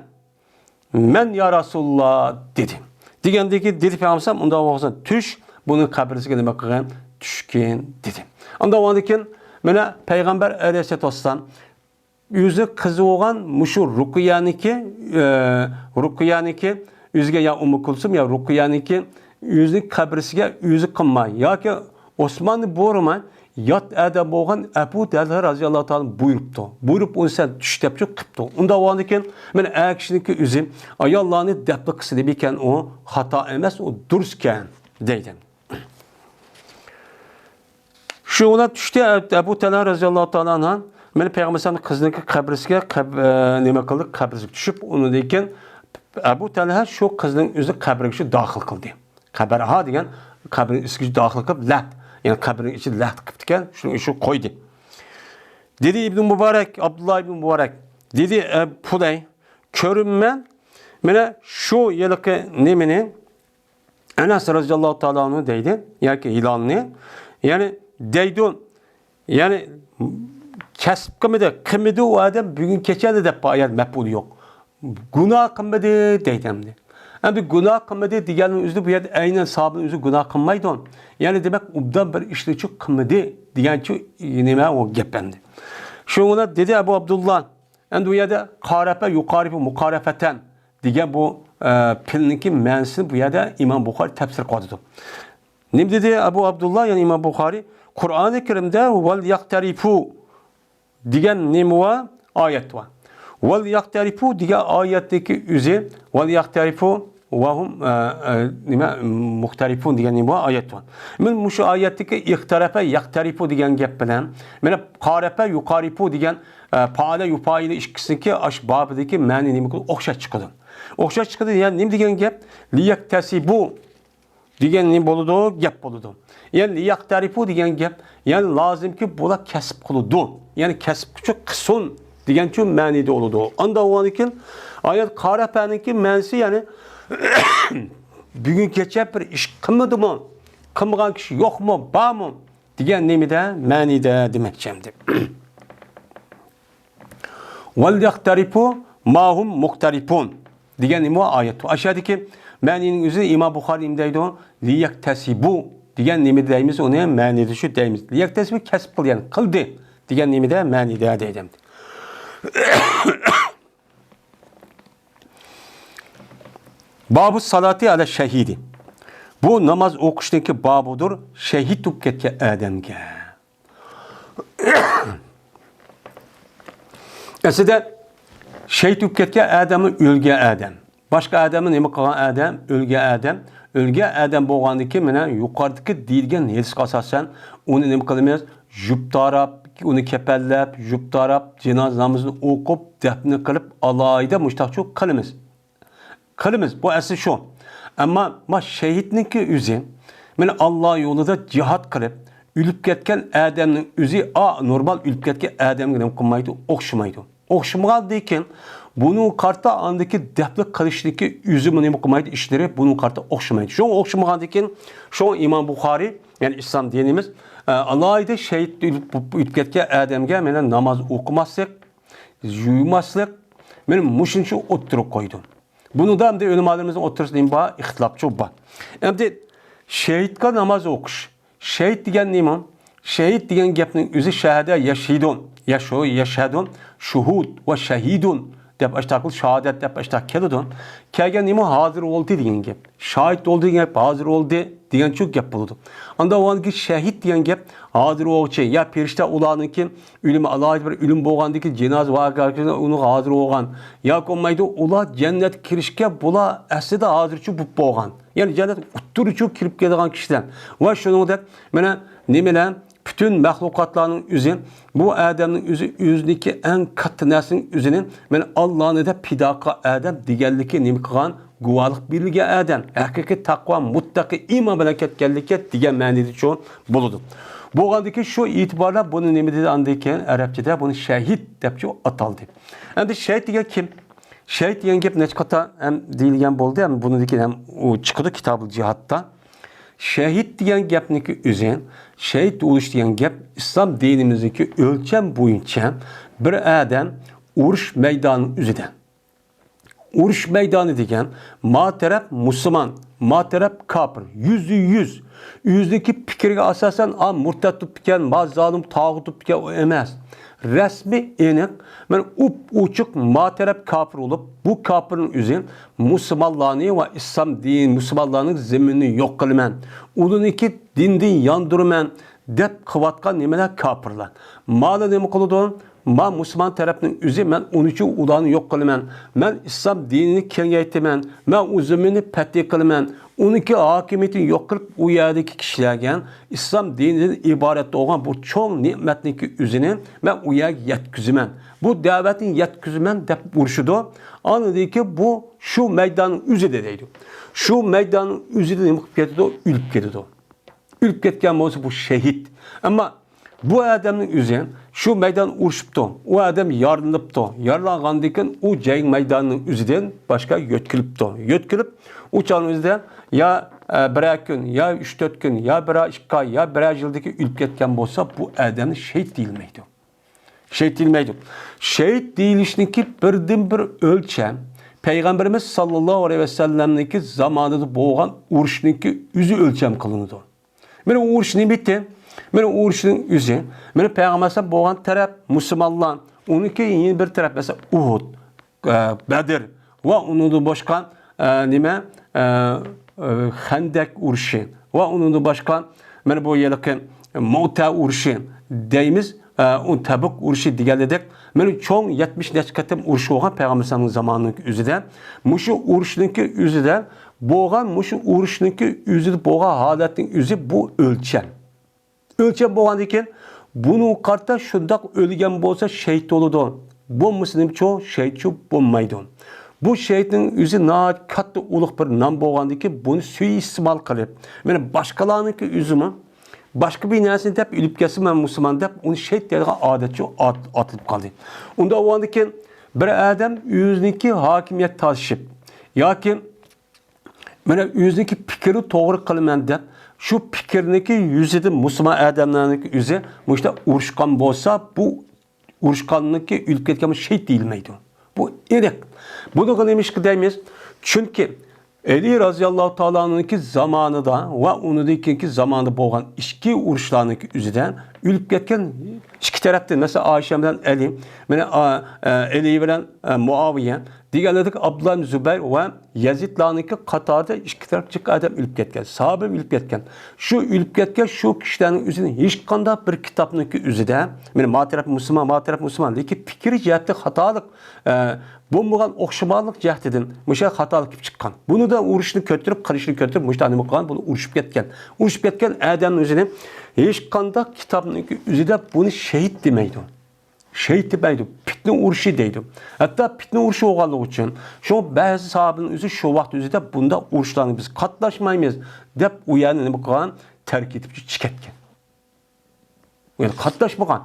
مەن يا رەسۇلاللا دېدى. دېگەندىن كېيىن دېدى پەيغەمبەر ئەلەيھىسسالام، ئۇنداق بولسا چۈش، بۇنىڭ قەبرىسىگە نېمە قىلغىن؟ چۈشكىن دېدى. ئۇنداق بولغاندىن كېيىن مانا پەيغەمبەر ئەلەيھىسسالاتۇ ۋەسسالام ئۆزى قىزى بولغان مۇشۇ رۇقىيەنىڭكى، ئە، رۇقىيەنىڭكى ئۆزىگە يا ئۇممۇ كۇلسۇم يا رۇقىيەنىڭكى ئۆزىنىڭ قەبرىسىگە ئۆزى قىلماي ياكى ئوسماننى بۇيرۇماي، يات ئادەم بولغان ئەبۇ تەلھە رەزىياللاھۇ تائالا بۇيرۇپتۇ. بۇيرۇپ، ئۇنى سەن چۈش دەپچۇ قىپتۇ. ئۇنداق بولغاندىكىن، مانا ئەر كىشىنىڭكى ئۆزى ئاياللارنى دەپنە قىلسا نېمە ئىكەن، ئۇ خاتا ئەمەس، ئۇ دۇرۇس ئىكەن دەيدۇ. شۇ بىلەن چۈشتى ئەبۇ تەلھە رەزىياللاھۇ تائالا ئەنھۇ، مانا پەيغەمبەر ئەلەيھىسسالامنىڭ قىزىنىڭكى قەبرىسىگە قەب-، ئە، نېمە قىلدى، قەبرىسىگە چۈشۈپ، ئۇنىڭدىن كېيىن ئەبۇ تەلھە شۇ قىزنىڭ ئۆزى قەبرىگە شۇ داخىل قىلدى. قەبرىھا دېگەن قەبرىنىڭ ئىچىگە داخىل قىلىپ، لەھد، يەنى قەبرىنىڭ ئىچىدە لەھد قىپتىكەن، شۇنىڭ ئۈچۈن قويدى. دېدى ئىبنى مۇبارەك، ئابدۇللا ئىبنى مۇبارەك، دېدى، ئە، پۇلەي، كۆرۈممەن، مانا شۇ ھېلىقى نېمىنى، ئەنەس رەزىياللاھۇ تائالا ئەنھۇ دەيدۇ، ياكى ھىلالنى، يەنى دەيدۇ، يەنى كەسىپ قىلمىدى، قىلمىدى ئۇ ئادەم بۈگۈن كېچەدە دەپ، بۇ ئايەت مەپئۇلى يوق. گۇناھ قىلمىدى دەيدۇ ئەمدى. ئەمدى گۇناھ قىلمىدى دېگەننىڭ ئۆزىدە بۇ يەردە ئەينەن ساھابىنىڭ ئۆزى گۇناھ قىلمايدۇ. يەنى دېمەك، ئوبدان بىر ئىشنىچۇ قىلمىدى دېگەنچۇ نېمە ئۇ گەپ ئەمدى. شۇڭا دېدى ئەبۇ ئابدۇللا، ئەمدى بۇ يەردە قارەپە، يۇقارىپۇ، مۇقارەپەتەن دېگەن بۇ، ئە، پېئىلنىڭكى مەنىسىنى بۇ يەردە ئىمام بۇخارى تەپسىر قىلىۋاتىدۇ. نېمە دېدى ئەبۇ ئابدۇللا، يەنى ئىمام بۇخارى؟ قۇرئانى كەرىمدە ۋەل يەقتەرىپۇ دېگەن نېمە بار؟ ئايەت بار. ۋەل يەقتەرىپۇ دېگەن ئايەتتىكى ئۆزى، ۋەل يەقتەرىپۇ، ۋە ھۇم، ئە، ئە، نېمە، مۇختەرىپۇن دېگەن نېمە بار؟ ئايەت بار. مەن مۇشۇ ئايەتتىكى ئىقتەرەپە يەقتەرىپۇ دېگەن گەپ بىلەن، مانا قارەپە يۇقارىپۇ دېگەن، ئە، پائىلە يۇپائىلى ئىككىسىنىڭكى ئاش بابىدىكى مەنى نېمە ئوخشاش چىقىدۇ. ئوخشاش چىقىدۇ، يەنى نېمە دېگەن گەپ؟ لىيەكتەسىبۇ دېگەن نېمە بولىدۇ؟ گەپ بولىدۇ. يەنى لىيەقتەرىپۇ دېگەن گەپ، يەنى لازىمكى بۇلار كەسىپ قىلىدۇ. يەنى كەسىپكە قىلسۇن دېگەنچۇ مەنىدە بولىدۇ. ئاندا بولغاندىكىن، ئايەت قارەپەنىڭكى مەنىسى، يەنى بۈگۈنگىچە بىر ئىش قىلمىدىمۇ؟ قىلمىغان كىشى يوقمۇ؟ بارمۇ؟ دېگەن نېمىدە؟ مەنىدە دېمەكچى ئەمدى. ۋەليەقتەرىپۇ ما ھۇم مۇقتەرىپۇن دېگەن نېمە ئايەت؟ ئاشۇ يەردىكى مەنىنىڭ ئۆزى ئىمام بۇخارىي نېمە دەيدۇ؟ لىيەكتەسىبۇ دېگەن نېمە دەيمىز ئۇنى؟ مەنىدە شۇ دەيمىز. لىيەكتەسىبۇ، كەسىپ قىل، يەنى قىلدى دېگەن نېمىدە؟ مەنىدە دەيدۇ. بابۇ سالاتى ئەلە شەھىدى. بۇ ناماز ئوقۇشنىڭكى بابىدۇر شەھىد بولۇپ كەتكەن ئادەمگە. ئەسلىدە شەھىد بولۇپ كەتكەن ئادەممۇ ئۆلگەن ئادەم. باشقا ئادەممۇ نېمە قىلغان ئادەم؟ ئۆلگەن ئادەم. ئۆلگەن ئادەم بولغاندىكىن، مانا يۇقىرىدىكى دېيىلگەن ھەدىسكە ئاساسەن ئۇنى نېمە قىلىمىز؟ يۇيۇپ تاراپ، ئۇنى كەپەنلەپ، يۇيۇپ تاراپ، جىنازا نامىزىنى ئوقۇپ، دەپنە قىلىپ، ئالاھىدە مۇشتاقچۇ قىلىمىز. قىلىمىز. بۇ ئەسلى شۇ. ئەمما ما شەھىدنىڭكى ئۆزى، مانا ئاللا يولىدا جىھاد قىلىپ، ئۆلۈپ كەتكەن ئادەمنىڭ ئۆزى، ئا، نورمال ئۆلۈپ كەتكەن ئادەمگە نېمە قىلمايدۇ؟ ئوخشىمايدۇ. ئوخشىمىغاندىكىن، بۇنىڭغا قارىتا ئاندىكى دەپنە قىلىشنىڭكى ئۆزىمۇ نېمە قىلمايدۇ؟ ئىشلىرى بۇنىڭغا قارىتا ئوخشىمايدۇ. شۇڭا ئوخشىمىغاندىكىن، شۇڭا ئىمام بۇخارىي، يەنى ئىسلام دىنىمىز، ئە، ئالاھىدە شەھىد ئۆلۈپ، ئۆلۈپ كەتكەن ئادەمگە مانا ناماز ئوقۇماسلىق، يۇيماسلىق، مانا مۇشۇنچە ئوتتۇرىغا قويدۇ. بۇنىڭدا ئەمدى ئۆلىمالىرىمىزنىڭ ئوتتۇرىسىدا نېمە بار؟ ئىختىلاپچۇ بار. ئەمدى شەھىدكە ناماز ئوقۇش. شەھىد دېگەن نېمە؟ شەھىد دېگەن گەپنىڭ ئۆزى شەھەدە يەشھىدۇن، يەشۇ، يەشھەدۇن، شۇھۇد ۋە شەھىدۇن دەپ ئاشتاق شاھادەت دەپ ئاشتاق كېلىدۇ. كەلگەن نېمە؟ ھازىر بولدى دېگەن گەپ. شاھىت بولدى دېگەن گەپ، ھازىر بولدى دېگەنچۇ گەپ بولىدۇ. ئاندا ئۇنىڭكى شەھىد دېگەن گەپ ھازىر بولغۇچى يا پەرىشتە ئۇلارنىڭكى ئۆلۈمى، ئالاھىدە بىر ئۆلۈم بولغاندىكىن جىنازا ۋەقەسى ئۇنىڭغا ھازىر بولغان. ياكى بولمايدۇ، ئۇلار جەننەتكە كىرىشكە بۇلار ئەسلىدە ھازىرچۇ بولۇپ بولغان. يەنى جەننەت ئوتتۇرىچۇ كىرىپ كېلىدىغان كىشىلەر. ۋە شۇنىڭدەك مانا نېمىلەر؟ پۈتۈن مەخلۇقاتلارنىڭ ئۆزى، بۇ ئادەمنىڭ ئۆزى ئۆزىنىڭكى ئەڭ كاتتا نەرسىنىڭ ئۆزىنى مانا ئاللانى دەپ پىدا قىلغان ئادەم دېگەنلىكى نېمە قىلغان؟ گۇۋاھلىق بېرىلگەن ئادەم، ھەقىقىي تەقۋا، مۇتتەقى، ئىمان بىلەن كەتكەنلىكى دېگەن مەنىدىچۇ بولىدۇ. بولغاندىكىن شۇ ئېتىباردا بۇنى نېمە دېدى ئاندىن كېيىن؟ ئەرەبچىدە بۇنى شەھىد دەپچۇ ئاتالدى. ئەمدى شەھىد دېگەن كىم؟ شەھىد دېگەن گەپ نەچچە قېتىم ھەم دېيىلگەن بولدى، ھەم بۇنىڭدىن كېيىن ھەم ئۇ چىقىدۇ كىتابۇل جىھادتا. شەھىد دېگەن گەپنىڭكى ئۆزى، شەھىد بولۇش دېگەن گەپ ئىسلام دىنىمىزدىكى ئۆلچەم بويىچە بىر ئادەم ئۇرۇش مەيدانىنىڭ ئۆزىدە. ئۇرۇش مەيدانى دېگەن، ما تەرەپ مۇسۇلمان، ما تەرەپ كاپىر، يۈزدە يۈز. ئۆزىنىڭكى پىكرىگە ئاساسەن، ئا، مۇرتەت بوپتىكەن، ما زالىم تاغۇت بوپتىكەن، ئۇ ئەمەس. رەسمىي، ئېنىق، مانا ئوپئوچۇق ما تەرەپ كاپىر بولۇپ، بۇ كاپىرنىڭ ئۆزى مۇسۇلمانلارنى ۋە ئىسلام دىنى، مۇسۇلمانلارنىڭ زېمىنىنى يوق قىلىمەن، ئۇلارنىڭكى دىنىدىن ياندۇرىمەن دەپ قىلىۋاتقان نېمىلەر؟ كاپىرلار. مانا نېمە قىلىدۇ؟ ما مۇسۇلمان تەرەپنىڭ ئۆزى، مەن ئۇنىچۇ ئۇلارنى يوق قىلىمەن، مەن ئىسلام دىنىنى كېڭەيتىمەن، مەن ئۇ زېمىننى پەتھى قىلىمەن، ئۇنىڭكى ھاكىمىيىتىنى يوق قىلىپ، ئۇ يەردىكى كىشىلەرگە ئىسلام دىنىدىن ئىبارەت بولغان بۇ چوڭ نېمەتنىڭكى ئۆزىنى مەن ئۇ يەرگە يەتكۈزىمەن، بۇ دەۋەتنى يەتكۈزىمەن دەپ ئۇرۇشىدۇ. ئاندىن كېيىن بۇ شۇ مەيداننىڭ ئۆزىدە دەيدۇ. شۇ مەيداننىڭ ئۆزىدە نېمە قىلىپ كېتىدۇ؟ ئۆلۈپ كېتىدۇ. ئۆلۈپ كەتكەن بولسا، بۇ شەھىت. ئەمما بۇ ئادەمنىڭ ئۆزى شۇ مەيدان ئۇرۇشۇپتۇ، ئۇ ئادەم يارىلىنىپتۇ. يارىلانغاندىن كېيىن ئۇ جەڭ مەيدانىنىڭ ئۆزىدىن باشقا يۆتكىلىپتۇ. يۆتكىلىپ، ئۇ چاغنىڭ ئۆزىدە يا، ئە، بىرەر كۈن، يا ئۈچ تۆت كۈن، يا بىرەر ئىككى ئاي، يا بىرەر يىلدىكى ئۆلۈپ كەتكەن بولسا، بۇ ئادەمنى شەھىت دېيىلمەيدۇ. شەھىت دېيىلمەيدۇ. شەھىت دېيىلىشنىڭكى بىردىنبىر ئۆلچەم پەيغەمبىرىمىز ساللاللاھۇ ئەلەيھى ۋەسەللەمنىڭكى زامانىدا بولغان ئۇرۇشنىڭكى ئۆزى ئۆلچەم قىلىنىدۇ. مانا ئۇرۇش نىمىتى، مانا ئۇرۇشنىڭ ئۆزى، مانا پەيغەمبەر ئەلەيھىسسالام بولغان تەرەپ مۇسۇلمانلار، ئۇنىڭكى يەنە بىر تەرەپ، مەسىلەن، ئۇھۇد، ئە، بەدر ۋە ئۇنىڭدىن باشقا، ئە، نېمە، ئە، ئە، خەندەك ئۇرۇشى ۋە ئۇنىڭدىن باشقا، مانا بۇ ھېلىقى مۇئتە ئۇرۇشى دەيمىز، ئە، ئۇ تەبۇك ئۇرۇشى دېگەنلىدەك، مانا چوڭ يەتمىش نەچچە قېتىم ئۇرۇش بولغان پەيغەمبەر ئەلەيھىسسالامنىڭ زامانىنىڭ ئۆزىدە. مۇشۇ ئۇرۇشنىڭكى ئۆزىدە بولغان مۇشۇ ئۇرۇشنىڭكى ئۆزىدە بولغان ھالەتنىڭ ئۆزى بۇ ئۆلچەم. ئۆلچەم بولغاندىن كېيىن، بۇنىڭغا قارىتا شۇنداق ئۆلگەن بولسا شېھىت بولىدۇ، بولمىسا نېمىچۇ، شېھىتچۇ بولمايدۇ. بۇ شېھىتنىڭ ئۆزى ناھايىتى كاتتا ئۇلۇغ بىر نام بولغاندىن كېيىن، بۇنى سۇيىئىستېمال قىلىپ، مانا باشقىلارنىڭكى ئۆزىمۇ باشقا بىر نەرسىنى دەپ ئۆلۈپ كەتسە، مەن مۇسۇلمان دەپ ئۇنى شېھىت دەيدىغان ئادەتچۇ ئات-، ئاتىلىپ قالدى. ئۇنداق بولغاندىن كېيىن، بىر ئادەم ئۆزىنىڭكى ھاكىمىيەت تالىشىپ ياكى مانا ئۆزىنىڭكى پىكرى توغرا قىلىمەن دەپ، شۇ پىكىرنىڭكى يۈزىدىن مۇسۇلمان ئادەملەرنىڭكى ئۆزى مۇشۇنداق ئۇرۇشقان بولسا، بۇ ئۇرۇشقاننىڭكى ئۆلۈپ كەتكەن شېھىت دېيىلمەيدۇ. بۇ ئېنىق. بۇنىڭغا نېمىشقا دەيمىز؟ چۈنكى ئەلى رازىياللاھۇ تائالانىڭكى زامانىدا ۋە ئۇنىڭدىن كېيىنكى زاماندا بولغان ئىچكى ئۇرۇشلارنىڭكى ئۆزىدە ئۆلۈپ كەتكەن ئىككى تەرەپتىن، مەسىلەن، ئائىشە بىلەن ئەلى، مانا، ئا، ئا، ئەلى بىلەن، ئا، مۇئاۋىيە دېگەنلەردىكى ئابدۇللا ئىبن زۇبەير ۋە يەزىدلارنىڭكى قاتارىدا ئىككى تەرەپ جىق ئادەم ئۆلۈپ كەتكەن، ساھابىمۇ ئۆلۈپ كەتكەن. شۇ ئۆلۈپ كەتكەن شۇ كىشىلەرنىڭ ئۆزىنى ھېچقانداق بىر كىتابنىڭكى ئۆزىدە، مانا، ما تەرەپ مۇسۇلمان، ما تەرەپ مۇسۇلمان، لېكىن پىكرى جەھەتتە خاتالىق، ئە، بولمىغان ئوخشىماملىق جەھىتىدىن مۇشۇ خاتالىق كېلىپ چىققان. بۇنىدا ئۇرۇشنى كۆتۈرۈپ، قىلىشنى كۆتۈرۈپ، مۇشۇ نېمە قىلغان، بۇنى ئۇرۇشۇپ كەتكەن. ئۇرۇشۇپ كەتكەن ئادەمنىڭ ئۆزىنى ھېچقانداق كىتابنىڭكى ئۆزىدە بۇنى شېھىت دېمەيدۇ. شېھىت دېمەيدۇ، پىتنە ئۇرۇشى دەيدۇ. ھەتتا پىتنە ئۇرۇشى بولغانلىقى ئۈچۈن، شۇڭا بەزى ساھابىنىڭ ئۆزى شۇ ۋاقىت ئۆزىدە بۇنداق ئۇرۇشلارنى بىز قاتناشمايمىز دەپ، ئۇ يەرنى نېمە قىلغان؟ تەرك ئېتىپ چىقىپ كەتكەن. يەنى قاتناشمىغان.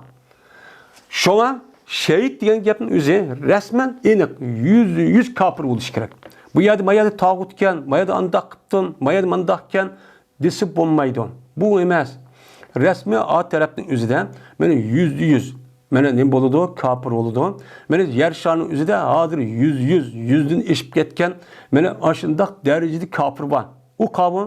شۇڭا شېھىت دېگەن گەپنىڭ ئۆزى رەسمەن ئېنىق، يۈزدە يۈز كاپىر بولۇشى كېرەك. بۇ يەردە، ما يەردە تاغۇت ئىكەن، ما يەردە ئانداق قىپتۇ، ما يەردە مانداق ئىكەن دېسە بولمايدۇ. بۇ ئەمەس. رەسمىي ئا تەرەپنىڭ ئۆزىدە مانا يۈزدە يۈز، مانا نېمە بولىدۇ؟ كاپىر بولىدۇ. مانا يەر شارىنىڭ ئۆزىدە ھازىر يۈز، يۈز، يۈزدىن ئېشىپ كەتكەن مانا ئاشۇنداق دەرىجىدە كاپىر بار. ئۇ قاۋۇ،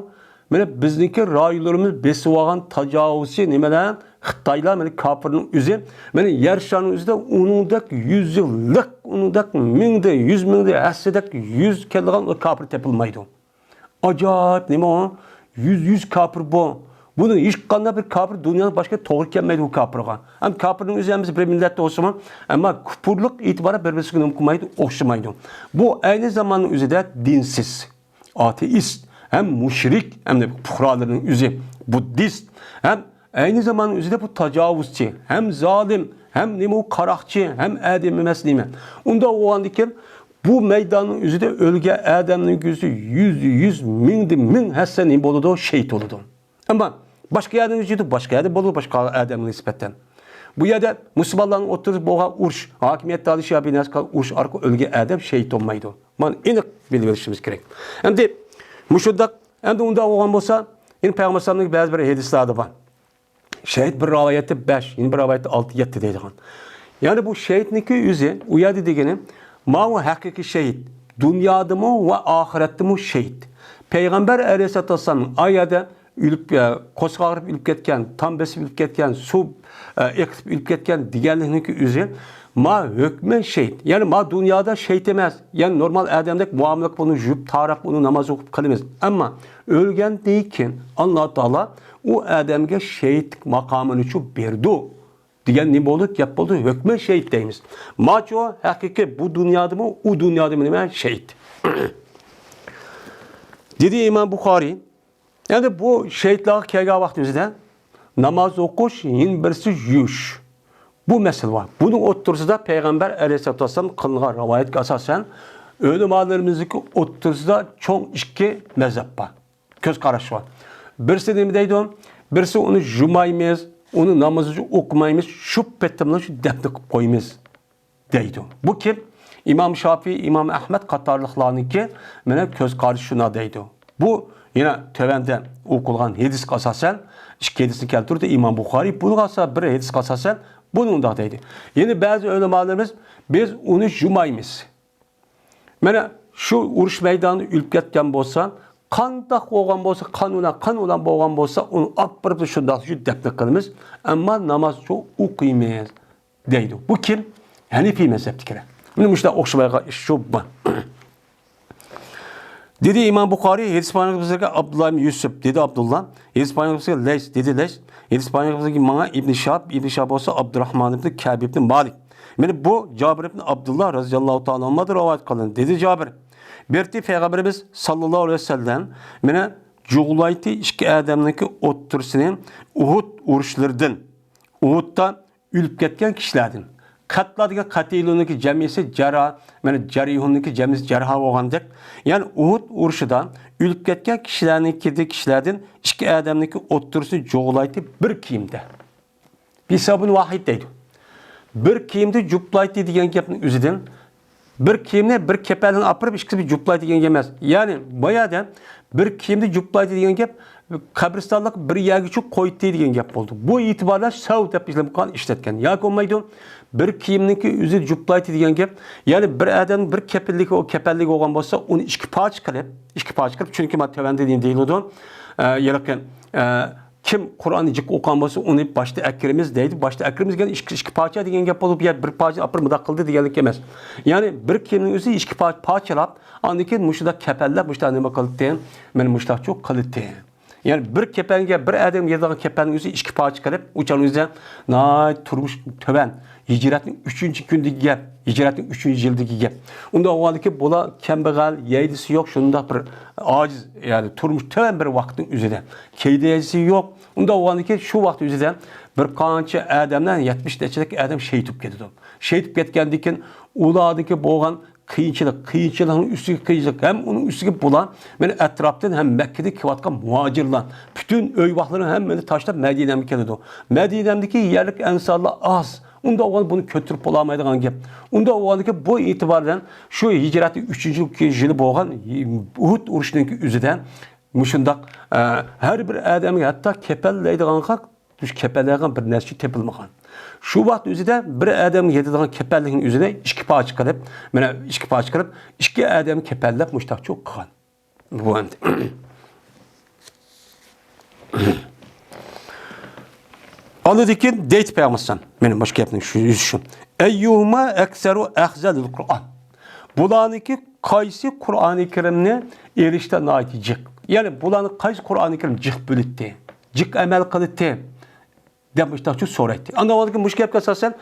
مانا بىزنىڭكى رايونلىرىمىز بېسىۋالغان تاجاۋۇزچى نېمىلەر؟ خىتايلار، مانا كاپىرنىڭ ئۆزى، مانا يەر شارىنىڭ ئۆزىدە ئۇنىڭدەك يۈز يىللىق، ئۇنىڭدەك مىڭدە، يۈز مىڭدە، ھەسسىدەك يۈز كېلىدىغان كاپىر تېپىلمايدۇ. ئاجايىپ نېمە ئۇ؟ يۈز، يۈز كاپىر بۇ. بۇنى ھېچقانداق بىر كاپىر دۇنيانىڭ باشقا توغرا كەلمەيدۇ بۇ كاپىرغا. ھەم كاپىرنىڭ ئۆزى ھەممىسى بىر مىللەتتە بولسىمۇ، ئەمما كۇپۇرلۇق ئېتىبارى بىر-بىرسىگە نېمە قىلمايدۇ؟ ئوخشىمايدۇ. بۇ ئەينى زاماننىڭ ئۆزىدە دىنسىز، ئاتېئىست، ھەم مۇشرىك، ھەم پۇقرالىرىنىڭ ئۆزى بۇددىست، ھەم ئەينى زاماننىڭ ئۆزىدە بۇ تاجاۋۇزچى، ھەم زالىم، ھەم نېمە ئۇ قاراقچى، ھەم ئادەم ئەمەس نېمە. ئۇنداق بولغاندىكىن، بۇ مەيداننىڭ ئۆزىدە ئۆلگەن ئادەمنىڭ كۆزى يۈز، يۈز، مىڭدە مىڭ ھەسسە نېمە بولىدۇ؟ شېھىت بولىدۇ. ئەمما باشقا يەردىن ئۆزىدە، باشقا يەردە بولىدۇ، باشقا ئادەمگە نىسبەتەن. بۇ يەردە مۇسۇلمانلارنىڭ ئوتتۇرىسىدا بولغان ئۇرۇش، ھاكىمىيەت تالىشىش يا بىر نەرسە ئۇرۇش ئارقىلىق ئۆلگەن ئادەم شېھىت بولمايدۇ. مانا ئېنىق بىلىۋېلىشىمىز كېرەك. ئەمدى مۇشۇنداق، ئەمدى ئۇنداق بولغان بولسا، يەنە پەيغەمبەر ئەلەيھىسسالامنىڭ بەزى بىر ھەدىسلەردە بار. شېھىت بىر رىۋايەتتە بەش، يەنە بىر رىۋايەتتە ئالتە، يەتتە دەيدىغان. يەنى بۇ شېھىتنىڭكى ئۆزى، ئۇ يەردە دېگىنى، ماۋۇ ھەقىقىي شېھىت، دۇنيادىمۇ ۋە ئاخىرەتتىمۇ شېھىت. پەيغەمبەر ئەلەيھىسسالاتۇ ۋەسسالام ئا يەردە ئۆلۈپ، ئە، قورسىقى ئاغرىپ ئۆلۈپ كەتكەن، تام بېسىپ ئۆلۈپ كەتكەن، سۇ، ئە، ئېقىتىپ ئۆلۈپ كەتكەن دېگەنلىكنىڭكى ئۆزى، ما ھۆكمەن شېھىت. يەنى ما دۇنيادا شېھىت ئەمەس. يەنى نورمال ئادەمدەك مۇئامىلە قىلىپ، ئۇنى يۇيۇپ، تاراپ، ئۇنى ناماز ئوقۇپ قىلىمىز. ئەمما ئۆلگەندىن كېيىن ئاللا تائالا ئۇ ئادەمگە شېھىتلىك ماقامىنىچۇ بېرىدۇ دېگەن نېمە بولدى؟ گەپ بولدى، ھۆكمەن شېھىت دەيمىز. ماچۇ ھەقىقىي بۇ دۇنيادىمۇ، ئۇ دۇنيادىمۇ نېمە؟ شېھىت. دېدى ئىمام بۇخارىي. ئەمدى بۇ شېھىتلارغا كەلگەن ۋاقتىمىزدا ناماز ئوقۇش، يەنە بىرسى يۇيۇش. بۇ مەسىلە بار. بۇنىڭ ئوتتۇرىسىدا پەيغەمبەر ئەلەيھىسسالاتۇ ۋەسسالام قىلغان رىۋايەتكە ئاساسەن، ئۆلىمالىرىمىزنىڭكى ئوتتۇرىسىدا چوڭ ئىككى مەزھەپ بار. كۆز قاراش بار. بىرسى نېمە دەيدۇ؟ بىرسى ئۇنى يۇمايمىز، ئۇنى نامىزىنى ئوقۇمايمىز، شۇ پېتىملا شۇ دەپنە قىلىپ قويىمىز دەيدۇ. بۇ كىم؟ ئىمام شافىي، ئىمام ئەھمەد قاتارلىقلارنىڭكى مانا كۆز قارىشى شۇنداق دەيدۇ. بۇ يەنە تۆۋەندە ئوقۇلغان ھەدىسكە ئاساسەن، ئىككى ھەدىسنى كەلتۈردى ئىمام بۇخارىي. بۇنىڭغا ئاسا-، بىر ھەدىسكە ئاساسەن بۇنى ئۇنداق دەيدۇ. يەنە بەزى ئۆلىمالىرىمىز، بىز ئۇنى يۇمايمىز. مانا شۇ ئۇرۇش مەيدانىدا ئۆلۈپ كەتكەن بولسا، قانداق بولغان بولسا، قان بىلەن، قان بىلەن بولغان بولسا، ئۇنى ئاپىرىپ شۇنداق شۇ دەپنە قىلىمىز. ئەمما ناماز شۇ ئوقۇيمىز دەيدۇ. بۇ كىم؟ ھەنىفىي مەزھەپتىكىلەر. مانا مۇشۇنداق ئوخشىمايدىغان ئىش شۇ بار. دېدى ئىمام بۇخارىي، ھەدىس پايغىمبىرىمىزگە ئابدۇللا ئىبن يۈسۈپ، دېدى ئابدۇللا. ھەدىس پايغىمبىرىمىزگە لەيس، دېدى لەيس. ھەدىس پايغىمبىرىمىزگە ماڭا ئىبن شىھاب، ئىبن شىھاب بولسا ئابدۇراھمان ئىبن كەب ئىبن مالىك. مانا بۇ جابىر ئىبن ئابدۇللا رازىياللاھۇ تائالا ئانھۇمدىن رىۋايەت قىلىندى. دېدى جابىر، بىرتى پەيغەمبىرىمىز ساللاللاھۇ ئەلەيھى ۋەسەللەم مانا جۇغلايتتى ئىككى ئادەمنىڭكى ئوتتۇرىسىنى ئۇھۇد ئۇرۇشلىرىدىن، ئۇھۇدتا ئۆلۈپ كەتكەن كىشىلەردىن. قەتلا دېگەن قەتىلۇنىڭكى جەمئىسى جەرھا، مانا جەرىھۇننىڭكى جەمئىسى جەرھا بولغاندەك. يەنى ئۇھۇد ئۇرۇشىدا ئۆلۈپ كەتكەن كىشىلەرنىڭكى، كىشىلەردىن ئىككى ئادەمنىڭكى ئوتتۇرىسىنى جۇغلايتتى بىر كىيىمدە. بىسەۋبىن ۋاھىد دەيدۇ. بىر كىيىمدە جۇپلايتتى دېگەن گەپنىڭ ئۆزىدىن، بىر كىيىمنى بىر كېپەنلىكنى ئاپىرىپ ئىككىسى بىر جۇپلايتتى دېگەن گەپ ئەمەس. يەنى بۇ يەردە بىر كىيىمدە جۇپلايتتى دېگەن گەپ قەبرىستانلىق بىر يەرگە چۈ قويتتى دېگەن گەپ بولدى. بۇ ئېتىباردا سەۋ دەپ ئىشلەتكەن ياكى بولمايدۇ. بىر كىيىمنىڭكى ئۆزى جۇپلايتتى دېگەن گەپ، يەنى بىر ئادەم بىر كېپەنلىكى، ئۇ كېپەنلىك بولغان بولسا، ئۇنى ئىككى پارچە قىلىپ، ئىككى پارچە قىلىپ، چۈنكى مانا تۆۋەندە دېيىلىدۇ، ئە، ھېلىقى، ئە، كىم قۇرئاننى جىق ئوقۇغان بولسا، ئۇنى باشتا ئەكىرىمىز دەيدۇ. باشتا ئەكىرىمىز دېگەن ئىككى، ئىككى پارچە دېگەن گەپ بولۇپ، يا بىر پارچە ئاپىرىپ مۇنداق قىلدى دېگەنلىك ئەمەس. يەنى بىر كىيىمنىڭ ئۆزى ئىككى پار-، پارچىلاپ، ئاندىن كېيىن مۇشۇنداق كەپەنلەپ، مۇشۇنداق نېمە قىلدى؟ مانا مۇشۇنداقچۇ قىلدى. يەنى بىر كېپەنگە، بىر ئادەمگە يېتىدىغان كېپەننىڭ ئۆزى ئىككى پارچە قىلىپ، ئۇ چاغنىڭ ئۆزىدە ناھايىتى تۇرمۇش تۆۋەن. ھىجرەتنىڭ ئۈچىنچى كۈنىدىكى گەپ، ھىجرەتنىڭ ئۈچىنچى يىلىدىكى گەپ. ئۇنداق بولغاندىكىن بۇلار كەمبەغەل، يەيلىسى يوق، شۇنداق بىر ئاجىز، يەنى تۇرمۇش تۆۋەن بىر ۋاقىتنىڭ ئۆزىدە. كىيىدىغان يەيلىسى يوق. ئۇنداق بولغاندىكىن شۇ ۋاقىت ئۆزىدە بىر قانچە ئادەملەر، يەتمىش نەچچىلىك ئادەم شېھىت بولۇپ كېتىدۇ. شېھىت بولۇپ كەتكەندىن كېيىن ئۇلاردىكى بولغان قىيىنچىلىق، قىيىنچىلىقنىڭ ئۈستىگە قىيىنچىلىق، ھەم ئۇنىڭ ئۈستىگە بۇلار مانا ئەتراپتىن ھەم مەككىدىن كېلىۋاتقان مۇھاجىرلار پۈتۈن ئۆي-ۋاقلىرىنى ھەممىنى تاشلاپ مەدىنەگە كېلىدۇ. مەدىنەدىكى يەرلىك ئەنسارلار ئاز. ئۇنداق بولغاندا بۇنى كۆتۈرۈپ بولالمايدىغان گەپ. ئۇنداق بولغاندىكىن بۇ ئېتىبار بىلەن شۇ ھىجرەتنىڭ ئۈچىنچى يىلى بولغان ئۇھۇد ئۇرۇشىنىڭكى ئۆزىدە مۇشۇنداق، ئە، ھەر بىر ئادەمگە ھەتتا كېپەنلەيدىغانغا مۇشۇ كېپەنلەيدىغان بىر نەرسە تېپىلمىغان. شۇ ۋاقىت ئۆزىدە بىر ئادەمگە يېتىدىغان كېپەنلىكنىڭ ئۆزىنى ئىككى پارچە قىلىپ، مانا ئىككى پارچە قىلىپ، ئىككى ئادەمگە كېپەنلەپ مۇشتاقچۇ قىلغان. بۇ ئەمدى. ئاندىن كېيىن دەيتتى پەيغەمبەر ئەلەيھىسسالام، مانا مۇشۇ گەپنىڭ شۇ يۈزى شۇ. ئەييۇھۇما ئەكسەرۇ ئەخزەن لىل قۇرئان. بۇلارنىڭكى قايسى قۇرئانى كەرىمنى ئېلىشتا ناھايىتى جىق؟ يەنى بۇلارنى قايسى قۇرئانى كەرىم جىق بىلىتتى؟ جىق ئەمەل قىلىتتى دەپ مۇشۇنداقچە سورايتتى. ئاندىن ئاۋۋالقى مۇشۇ گەپكە ئاساسەن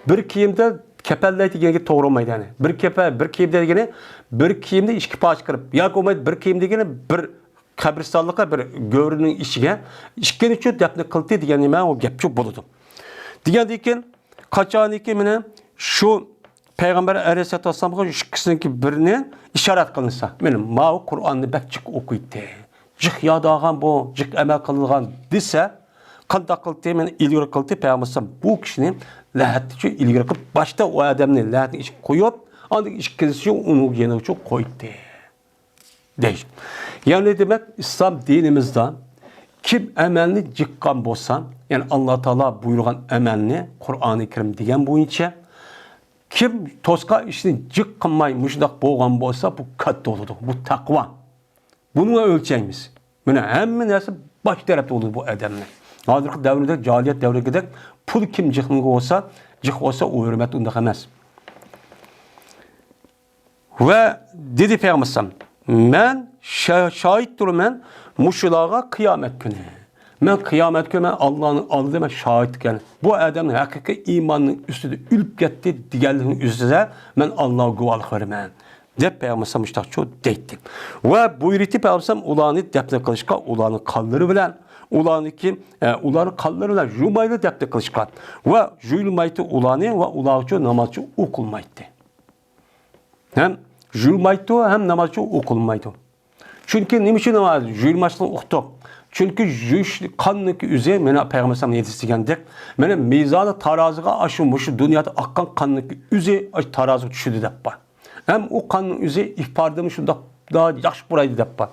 بىر كىيىمدە كېپەنلەيتتى دېگەن گەپ توغرا بولمايدۇ. يەنى بىر كېپە-، بىر كىيىم دېگىنى بىر كىيىمدە ئىككى پارچە قىلىپ، ياكى بولمايدۇ بىر كىيىم دېگىنى بىر قەبرىستانلىققا، بىر گۆرنىڭ ئىچىگە ئىككىنچى دەپنە قىلدى دېگەن نېمە ئۇ گەپچۇ بولىدۇ. دېگەندىن كېيىن قاچانكى مانا شۇ پەيغەمبەر ئەلەيھىسسالاتۇ ۋەسسالامغا شۇ ئىككىسىنىڭكى بىرىنى ئىشارەت قىلىنسا، مانا ماۋۇ قۇرئاننى بەك جىق ئوقۇيتتى. جىق ياد ئالغان بۇ، جىق ئەمەل قىلىدىغان دېسە، قانداق قىلدى؟ مانا ئىلگىرى قىلدى، پەيغەمبەر ئەلەيھىسسالام بۇ كىشىنى لەھەتتىچۇ ئىلگىرى قىلىپ، باشتا ئۇ ئادەمنى لەھەتنىڭ ئىچىگە قويۇپ، ئاندىن ئىككىنچىسى ئۇنىڭ يېنىغىچۇ قويدى. دەيدۇ. يەنى دېمەك، ئىسلام دىنىمىزدا كىم ئەمەلنى جىققان بولسا، يەنى ئاللا تائالا بۇيرۇغان ئەمەلنى، قۇرئانى كەرىم دېگەن بويىچە، كىم توسقان ئىشنى جىق قىلماي مۇشۇنداق بولغان بولسا، بۇ كاتتا بولىدۇ، بۇ تەقۋا. بۇنى ئۆلچەيمىز. مانا ھەممە نەرسە باش تەرەپتە بولىدۇ بۇ ئادەمنى. ھازىرقى دەۋردە، جاھىلىيەت دەۋرىگىدەك پۇل كىم جىقلىق بولسا، جىق بولسا، ئۇ ھۆرمەت ئۇنداق ئەمەس. ۋە دېدى پەيغەمبەر ئەلەيھىسسالام، مەن شا-، شاھىت تۇرىمەن مۇشۇلارغا قىيامەت كۈنى. مەن قىيامەت كۈنى مەن ئاللانىڭ ئالدىدا مەن شاھىت ئىكەن. بۇ ئادەمنىڭ ھەقىقىي ئىمانىنىڭ ئۈستىدە ئۆلۈپ كەتتى دېگەنلىكىنىڭ ئۈستىدە مەن ئاللاغا گۇۋاھلىق بېرىمەن، دەپ پەيغەمبەر ئەلەيھىسسالام مۇشۇنداقچۇ دەيتتى. ۋە بۇيرۇيتتى پەيغەمبەر ئەلەيھىسسالام ئۇلارنى دەپنە قىلىشقا، ئۇلارنىڭ قانلىرى بىلەن، ئۇلارنىڭكى، ئە، ئۇلارنىڭ قانلىرى بىلەن يۇمايلى دەپنە قىلىشقا. ۋە يۇيۇلمايتتى ئۇلارنى ۋە ئۇلارغىچۇ نامازچۇ ئوقۇلمايتتى. ھەم يۇيۇلمايتتى، ھەم نامازچۇ ئوقۇلمايدۇ. چۈنكى نېمە ئۈچۈن ناماز يۇيۇلماسلىقنى ئۇقتۇق؟ چۈنكى يۇيۇش قاننىڭكى ئۆزى، مانا پەيغەمبەر ئەلەيھىسسالام ھەدىس دېگەندەك، مانا مىزانى تارازىغا ئاشۇ مۇشۇ دۇنيادا ئاققان قاننىڭكى ئۆزى ئاشۇ تارازىغا چۈشىدۇ دەپ بار. ھەم ئۇ قاننىڭ ئۆزى ئىپادىنى شۇنداق ياخشى پۇرايدۇ دەپ بار.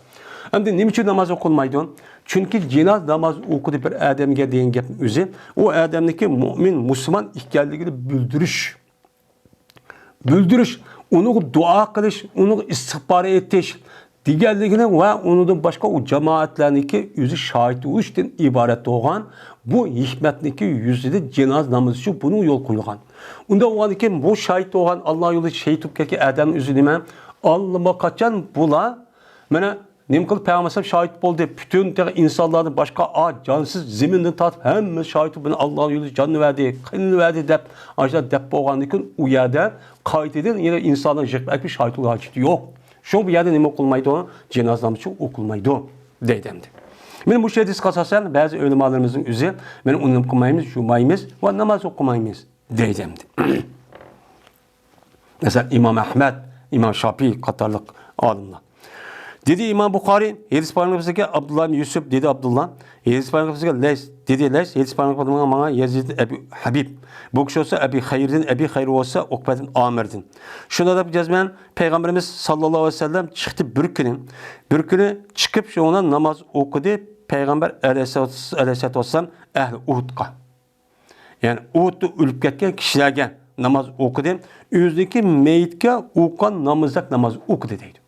ئەمدى نېمە ئۈچۈن ناماز ئوقۇلمايدۇ؟ چۈنكى جىناز ناماز ئوقۇدى بىر ئادەمگە دېگەن گەپنىڭ ئۆزى، ئۇ ئادەمنىڭكى مۆمىن، مۇسۇلمان ئىكەنلىكىنى بىلدۈرۈش. بىلدۈرۈش، ئۇنىڭغا دۇئا قىلىش، ئۇنىڭغا ئىستىغپار ئېيتىش دېگەنلىكىنى ۋە ئۇنىڭدىن باشقا ئۇ جامائەتلەرنىڭكى ئۆزى شاھىت بولۇشتىن ئىبارەت بولغان بۇ ھېكمەتنىڭكى يۈزىدە جىناز نامىزى ئۈچۈن بۇنىڭ يول قويۇلغان. ئۇنداق بولغاندىكىن بۇ شاھىت بولغان ئاللا يولىدا شېھىت بولۇپ كەتكەن ئادەمنىڭ ئۆزى نېمە؟ ئاللىماقاچان بۇلار مانا نېمە قىلىپ پەيغەمبەر ئەلەيھىسسالام شاھىت بولدى؟ پۈتۈن تېخى ئىنسانلاردىن باشقا ئا، جانسىز زېمىندىن تارتىپ ھەممىسى شاھىت بولۇپ، مانا ئاللا يولىدا جاننى بەردى، قېنىنى بەردى دەپ، ئاشۇنداق دەپ بولغاندىن كېيىن ئۇ يەردە قايتىدىن يەنە ئىنسانلار يىغىپ ئەكىپ شاھىت بولغان ھاجىتى يوق. شۇڭا بۇ يەردە نېمە ئوقۇلمايدۇ؟ جانازە نامىزى ئوقۇلمايدۇ دەيدۇ ئەمدى. مانا مۇشۇ ھەدىسكە ئاساسەن بەزى ئۆلىمالىرىمىزنىڭ ئۆزى، مانا ئۇنى نېمە قىلمايمىز، يۇمايمىز ۋە ناماز ئوقۇمايمىز دەيدۇ ئەمدى. مەسىلەن، ئىمام ئەھمەد، ئىمام شاپىي قاتارلىق ئالىملار. دېدى ئىمام بۇخارىي، ھەدىس بايانلىغۇچىسىگە ئابدۇللا ئىبن يۈسۈپ، دېدى ئابدۇللا، ھەدىس بايانلىغۇچىسىگە لەيس، دېدى لەيس، ھەدىس بايانلىغۇچىسىگە ماڭا يەزىد ئەبى ھەبىب. بۇ كىشى بولسا ئەبى خەيردىن، ئەبى خەير بولسا ئوقبەتىن ئامىردىن. شۇنداق دەپ جەزمەن پەيغەمبىرىمىز ساللاللاھۇ ئەلەيھى ۋەسەللەم چىقتى بىر كۈنى. بىر كۈنى چىقىپ، شۇنىڭ بىلەن ناماز ئوقۇدى پەيغەمبەر ئەلەيھىسسالاتۇ ۋەسسالام ئەھلى ئۇھۇدقا. يەنى ئۇھۇدتا ئۆلۈپ كەتكەن كىشىلەرگە ناماز ئوقۇدى. ئۆزىنىڭكى مېيىتكە ئوقۇغان نامىزىدەك ناماز ئوقۇدى دەيدۇ.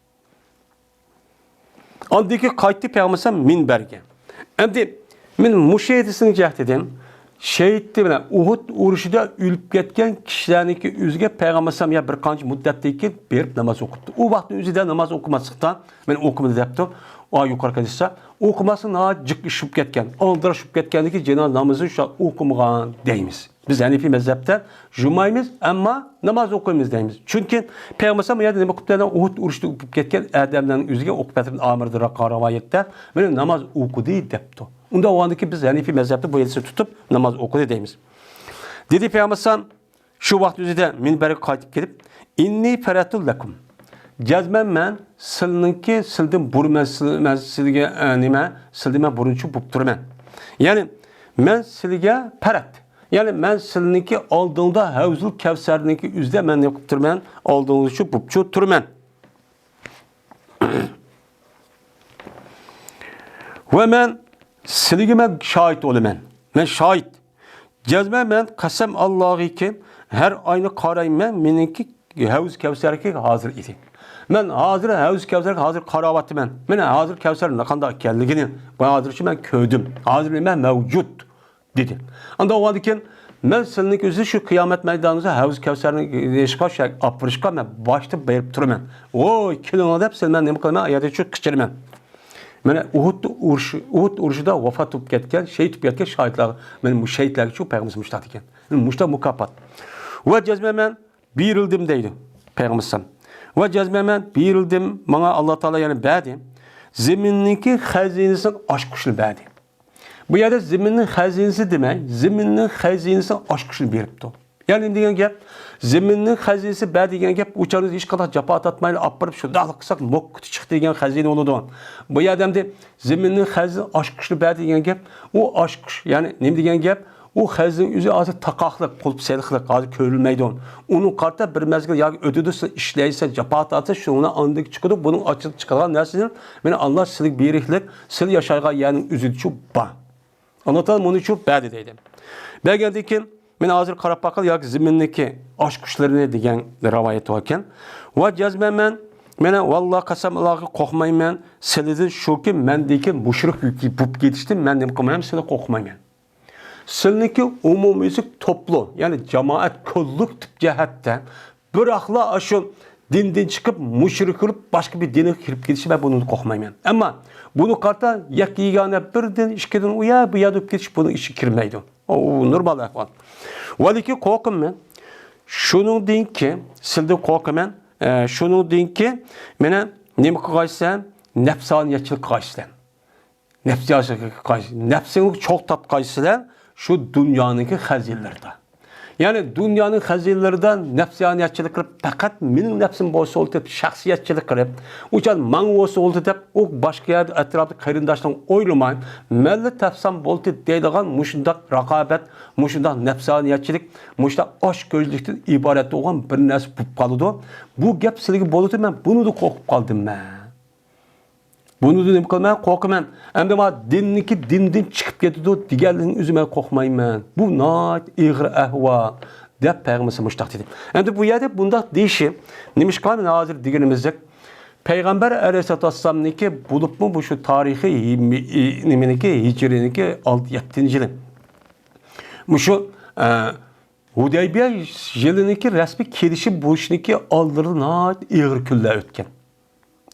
ئاندىن كېيىن قايتتى پەيغەمبەر ئەلەيھىسسالام مىنبەرگە. ئەمدى مەن مۇشۇ ھەدىسنىڭ جەھىتىدىن شېھىت بىلەن ئۇھۇد ئۇرۇشىدا ئۆلۈپ كەتكەن كىشىلەرنىڭكى ئۆزىگە پەيغەمبەر ئەلەيھىسسالام يا بىر قانچە مۇددەتتىن كېيىن بېرىپ ناماز ئوقۇپتۇ. ئۇ ۋاقىتنىڭ ئۆزىدە ناماز ئوقۇماسلىقتا، مەن ئوقۇمىدى دەپتۇ. ئا، يۇقىرىقى ھەدىستە ئوقۇماسلىق ناھايىتى جىق ئىش بولۇپ كەتكەن، ئالدىراش بولۇپ كەتكەندىن كېيىن جانازە نامىزىنى شۇ ئوقۇمىغان دەيمىز. بىز ھەنىفىي مەزھەپتە يۇمايمىز، ئەمما ناماز ئوقۇيمىز دەيمىز. چۈنكى پەيغەمبەر ئەلەيھىسسالام يەنە نېمە قىپتۇ؟ ئۇھۇد ئۇرۇشىدا ئۆلۈپ كەتكەن ئادەملەرنىڭ ئۆزىگە ئوقبەت ئامىردىن رىۋايەتتە مانا ناماز ئوقۇدى دەپتۇ. ئۇنداق بولغاندىكىن بىز ھەنىفىي مەزھەپتە بۇ ھەدىسنى تۇتۇپ ناماز ئوقۇدى دەيمىز. دېدى پەيغەمبەر ئەلەيھىسسالام، شۇ ۋاقىت ئۆزىدە مىنبەرگە قايتىپ كېلىپ، ئىننى فەرەتۇ لەكۇم. جەزمەن مەن سىلىنىڭكى، سىلىدىن بۇرۇن مەن سىل-، مەن سىلىگە، ئە، نېمە، سىلىدىن مەن بۇرۇنچۇ بوپ تۇرىمەن. يەنى مەن سىلىگە پەرەت. يەنى مەن سىلىنىڭكى ئالدىڭدا ھەۋزۇل كەۋسەرنىڭكى ئۆزىدە مەن نېمە قىلىپ تۇرىمەن؟ ئالدىڭدا شۇ بوپچۇ تۇرىمەن. ۋە مەن سىلىگە مەن شاھىت بولىمەن. مەن شاھىت. جەزمەن مەن قەسەم ئاللاھىكى ھەر ئاينى قارايمەن، مېنىڭكى ھەۋز كەۋسەركى ھازىر ئىدى. مەن ھازىر ھەۋز كەۋسەركە ھازىر قاراۋاتىمەن. مانا ھازىر كەۋسەر قانداق ئىكەنلىكىنى، بۇ ھازىرچە مەن كۆردۈم. ھازىر مەن مەۋجۇت دېدى. ئاندا ئۇنىڭدىن كېيىن مەن سىلىنىڭكى ئۆزى شۇ قىيامەت مەيدانىدا ھەۋز كەۋسەرنى يېشىشقا، شۇ ئاپىرىشقا مەن باشتا بېرىپ تۇرىمەن. ۋوي، كېلىڭلار دەپ سىلەرنى مەن نېمە قىلىمەن؟ ئۇ يەردە شۇ قىچىرىمەن. مانا ئۇھۇد ئۇرۇشى، ئۇھۇد ئۇرۇشىدا ۋاپات بولۇپ كەتكەن، شېھىت بولۇپ كەتكەن شاھىتلارغا، مانا مۇشۇ شېھىتلەرگە شۇ پەيغەمبىرىمىز مۇشۇنداق دېگەن. مانا مۇشۇنداق مۇكاپات. ۋە جەزمەن مەن بېرىلدىم دەيدۇ پەيغەمبىرىمىز. ۋە جەزمەن مەن بېرىلدىم، ماڭا ئاللا تائالا يەنە بەردى. زېمىننىڭكى خەزىنىسىنىڭ ئاچقۇچىنى بەردى. بۇ يەردە زېمىننىڭ خەزىنىسى دېمەي، زېمىننىڭ خەزىنىسىنىڭ ئاچقۇچىنى بېرىپتۇ. يەنى نېمە دېگەن گەپ؟ زېمىننىڭ خەزىنىسى بەر دېگەن گەپ، ئۇ چاغدا ھېچقانداق جاپا تارتمايلا ئاپىرىپ، شۇنداقلا قىلساق موككىتى چىقتى دېگەن خەزىنە بولىدۇ. بۇ يەردە ئەمدى زېمىننىڭ خەزىنىسى ئاچقۇچىنى بەر دېگەن گەپ، ئۇ ئاچقۇچ، يەنى نېمە دېگەن گەپ؟ ئۇ خەزىنە ئۆزى ھازىر تاقاقلىق، قۇلۇپ سېلىقلىق، ھازىر كۆرۈلمەيدۇ. ئۇنىڭ قارىتا بىر مەزگىل ياكى ئۆتىدۇ، سەن ئىشلەيسەن، جاپا تارتىسەن، شۇنىڭ بىلەن ئاندىن چىقىدۇ. بۇنىڭ ئاچىلىپ چىقىدىغان نەرسىدىن مانا ئاللا سىلىگە بېرىكلىك، سىلى ياشايدىغان يەرنىڭ ئۆزىدىچۇ بار. ئاللا تائالا مۇنىچۇ بەردى دەيدۇ. بەرگەندىن كېيىن، مانا ھازىر قاراپ باققىلى، ياكى زېمىننىڭكى ئاچقۇچلىرىنى دېگەن رىۋايەت باركەن. ۋە جەزمەن مەن، مانا ۋاللا قەسەم ئاللاغا قورقمايمەن سىلىدىن، شۇكى مەندىكى مۇشرىك بولۇپ كېتىشتىن مەن نېمە قىلمايمەن، سىلى قورقمايمەن. سىلىنىڭكى ئومۇميۈزلۈك توپلۇق، يەنى جامائەت كوللېكتىپ جەھەتتە بىراقلا ئاشۇ دىندىن چىقىپ، مۇشرىك بولۇپ، باشقا بىر دىنغا كىرىپ كېتىشى، مەن بۇنى قورقمايمەن. ئەمما بۇنى قارىتا يەككە يېگانە بىردىن، ئىككىدىن ئۇ يەر، بۇ يەردە بولۇپ كېتىش بۇنىڭ ئىچىگە كىرمەيدۇ. ئۇ نورمال ئەھۋال. ۋەلىكىن قورقىمەن. شۇنىڭدىنكى، سىلدىن قورقىمەن. ئە، شۇنىڭدىنكى، مانا نېمە قىلغايسەن؟ نەپسانىيەتچىلىك قىلغايسەن. نەپسىياسىغا قايسى، نەپسىڭنى چوغ تارتقايسىلەر شۇ دۇنيانىڭكى خەزىنىلىرىدا. يەنى دۇنيانىڭ خەزىنىلىرىدا نەپسىيانىيەتچىلىك قىلىپ، پەقەت مېنىڭ نەپسىم بولسا بولدى دەپ، شەخسىيەتچىلىك قىلىپ، ئۇچان ماڭا بولسا بولدى دەپ، ئۇ باشقا يەردە ئەتراپتا قېرىنداشلىرىڭ ئويلىماي، مەنلا تاپسام بولدى دەيدىغان مۇشۇنداق رىقابەت، مۇشۇنداق نەپسانىيەتچىلىك، مۇشۇنداق ئاچكۆزلۈكتىن ئىبارەت بولغان بىر نەرسە بولۇپ قالىدۇ. بۇ گەپ سىلىگە بولىدۇ، مەن بۇنىڭدىن قورقۇپ قالدىم مەن. بۇنىڭدىن نېمە قىلىمەن؟ قورقىمەن. ئەمدى مانا دىننىكى، دىندىن چىقىپ كېتىدۇ دېگەنلىكنىڭ ئۆزى مەن قورقمايمەن. بۇ ناھايىتى ئېغىر ئەھۋال، دەپ پەيغەمبىرىمىز مۇشۇنداق دېدى. ئەمدى بۇ يەردە بۇنداق دېيىشى، نېمىشقا مانا ھازىر دېگىنىمىزدەك، پەيغەمبەر ئەلەيھىسسالاتۇ ۋەسسالامنىڭكى بولۇپمۇ مۇشۇ تارىخىي ھىم-، ئى، نېمىنىڭكى، ھىجرىينىڭكى ئالتە، يەتتىنچى يىلى. مۇشۇ، ئە، ھۇدەيبىيە يىلىنىڭكى رەسمىي كېلىشىپ بولۇشىنىڭكى ئالدىدا ناھايىتى ئېغىر كۈنلەر ئۆتكەن.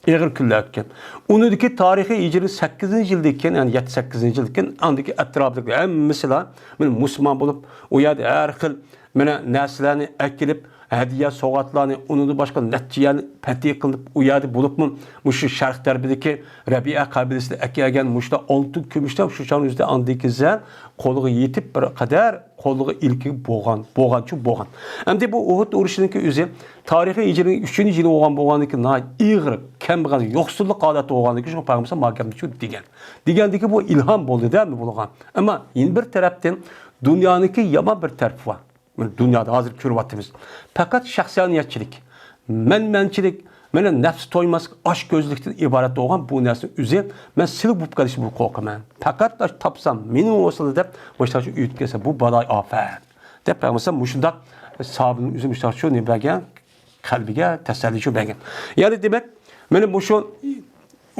ئېغىر كۈنلەر ئۆتكەن. ئۇنىڭدىكى تارىخىي ھىجرىي سەككىزىنچى يىلدىن كېيىن، يەنى يەتتە سەككىزىنچى يىلدىن كېيىن، ئاندىكى ئەتراپىدىكى ھەممىسىلا مانا مۇسۇلمان بولۇپ، ئۇ يەردە ھەر خىل مانا نەرسىلەرنى ئەكېلىپ، ھەدىيە، سوۋغاتلارنى، ئۇنىڭدىن باشقا نەچچە يەرنى پەتھى قىلىنىپ، ئۇ يەردە بولۇپمۇ مۇشۇ شەرق تەرىپىدىكى رەبىئە قەبىلىسىدىن ئەكەلگەن مۇشۇنداق ئالتۇن، كۈمۈشلەر شۇ چاغنىڭ ئۆزىدە ئاندىن كېيىن قولىغا يېتىپ بىر قەدەر قولىغا ئىلكىگە بولغان، بولغانچۇ بولغان. ئەمدى بۇ ئۇھۇد ئۇرۇشىنىڭكى ئۆزى تارىخىي ھىجرىينىڭ ئۈچىنچى يىلى بولغان، بولغاندىكىن ناھايىتى ئېغىر، كەمبەغەل، يوقسۇللۇق ھالەتتە بولغاندىكىن شۇ پەيغەمبەر ماڭا گەپنى شۇ دېگەن. دېگەندىكىن بۇ ئىلھام بولدى-دە بۇلارغا. ئەمما يەنە بىر تەرەپتىن دۇنيانىڭكى يامان بىر تەرىپى بار. دۇنيادا ھازىر كۆرۈۋاتىمىز. پەقەت شەخسانىيەتچىلىك، مەنمەنچىلىك، مانا نەپسى تويماسلىق، ئاچكۆزلۈكتىن ئىبارەت بولغان بۇ نەرسىنىڭ ئۆزى مەن سىلىك بولۇپ قېلىشىدىن قورقىمەن. پەقەت ئاشۇ تاپسام مېنىڭ بولسىلا دەپ مۇشۇنداق ئۆتۈپ كەتسە بۇ بالايىئاپەت. دەپ پەيغەمبەر مۇشۇنداق ساھابىنىڭ ئۆزى مۇشۇنداق شۇ نېمە بەرگەن، قەلبىگە تەسەللى شۇ بەرگەن. يەنى دېمەك، مانا مۇشۇ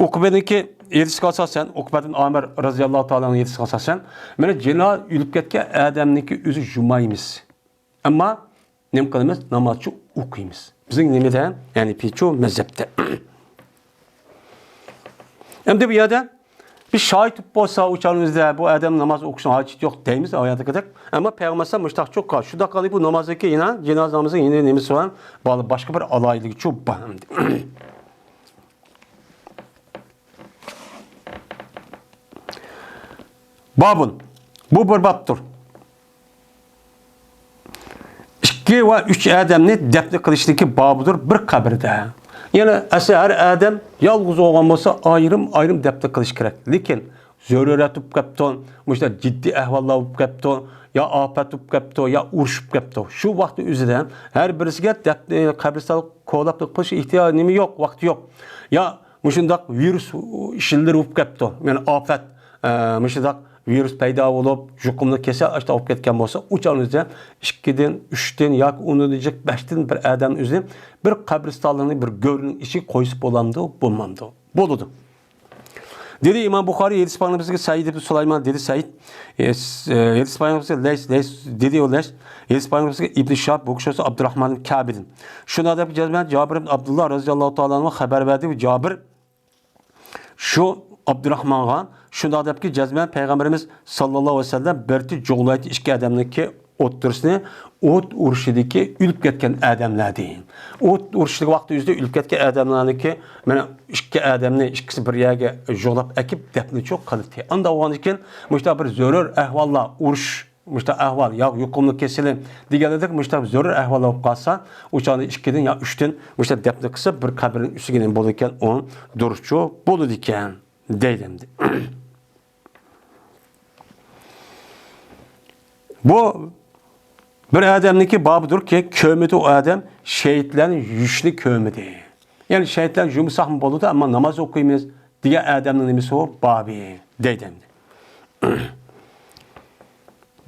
ئۇقبىنىڭكى ھەدىسىگە ئاساسەن، ئۇقبەدىن ئامىر رەزىياللاھۇ تائالا ئەنھۇ ھەدىسىگە ئاساسەن، مانا جىنا ئۆلۈپ كەتكەن ئادەمنىڭكى ئۆزى يۇمايمىز. ئەمما نېمە قىلىمىز؟ نامازچۇ ئوقۇيمىز. بىزنىڭ نېمىدە؟ يەنى پىچۇ مەزھەپتە. ئەمدى بۇ يەردە بىر شاھىت بولسا، ئۇ چاغنىڭ ئۆزىدە بۇ ئادەم ناماز ئوقۇشنىڭ ھاجىتى يوق دەيمىز، ئايەتتىكىدەك. ئەمما پەيغەمبەر ئەلەيھىسسالام مۇشۇنداق چوققا، شۇنداق قىلىپ بۇ نامازدىكى يەنە جىنازا نامىزىنىڭ يەنە نېمىسى بار؟ بار، باشقا بىر ئالاھىدىلىكى چوپ بار ئەمدى. بابۇن. بۇ بىر بابتۇر. ئىككى ۋە ئۈچ ئادەمنى دەپنە قىلىشنىڭكى بابىدۇر بىر قەبرىدە. يەنى ئەسلى ھەر ئادەم يالغۇز بولغان بولسا ئايرىم-ئايرىم دەپنە قىلىش كېرەك. لېكىن زۆرۈرەت بولۇپ كەپتۇ، مۇشۇنداق جىددىي ئەھۋاللار بولۇپ كەپتۇ، يا ئاپەت بولۇپ كەپتۇ، يا ئۇرۇش بولۇپ كەپتۇ. شۇ ۋاقىتنىڭ ئۆزىدە ھەر بىرسىگە دەپنە، قەبرىستان كولاپ قىلىش ئېھتىياجى نېمە يوق، ۋاقتى يوق. يا مۇشۇنداق ۋىرۇس ئىشلىرى بولۇپ كەپتۇ. يەنى ئاپەت، ئە، مۇشۇنداق ۋىرۇس پەيدا بولۇپ، يۇقۇملۇق كېسەل ئاشۇنداق بولۇپ كەتكەن بولسا، ئۇ چاغنىڭ ئۆزىدە ئىككىدىن، ئۈچتىن ياكى ئۇنىڭدىن جىق بەشتىن بىر ئادەمنىڭ ئۆزىنى بىر قەبرىستانلىقنى بىر گۆرنىڭ ئىچىگە قويسا بولامدۇ؟ بولمامدۇ؟ بولىدۇ. دېدى ئىمام بۇخارىي، ھەدىس پايغىمبىرىمىزگە سەئىد ئىبن سۇلايمان دېدى، سەئىد، ئە، س-، ئە، ھەدىس پايغىمبىرىمىزگە لەيس، لەيس دېدى ئۇ لەيس، ھەدىس پايغىمبىرىمىزگە ئىبن شىھاب، بۇ كىشى بولسا ئابدۇراھمان ئىبن كەبىدىن. شۇ نادەپكە جەزمەن جابىر ئىبن ئابدۇللا رەزىياللاھۇ تائالا ئەنھۇ خەۋەر بەردى، جابىر شۇ ئابدۇراھمانغا شۇنداق دەپكى، جەزمەن پەيغەمبىرىمىز ساللاللاھۇ ئەلەيھى ۋەسەللەم بىر جۇغلايتى ئىككى ئادەمنىڭكى ئوتتۇرىسىنى ئوت ئۇرۇشىدىكى ئۆلۈپ كەتكەن ئادەملەر دېگەن. ئوت ئۇرۇشىدىكى ۋاقتى يۈزىدە ئۆلۈپ كەتكەن ئادەملەرنىڭكى مانا ئىككى ئادەمنى ئىككىسى بىر يەرگە جۇغلاپ ئەكىپ دەپنىچۇ قىلدى. ئاندا بولغاندىن كېيىن مۇشۇنداق بىر زۆرۈر ئەھۋاللار، ئۇرۇش، مۇشۇنداق ئەھۋال يا يۇقۇملۇق كېسىلى دېگەندەك مۇشۇنداق زۆرۈر ئەھۋال بولۇپ قالسا، ئۇ چاغدا ئىككىدىن يا ئۈچتىن مۇشۇنداق دەپنە قىلسا، بىر قەبرىنىڭ ئۈستىگە نېمە بولىدىكەن، ئۇ دۇرۇسچۇ بولىدىكەن دەيدۇ ئەمدى. بۇ بىر ئادەمنىڭكى بابىدۇركى، كۆرمىدى ئۇ ئادەم شېھىتلەرنى يۇيۇشنى كۆرمىدى. يەنى شېھىتلەرنى يۇمىساقمۇ بولىدۇ، ئەمما ناماز ئوقۇيمىز دېگەن ئادەمنىڭ نېمىسى ئۇ؟ بابى دەيدۇ ئەمدى.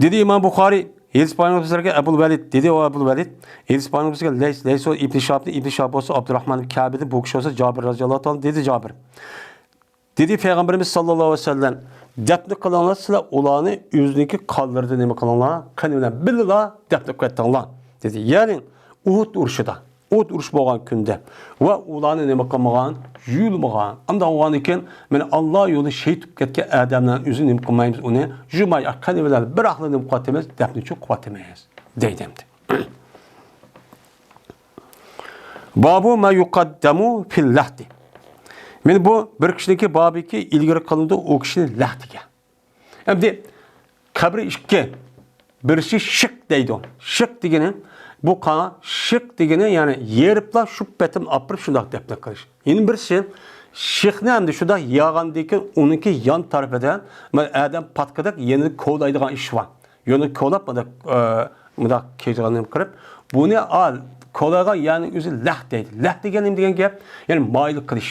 دېدى ئىمام بۇخارىي، ھەدىس پايغىمبىرىمىزگە ئەبۇل ۋەلىد، دېدى ئۇ ئەبۇل ۋەلىد، ھەدىس پايغىمبىرىمىزگە لەيس، لەيس ئىبن شىھابتىن، ئىبن شىھاب بولسا ئابدۇراھمان ئىبن كەبىدىن، بۇ كىشى بولسا جابىر رەزىياللاھۇ تائالا، دېدى جابىر. دېدى پەيغەمبىرىمىز ساللاللاھۇ ئەلەيھى ۋەسەللەم، دەپنە قىلىڭلار، سىلەر ئۇلارنى ئۆزىنىڭكى قانلىرىدا نېمە قىلىڭلار، قېنى بىلەن بىللىلا دەپنە قىلىۋېتىڭلار، دېدى. يەنى ئۇھۇد ئۇرۇشىدا. ئوت ئۇرۇش بولغان كۈندە ۋە ئۇلارنى نېمە قىلمىغان؟ يۇيۇلمىغان. ئانداق بولغاندىن كېيىن، مانا، ئاللا يولىدا شېھىت بولۇپ كەتكەن ئادەملەرنىڭ ئۆزىنى نېمە قىلمايمىز؟ ئۇنى يۇماي، قېنى بىلەن بىراقلا نېمە قىلىۋاتىمىز؟ دەپنىچۇ قىلىۋاتىمىز دەيدۇ ئەمدى. بابۇ ما يۇقەددەمۇ فىل لەھدى. مانا بۇ بىر كىشىنىڭكى بابىكى ئىلگىرى قىلىنىدۇ، ئۇ كىشىنى لەھ دېگەن. ئەمدى قەبرە ئىككى. بىرسى شىق دەيدۇ. شىق دېگىنى، بۇ قاڭا شىق دېگىنى، يەنى يېرىپلا شۇ پېتىم ئاپىرىپ شۇنداق دەپنە قىلىش. يەنە بىرسى شىخنى ئەمدى شۇنداق ياغاندىن كېيىن ئۇنىڭكى يان تەرىپىدە مانا ئادەم پاتقىدەك يەنە كولايدىغان ئىش بار. يەنە كولاپ مۇنداق، ئە، مۇنداق كېلىدىغان نېمە قىلىپ، بۇنى ئال، كولايغان يەرنىڭ ئۆزى لەھ دەيدۇ. لەھ دېگەن نېمە دېگەن گەپ؟ يەنى مايىل قىلىش.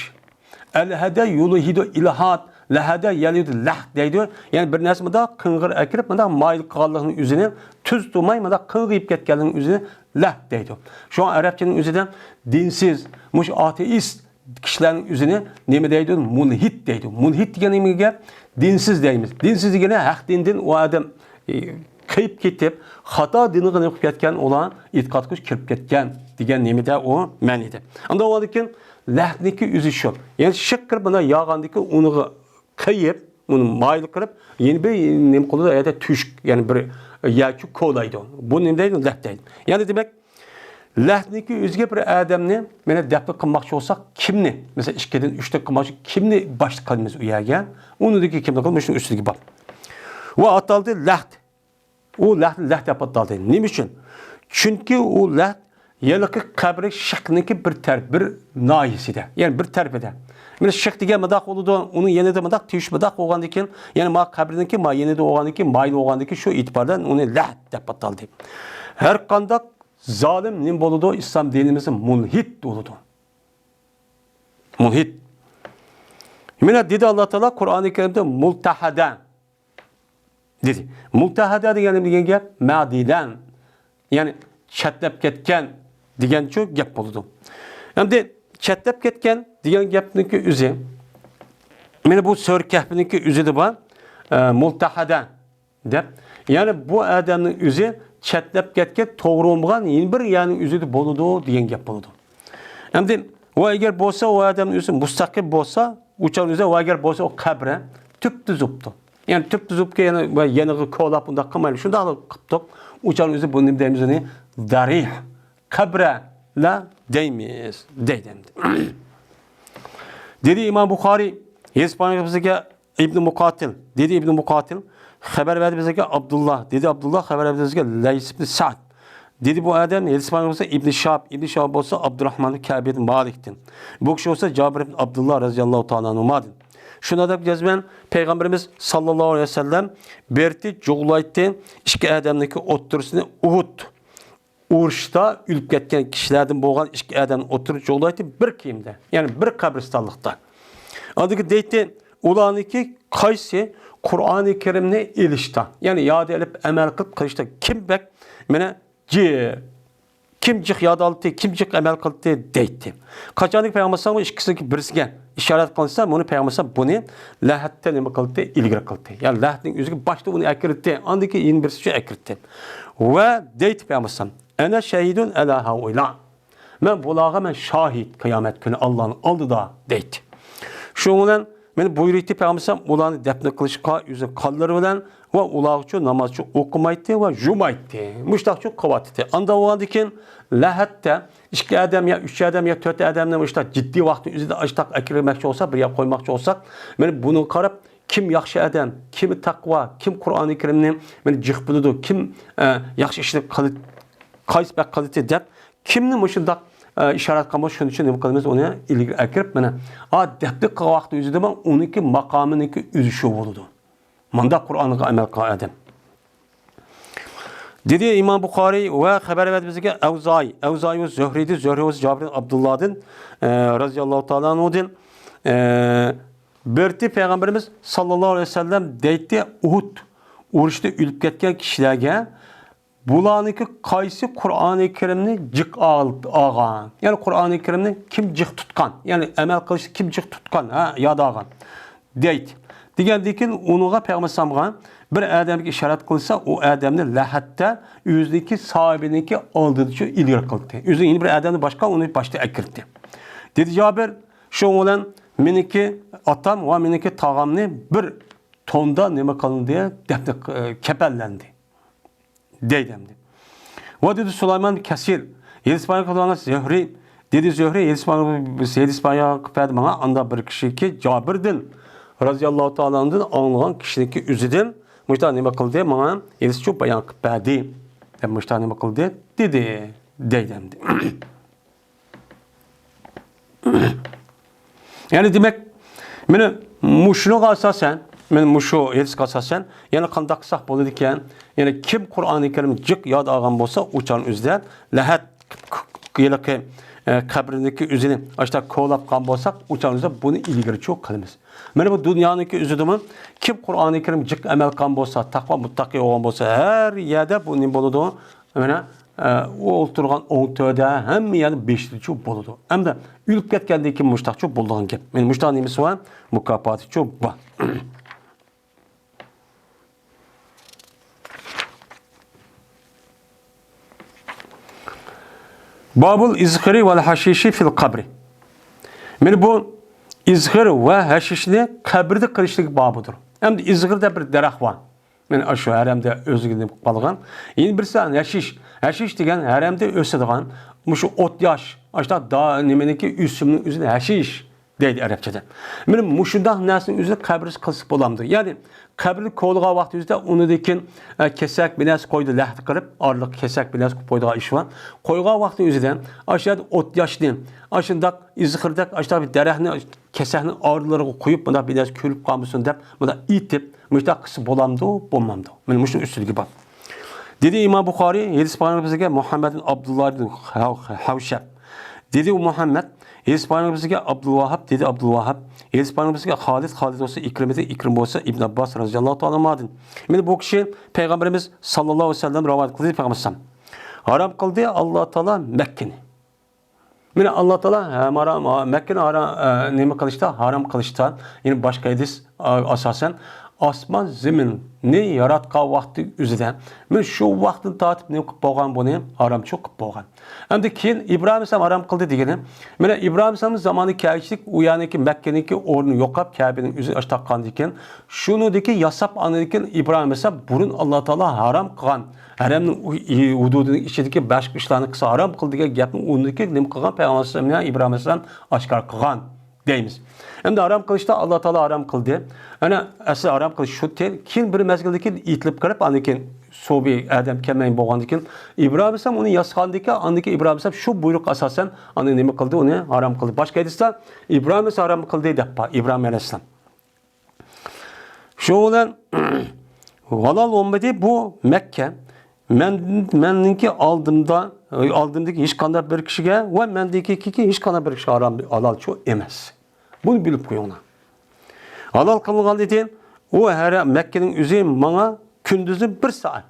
ئەلھەدە يۇلھىدۇ ئىلھاد، لەھەدە يەلھىدۇ لەھ دەيدۇ. يەنى بىر نەرسە مۇنداق قىڭغىر ئەكىرىپ، مۇنداق مايىل قىلغانلىقنىڭ ئۆزىنى تۈز تۇرماي، مۇنداق قىڭغىيىپ كەتكەنلىكنىڭ ئۆزىنى لەھ دەيدۇ. شۇڭا ئەرەبچىنىڭ ئۆزىدە دىنسىز، مۇشۇ ئاتېئىست كىشىلەرنىڭ ئۆزىنى نېمە دەيدۇ؟ مۇلھىد دەيدۇ. مۇلھىد دېگەن نېمە گەپ؟ دىنسىز دەيمىز. دىنسىز دېگىنى ھەق دىندىن ئۇ ئادەم، ئى، قېيىپ كېتىپ، خاتا دىنغا نېمە قىلىپ كەتكەن، ئۇلار ئېتىقاد قىلىپ كىرىپ كەتكەن دېگەن نېمىدە ئۇ مەنىدە. ئاندىن ئۇنىڭدىن كېيىن لەھنىكى ئۆزى شۇ. يەنى شىق كىرىپ مانا ياغاندىكى ئۇنىغا قېيىپ، ئۇنى مايىل قىلىپ، يەنە بىر نېمە قىلىدۇ؟ ئەگەردە تۆشۈك، يەنى بىر، يەرچۇ كولايدۇ. بۇنى نېمە دەيدۇ؟ لەھد دەيدۇ. يەنى دېمەك، لەھدنىڭكى ئۆزىگە بىر ئادەمنى مانا دەپنە قىلماقچى بولساق، كىمنى، مەسىلەن، ئىككىدىن ئۈچتىن قىلماقچى، كىمنى باشلىق قىلىمىز ئۇ يەرگە؟ ئۇنىڭدىكى كىمنى قىلىمىز؟ شۇنىڭ ئۈستىدىكى باب. ۋە ئاتالدى لەھد. ئۇ لەھد، لەھد دەپ ئاتالدى. نېمە ئۈچۈن؟ چۈنكى ئۇ لەھد ھېلىقى قەبرە شىخنىڭكى بىر تەرەپ، بىر ناھىيەسىدە، يەنى بىر تەرىپىدە. مانا شىخ دېگەن مۇنداق بولىدۇ، ئۇنىڭ يېنىدا مۇنداق تېۋىش مۇنداق بولغاندىن كېيىن، يەنى ما قەبرىنىڭكى ما يېنىدا بولغاندىن كېيىن، مايىل بولغاندىن كېيىن، شۇ ئېتىبار بىلەن ئۇنى لەھد دەپ ئاتالدى. ھەر قانداق زالىم نېمە بولىدۇ؟ ئىسلام دىنىمىزدا مۇلھىد بولىدۇ. مۇلھىد. مانا دېدى ئاللا تائالا قۇرئانى كەرىمدە مۇلتەھەدە. دېدى. مۇلتەھەدە دېگەن نېمە دېگەن گەپ؟ مەدىلەن. يەنى چەتلەپ كەتكەن دېگەنچۇ گەپ بولىدۇ. ئەمدى چەتلەپ كەتكەن دېگەن گەپنىڭكى ئۆزى، مانا بۇ سۈرە كەھپنىڭكى ئۆزىدە بار، ئە، مۇلتەھەدە دەپ. يەنى بۇ ئادەمنىڭ ئۆزى چەتلەپ كەتكەن، توغرا بولمىغان يەنە بىر يەرنىڭ ئۆزىدە بولىدۇ دېگەن گەپ بولىدۇ. ئەمدى ۋە ئەگەر بولسا، ئۇ ئادەمنىڭ ئۆزى مۇستەقىم بولسا، ئۇ چاغ ئۆزى، ۋە ئەگەر بولسا، ئۇ قەبرە تۈپتۈز بوپتۇ. يەنى تۈپتۈز بوپكەن، يەنە ۋە يېنىغا كولاپ ئۇنداق قىلمايلى. شۇنداق قىپتۇق. ئۇ چاغ ئۆزى بۇنى نېمە دەيمىز ئۇنى؟ دەرىھ. قەبرەلە دەيمىز. دەيدۇ ئەمدى. دېدى ئىمام بۇخارى، ھەدىس بايان بىزگە ئىبنى مۇقاتىل، دېدى ئىبنى مۇقاتىل، خەۋەر بەردى بىزگە ئابدۇللا، دېدى ئابدۇللا، خەۋەر بەردى بىزگە لەيس ئىبنى سەئد. دېدى بۇ ئادەم، ھەدىس بايان بىزگە ئىبنى شىھاب، ئىبنى شىھاب بولسا ئابدۇرراھمان كەبىدىن مالىكتىن. بۇ كىشى بولسا جابىر ئىبن ئابدۇللا رەزىياللاھۇ تائالا ئەنھۇمادىن. شۇنداق دەپ يازىمەن، پەيغەمبىرىمىز ساللاللاھۇ ئەلەيھى ۋەسەللەم بېرىتى جۇغلايتتى ئىككى ئادەمنىڭكى ئوتتۇرىسىنى ئۇھۇد ئۇرۇشتا ئۆلۈپ كەتكەن كىشىلەردىن بولغان ئىككى ئادەمنى ئوتتۇرىغا جۇغلايتتى بىر كىيىمدە، يەنى بىر قەبرىستانلىقتا. ئاندىن كېيىن دەيتتى، ئۇلارنىڭكى قايسى قۇرئانى كەرىمنى ئېلىشتا، يەنى ياد ئېلىپ ئەمەل قىلىپ قىلىشتا كىم بەك، مانا، جى-، كىم جىق ياد ئالدى، كىم جىق ئەمەل قىلدى دەيتتى. قاچانكى پەيغەمبەر ئەلەيھىسسالام ئىككىسىنىڭكى بىرسىگە ئىشارەت قىلسا، بۇنى پەيغەمبەر ئەلەيھىسسالام بۇنى لەھەتتە نېمە قىلدى؟ ئىلگىرى قىلدى. يەنى لەھەتنىڭ ئۆزىگە باشتا ئۇنى ئەكىردى، ئاندىن كېيىن يەنە بىرسىگە ئەكىردى. ۋە دەيتتى پەيغەمبەر ئەلەيھىسسالام، «ئەنە شەھىدۇن ئەلا ھەئۇلا.» مەن بۇلارغا مەن شاھىت، قىيامەت كۈنى ئاللانىڭ ئالدىدا دەيتتى. شۇنىڭ بىلەن مانا بۇيرۇيتتى پەيغەمبەر ئەلەيھىسسالام ئۇلارنى دەپنە قىلىشقا ئۆزى قانلىرى بىلەن ۋە ئۇلارغىچۇ نامازچۇ ئوقۇمايتتى ۋە يۇمايتتى. مۇشتاقچۇ قىلىۋاتتى. ئاندا بولغاندىن كېيىن لەھەتتە ئىككى ئادەم يا ئۈچ ئادەم يا تۆت ئادەمنى مۇشتاق جىددىي ۋاقىتنىڭ ئۆزىدە ئاشتاق ئەكىرمەكچى بولساق، بىر يەرگە قويماقچى بولساق، مانا بۇنىڭغا قاراپ، كىم ياخشى ئادەم، كىم تەقۋا، كىم قۇرئانى كەرىمنى مانا جىق بىلىدۇ، كىم، ئە، ياخشى ئىشنى قىلىدۇ، قايسى بەك قىلىدۇ دەپ، كىمنى مۇشۇنداق، ئە، ئىشارەت قىلغان بولسا، شۇنىڭ ئۈچۈن نېمە قىلىمىز؟ ئۇنى ئىلگىرى ئەكىرىپ، مانا، ئا، دەپنە قىلغان ۋاقتى ئۆزىدە ئۇنىڭكى ماقامىنىڭكى ئۆزى شۇ بولىدۇ. مانداق قۇرئانغا ئەمەل قىلغان ئادەم. دېدى ئىمام بۇخارىي ۋە خەۋەر بەردى بىزگە ئەۋزائىي. ئەۋزائىي بولسا زۆھرىيدىن، زۆھرىي بولسا جابىر ئىبن ئابدۇللادىن، ئە، رەزىياللاھۇ تائالا ئەنھۇدىن، ئە، بېرىتتى پەيغەمبىرىمىز ساللاللاھۇ ئەلەيھى ۋەسەللەم دەيتتى، ئۇھۇد ئۇرۇشتا ئۆلۈپ كەتكەن كىشىلەرگە بۇلارنىڭكى قايسى قۇرئانى كەرىمنى جىق ئال-، ئالغان؟ يەنى قۇرئانى كەرىمنى كىم جىق تۇتقان؟ يەنى ئەمەل قىلىشتا كىم جىق تۇتقان؟ ھە، ياد ئالغان. دەيتتى. دېگەندىن كېيىن ئۇنىڭغا پەيغەمبەر ئەلەيھىسسالامغا بىر ئادەمگە ئىشارەت قىلسا، ئۇ ئادەمنى لەھەتتە ئۆزىنىڭكى ساھىبىنىڭكى ئالدىدىچۇ ئىلگىرى قىلدى. ئۆزىنىڭ يەنە بىر ئادەمنى باشقا ئۇنى باشتا ئەكىردى. دېدى جابىر، شۇنىڭ بىلەن مېنىڭكى ئاتام ۋە مېنىڭكى تاغامنى بىر توندا نېمە قىلىندى؟ دەپنە، ئە، كەپەنلەندى. دەيدۇ ئەمدى. ۋە دېدى سۇلايمان كەسىر، ھەدىس بايان قىلغان زۆھرى، دېدى زۆھرى، ھەدىس بايان، ھەدىس بايان قىلىپ بەردى ماڭا، ئاندا بىر كىشىكى جابىردىن رازىياللاھۇ تائالا ئانھۇدىن ئاڭلىغان كىشىنىڭكى ئۆزىدىن مۇشۇنداق نېمە قىلدى، ماڭا ھەدىسچۇ بايان قىلىپ بەردى. دەپ مۇشۇنداق نېمە قىلدى؟ دېدى. دەيدۇ ئەمدى. يەنى دېمەك، مانا مۇشۇنىڭغا ئاساسەن، مانا مۇشۇ ھەدىسكە ئاساسەن، يەنە قانداق قىلساق بولىدىكەن؟ يەنى كىم قۇرئانى كەرىم جىق ياد ئالغان بولسا، ئۇ چاغنىڭ ئۆزىدە لەھەت ھېلىقى، ئە، قەبرىنىڭكى ئۆزىنى ئاشتا كولاپ قالغان بولساق، ئۇ چاغنىڭ ئۆزىدە بۇنى ئىلگىرىچۇ قىلىمىز. مانا بۇ دۇنيانىڭكى ئۆزىدىمۇ كىم قۇرئانى كەرىم جىق ئەمەل قىلغان بولسا، تەقۋا مۇتتەقى بولغان بولسا، ھەر يەردە بۇ نېمە بولىدۇ؟ مانا، ئە، ئۇ ئولتۇرغان ئوڭ تۆردە ھەممە يەردە بېشىدىچۇ بولىدۇ. ئەمدى ئۆلۈپ كەتكەندىن كېيىن مۇشتاقچۇ بولىدىغان گەپ. مانا مۇشتاق نېمىسى بار؟ مۇكاپاتىچۇ بار. بابۇل ئىزخىرى ۋەل ھەشىشى فىل قەبرى. مانا بۇ ئىزخىر ۋە ھەشىشنى قەبرىدە قىلىشلىق بابىدۇر. ئەمدى ئىزخىر دەپ بىر دەرەخ بار. مانا ئاشۇ ھەرەمدە ئۆزىگە نېمە قىلىپ قالغان. يەنە بىرسى ھەشىش. ھەشىش دېگەن ھەرەمدە ئۆسىدىغان مۇشۇ ئوت ياش، ئاشۇنداق دا-، نېمىنىڭكى ئۆسۈمنىڭ ئۆزىنى ھەشىش دەيدۇ ئەرەبچىدە. مانا مۇشۇنداق نەرسىنىڭ ئۆزىنى قەبرىسى قىلسا بولامدۇ؟ يەنى قەبرىنى كولىغان ۋاقتى ئۆزىدە ئۇنىڭدىن كېيىن، ئە، كېسەك بىر نەرسە قويىدۇ، لەختە قىلىپ، ئارىلىققا كېسەك بىر نەرسە قويىدىغان ئىش بار. قويغان ۋاقتى ئۆزىدە ئاشۇ يەردە ئوت ياشنى، ئاشۇنداق ئىزخىردەك، ئاشۇنداق بىر دەرەخنى، كېسەكنىڭ ئارىلىرىغا قويۇپ، مۇنداق بىر نەرسە كۆرۈپ قالمىسۇن دەپ، مۇنداق ئېتىپ، مۇشۇنداق قىلسا بولامدۇ، بولمامدۇ؟ مانا مۇشۇنىڭ ئۈستىلىكى بار. دېدى ئىمام بۇخارىي، ھەدىس بايانى بىزگە مۇھەممەد ئىبن ئابدۇللا ئىبن ھەۋ-، ھەۋشەب. دېدى ئۇ مۇھەممەد، ھەدىس بايانى بىزگە ئابدۇلۋاھاب، دېدى ئابدۇلۋاھاب. ھەدىس بايانى بىزگە خالىد، خالىد بولسا ئىكرىمىدىن، ئىكرىم بولسا ئىبن ئابباس رازىياللاھۇ تائالا ئانھۇدىن. مانا بۇ كىشى پەيغەمبىرىمىز ساللاللاھۇ ئەلەيھى ۋەسەللەم رىۋايەت قىلدى، پەيغەمبەر ئەلەيھىسسالام. ھارام قىلدى ئاللا تائالا مەككىنى. مانا ئاللا تائالا ھەم ھارام، مەككىنى ھارام، ئە، نېمە قىلىشتا، ھارام قىلىشتا، يەنى باشقا ھەدىس، ئا-، ئاساسەن، ئاسمان زېمىننى ياراتقان ۋاقتى ئۆزىدە، مانا شۇ ۋاقىتتىن تارتىپ نېمە قىلىپ بولغان بۇنى؟ ھارامچىلىق قىلىپ بولغان. ئەمدى كېيىن ئىبراھىم ئەلەيھىسسالام ھارام قىلدى دېگىنى، مانا ئىبراھىم ئەلەيھىسسالامنىڭ زامانى كەلگۈچىلىك ئۇ يەرنىڭكى مەككىنىڭكى ئورنى يوقاپ، كەبىنىڭ ئۆزىنى ئاشتاققاندىن كېيىن، شۇنىڭدىكى ياساپ ئاندىن كېيىن ئىبراھىم ئەلەيھىسسالام بۇرۇن ئاللا تائالا ھارام قىلغان ھەرەمنىڭ ئۇ-، ئى-، ھۇدۇدىنىڭ ئىچىدىكى باشقا ئىشلارنى قىلسا ھارام قىلدى دېگەن گەپنى ئۇنىڭدىكى نېمە قىلغان؟ پەيغەمبەر ئەلەيھىسسالام ئاشكارا قىلغان دەيمىز. ئەمدى ھارام قىلىشتا ئاللا تائالا ھارام قىلدى. ئەنە ئەسلى ھارام قىلىش شۇ تىل، كېيىن بىر مەزگىلدىن كېيىن ئېيتىلىپ قېلىپ، ئاندىن كېيىن سۇ بىر ئادەم كەلمەيدىغان بولغاندىن كېيىن، ئىبراھىم ئەلەيھىسسالام ئۇنى ياسىغاندىن كېيىن، ئاندىن كېيىن ئىبراھىم ئەلەيھىسسالام شۇ بۇيرۇق ئاساسەن ئۇنى نېمە قىلدى؟ ئۇنى ھارام قىلدى. باشقا ھەدىستە ئىبراھىم ئەلەيھىسسالام ھارام قىلدى دەپ بار، ئىبراھىم ئەلەيھىسسالام. شۇنىڭ بىلەن ھالال بولمىدى بۇ مەككە. مەن، مەننىڭكى ئالدىمدا، ئالدىمدىكى ھېچقانداق بىر كىشىگە ۋە مەندىكى ھېچقانداق بىر كىشىگە ھارام، ھالالچۇ ئەمەس. بۇنى بىلىپ قويۇڭلار. ھالال قىلىنغاندىن كېيىن ئۇ ھەر مەككىنىڭ ئۆزى ماڭا كۈندۈزى بىر سائەت.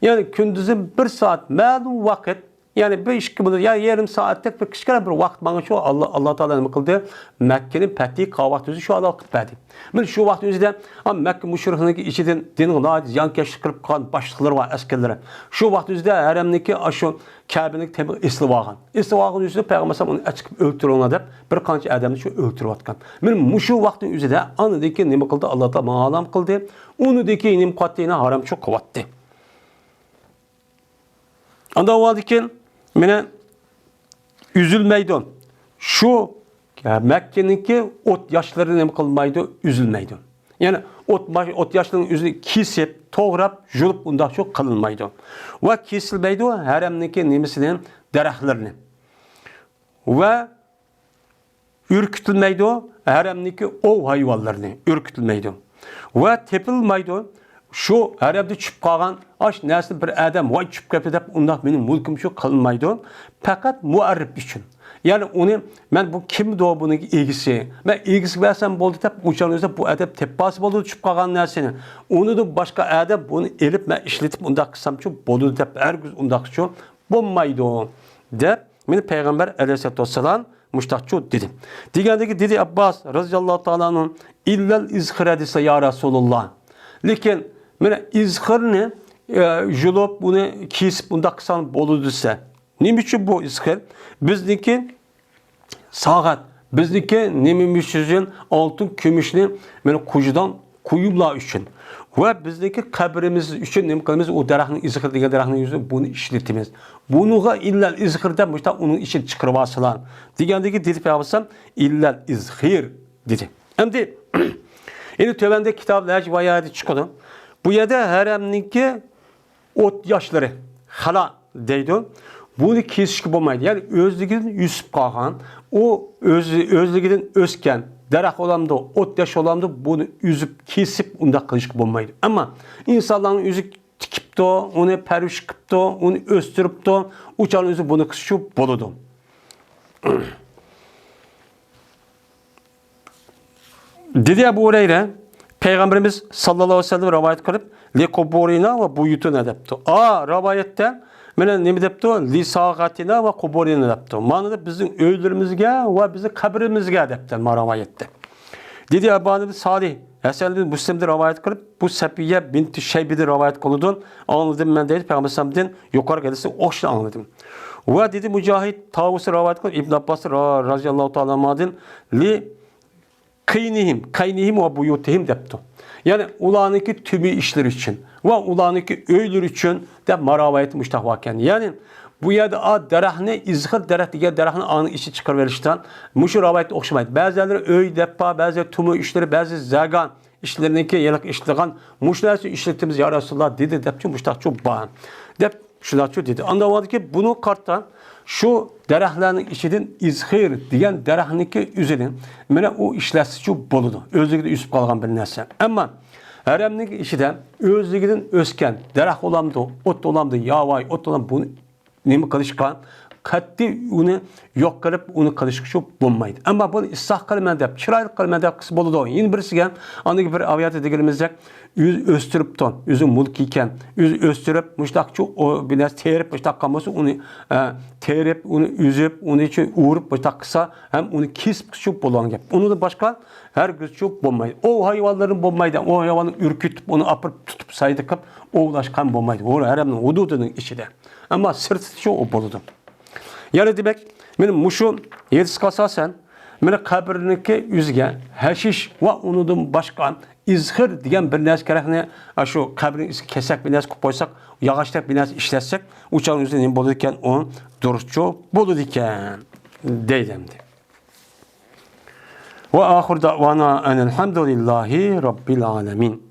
يەنى كۈندۈزى بىر سائەت مەلۇم ۋاقىت، يەنى بىر ئىككى مىنۇت، يا يېرىم سائەتتەك بىر كىچىككىنە بىر ۋاقىت ماڭا شۇ ئاللا، ئاللا تائالا نېمە قىلدى؟ مەككىنى پەتھى قىلغان ۋاقىت ئۆزى شۇ ھالال قىلىپ بەردى. مانا شۇ ۋاقىت ئۆزىدە، ئا، مەككە مۇشرىكلىرىنىڭكى ئىچىدىن دىنغا ناھايىتى زىيانكەشلىك قىلىپ قالغان باشلىقلىرى بار، ئەسكەرلىرى. شۇ ۋاقىت ئۆزىدە ھەرەمنىڭكى ئاشۇ كەبىنىڭكى تېمىغا ئېسىلىۋالغان. ئېسىلىۋالغان ئۆزىدە پەيغەمبەر ئەلەيھىسسالام ئۇنى ئەچىقىپ ئۆلتۈرۈڭلار دەپ بىر قانچە ئادەمنى شۇ ئۆلتۈرۈۋاتقان. مانا مۇشۇ ۋاقىتنىڭ ئۆزىدە ئاندىن كېيىن نېمە قىلدى؟ ئاللا تائالا ماڭا ھارام قىلدى. ئۇنىڭدىن كېيىن نېمە قىلىۋاتتى؟ يەنە ھارامچۇ قىلىۋاتتى. ئاندىن ئۇنىڭدىن كېيىن مانا ئۈزۈلمەيدۇ. شۇ مەككىنىڭكى ئوت ياشلىرى نېمە قىلمايدۇ؟ ئۈزۈلمەيدۇ. يەنى ئوت، ئوت ياشلىرىنىڭ ئۆزىنى كېسىپ، توغراپ، يۇلۇپ، ئۇنداق شۇ قىلىنمايدۇ. ۋە كېسىلمەيدۇ ھەرەمنىڭكى نېمىسىنى، دەرەخلىرىنى. ۋە ئۈركۈتۈلمەيدۇ، ھەرەمنىڭكى ئوۋ ھايۋانلىرىنى ئۈركۈتۈلمەيدۇ. ۋە تېپىلمايدۇ، شۇ ھەرەمدە چۈشۈپ قالغان ئاش نەرسىنى بىر ئادەم، ۋاي، چۈشۈپ كەپتۇ دەپ، ئۇنداق مېنىڭ مۈلكۈم شۇ قىلىنمايدۇ. پەقەت مۇئەررىپ ئۈچۈن. يەنى ئۇنى مەن بۇ كىمدۇ بۇنىڭ ئىگىسى؟ مەن ئىگىسىگە بەرسەم بولدى دەپ، ئۇچان ئۆزى بۇ ئادەم تېپىپ بولدى چۈشۈپ قالغان نەرسىنى. ئۇنىدىن باشقا ئادەم بۇنى ئېلىپ، مەن ئىشلىتىپ ئۇنداق قىلسامچۇ بولىدۇ دەپ، ھەرگىز ئۇنداقچۇ بولمايدۇ دەپ، مانا پەيغەمبەر ئەلەيھىسسالاتۇ ۋەسسالام مۇشتاقچۇ دېدى. دېگەندىكى دېدى ئابباس رازىياللاھۇ تائالا ئانھۇ، ئىللەل ئىزخىرە دېسە، يا رەسۇلاللا. لېكىن مانا ئىزخىرنى، ئە، يۇلۇپ، ئۇنى كېسىپ، ئۇنداق قىلساڭ بولىدۇ دېسە. نېمە ئۈچۈن بۇ ئىزخىر؟ بىزنىڭكى ساغەت، بىزنىڭكى نېمىمىز ئۈچۈن ئالتۇن، كۈمۈشنى مانا قويىدىغان قويۇملار ئۈچۈن ۋە بىزنىڭكى قەبرىمىز ئۈچۈن نېمە قىلىمىز؟ ئۇ دەرەخنىڭ ئىزخىر دېگەن دەرەخنىڭ يۈزىنى بۇنى ئىشلىتىمىز. بۇنىڭغا ئىللەل ئىزخىر دەپ مۇشۇنداق ئۇنىڭ ئىچىنى چىقىرىۋالسىلار دېگەندىكى دېدى پەيغەمبەر ئەلەيھىسسالام، ئىللەل ئىزخىر دېدى. ئەمدى يەنە تۆۋەندە كىتاب ھەج ۋايەتى چىقىدۇ. بۇ يەردە ھەرەمنىڭكى ئوت ياشلىرى، خالا دەيدۇ. بۇنى كېسىشكە بولمايدۇ. يەنى ئۆزلۈكىدىن ئۆسۈپ قالغان، ئۇ ئۆزى، ئۆزلۈكىدىن ئۆسكەن دەرەخ بولامدۇ، ئوت ياش بولامدۇ، بۇنى ئۈزۈپ، كېسىپ ئۇنداق قىلىشقا بولمايدۇ. ئەمما ئىنسانلارنىڭ ئۆزى تىكىپتۇ، ئۇنى پەرۋىش قىپتۇ، ئۇنى ئۆستۈرۈپتۇ، ئۇ چاغدا ئۆزى بۇنى قىلسا شۇ بولىدۇ. دېدى ئەبۇ ھۇرەيرە، پەيغەمبىرىمىز ساللاللاھۇ ئەلەيھى ۋەسەللەم رىۋايەت قىلىپ، لىقۇبۇرىنا ۋە بۇيۇتىنا دەپتۇ. ئا، رىۋايەتتە مانا نېمە دەپتۇ؟ لىساغەتىنا ۋە قۇبۇرىنا دەپتۇ. مانىدا بىزنىڭ ئۆيلىرىمىزگە ۋە بىزنىڭ قەبرىمىزگە دەپتۇ، ما رىۋايەتتە. دېدى ئەبانىم سالىھ، ھەسەن بىن مۇسلىمدىن رىۋايەت قىلىپ، بۇ سەپىيە بىنتى شەيبىدىن رىۋايەت قىلىدۇ. ئاڭلىدىم مەن دەيدۇ، پەيغەمبەر ئەلەيھىسسالامدىن يۇقىرىقى ھەدىسنى ئوخشىشىنى ئاڭلىدىم. ۋە دېدى مۇجاھىد، تاۋۇس رىۋايەت قىلىپ، ئىبن ئابباس را-، رازىياللاھۇ تائالا ئەنھۇمادىن لى قىينىھىم، قەينىھىم ۋە بۇيۇتىھىم دەپتۇ. يەنى ئۇلارنىڭكى تۈمى ئىشلىرى ئۈچۈن ۋە ئۇلارنىڭكى ئۆيلىرى ئۈچۈن دەپ ماراۋايەت مۇشتاق باركەن. يەنى بۇ يەردە ئا دەرەخنى، ئىزخىر دەرەخ دېگەن دەرەخنى ئاڭنىڭ ئىچى چىقىرىۋېلىشتا مۇشۇ رىۋايەت ئوخشىمايدۇ. بەزىلەر ئۆي دەپ بار، بەزىلەر تۈمى ئىشلىرى، بەزى زەگان ئىشلىرىنىڭكى ھېلىقى ئىشلىغان مۇشۇ نەرسىنى ئىشلىتىمىز يا رەسۇلاللا دېدى دەپچۇ مۇشتاقچۇ بار دەپ شۇنداقچۇ دېدى. ئاندىن ئاۋۋالدىكى بۇنى قارىتا شۇ دەرەخلەرنىڭ ئىچىدىن ئىزخىر دېگەن دەرەخنىڭكى ئۆزىنى مانا ئۇ ئىشلەتسىچۇ بولىدۇ. ئۆزلۈكىدە ئۆسۈپ قالغان بىر نەرسە. ئەمما ھەرەمنىڭ ئىچىدە ئۆزلۈكىدىن ئۆسكەن دەرەخ بولامدۇ، ئوت بولامدۇ، ياۋاي ئوت بولام، بۇنى نېمە قىلىشقا، قەتئىي ئۇنى يوق قىلىپ، ئۇنى قىلىشقىچۇ بولمايدۇ. ئەمما بۇنى ئىسلاھ قىلىمەن دەپ، چىرايلىق قىلىمەن دەپ قىلسا بولىدۇ. يەنە بىرسىگە، ئاندىكى بىر ئاۋايەتتە دېگىنىمىزدەك، ئۆز-، ئۆستۈرۈپتۇ، ئۆزى مۈلكى ئىكەن، ئۆزى ئۆستۈرۈپ، مۇشتاقچۇ ئۇ بىر نەرسە تېرىپ، مۇشتاق قالمىسا، ئۇنى، ئە، تېرىپ، ئۇنى ئۈزۈپ، ئۇنى چۈ-، ئۇرۇپ، مۇشتاق قىلسا، ھەم ئۇنى كېسىپ قىلسىچۇ بولىدىغان گەپ. ئۇنىڭدىن باشقا ھەرگىزچۇ بولمايدۇ. ئوۋ ھايۋانلىرى بولمايدۇ. ئوۋ ھايۋاننى ئۈركۈتۈپ، ئۇنى ئاپىرىپ، تۇتۇپ، سايدا قىلىپ، ئوۋلاشقان بولمايدۇ. ئۇ ھەرەمنىڭ ھۇدۇدىنىڭ ئىچىدە. ئەمما سىرتىدىچۇ ئۇ بولىدۇ. يەنە دېمەك، مانا مۇشۇ ھەدىسكە ئاساسەن، مانا قەبرىنىڭكى ئۆزىگە ھەشىش ۋە ئۇنىڭدىن باشقا ئىزخىر دېگەن بىر نەرسە كېرەكنى، ئاشۇ قەبرىنىڭ ئۈستىگە كېسەك بىر نەرسە قىلىپ قويساق، ياغاچتەك بىر نەرسە ئىشلەتسەك، ئۇ چاغنىڭ ئۆزىدە نېمە بولىدىكەن؟ ئۇ دۇرۇسچۇ بولىدىكەن، دەيدۇ ئەمدى. وآخر دعوانا أن الحمد لله رب العالمين.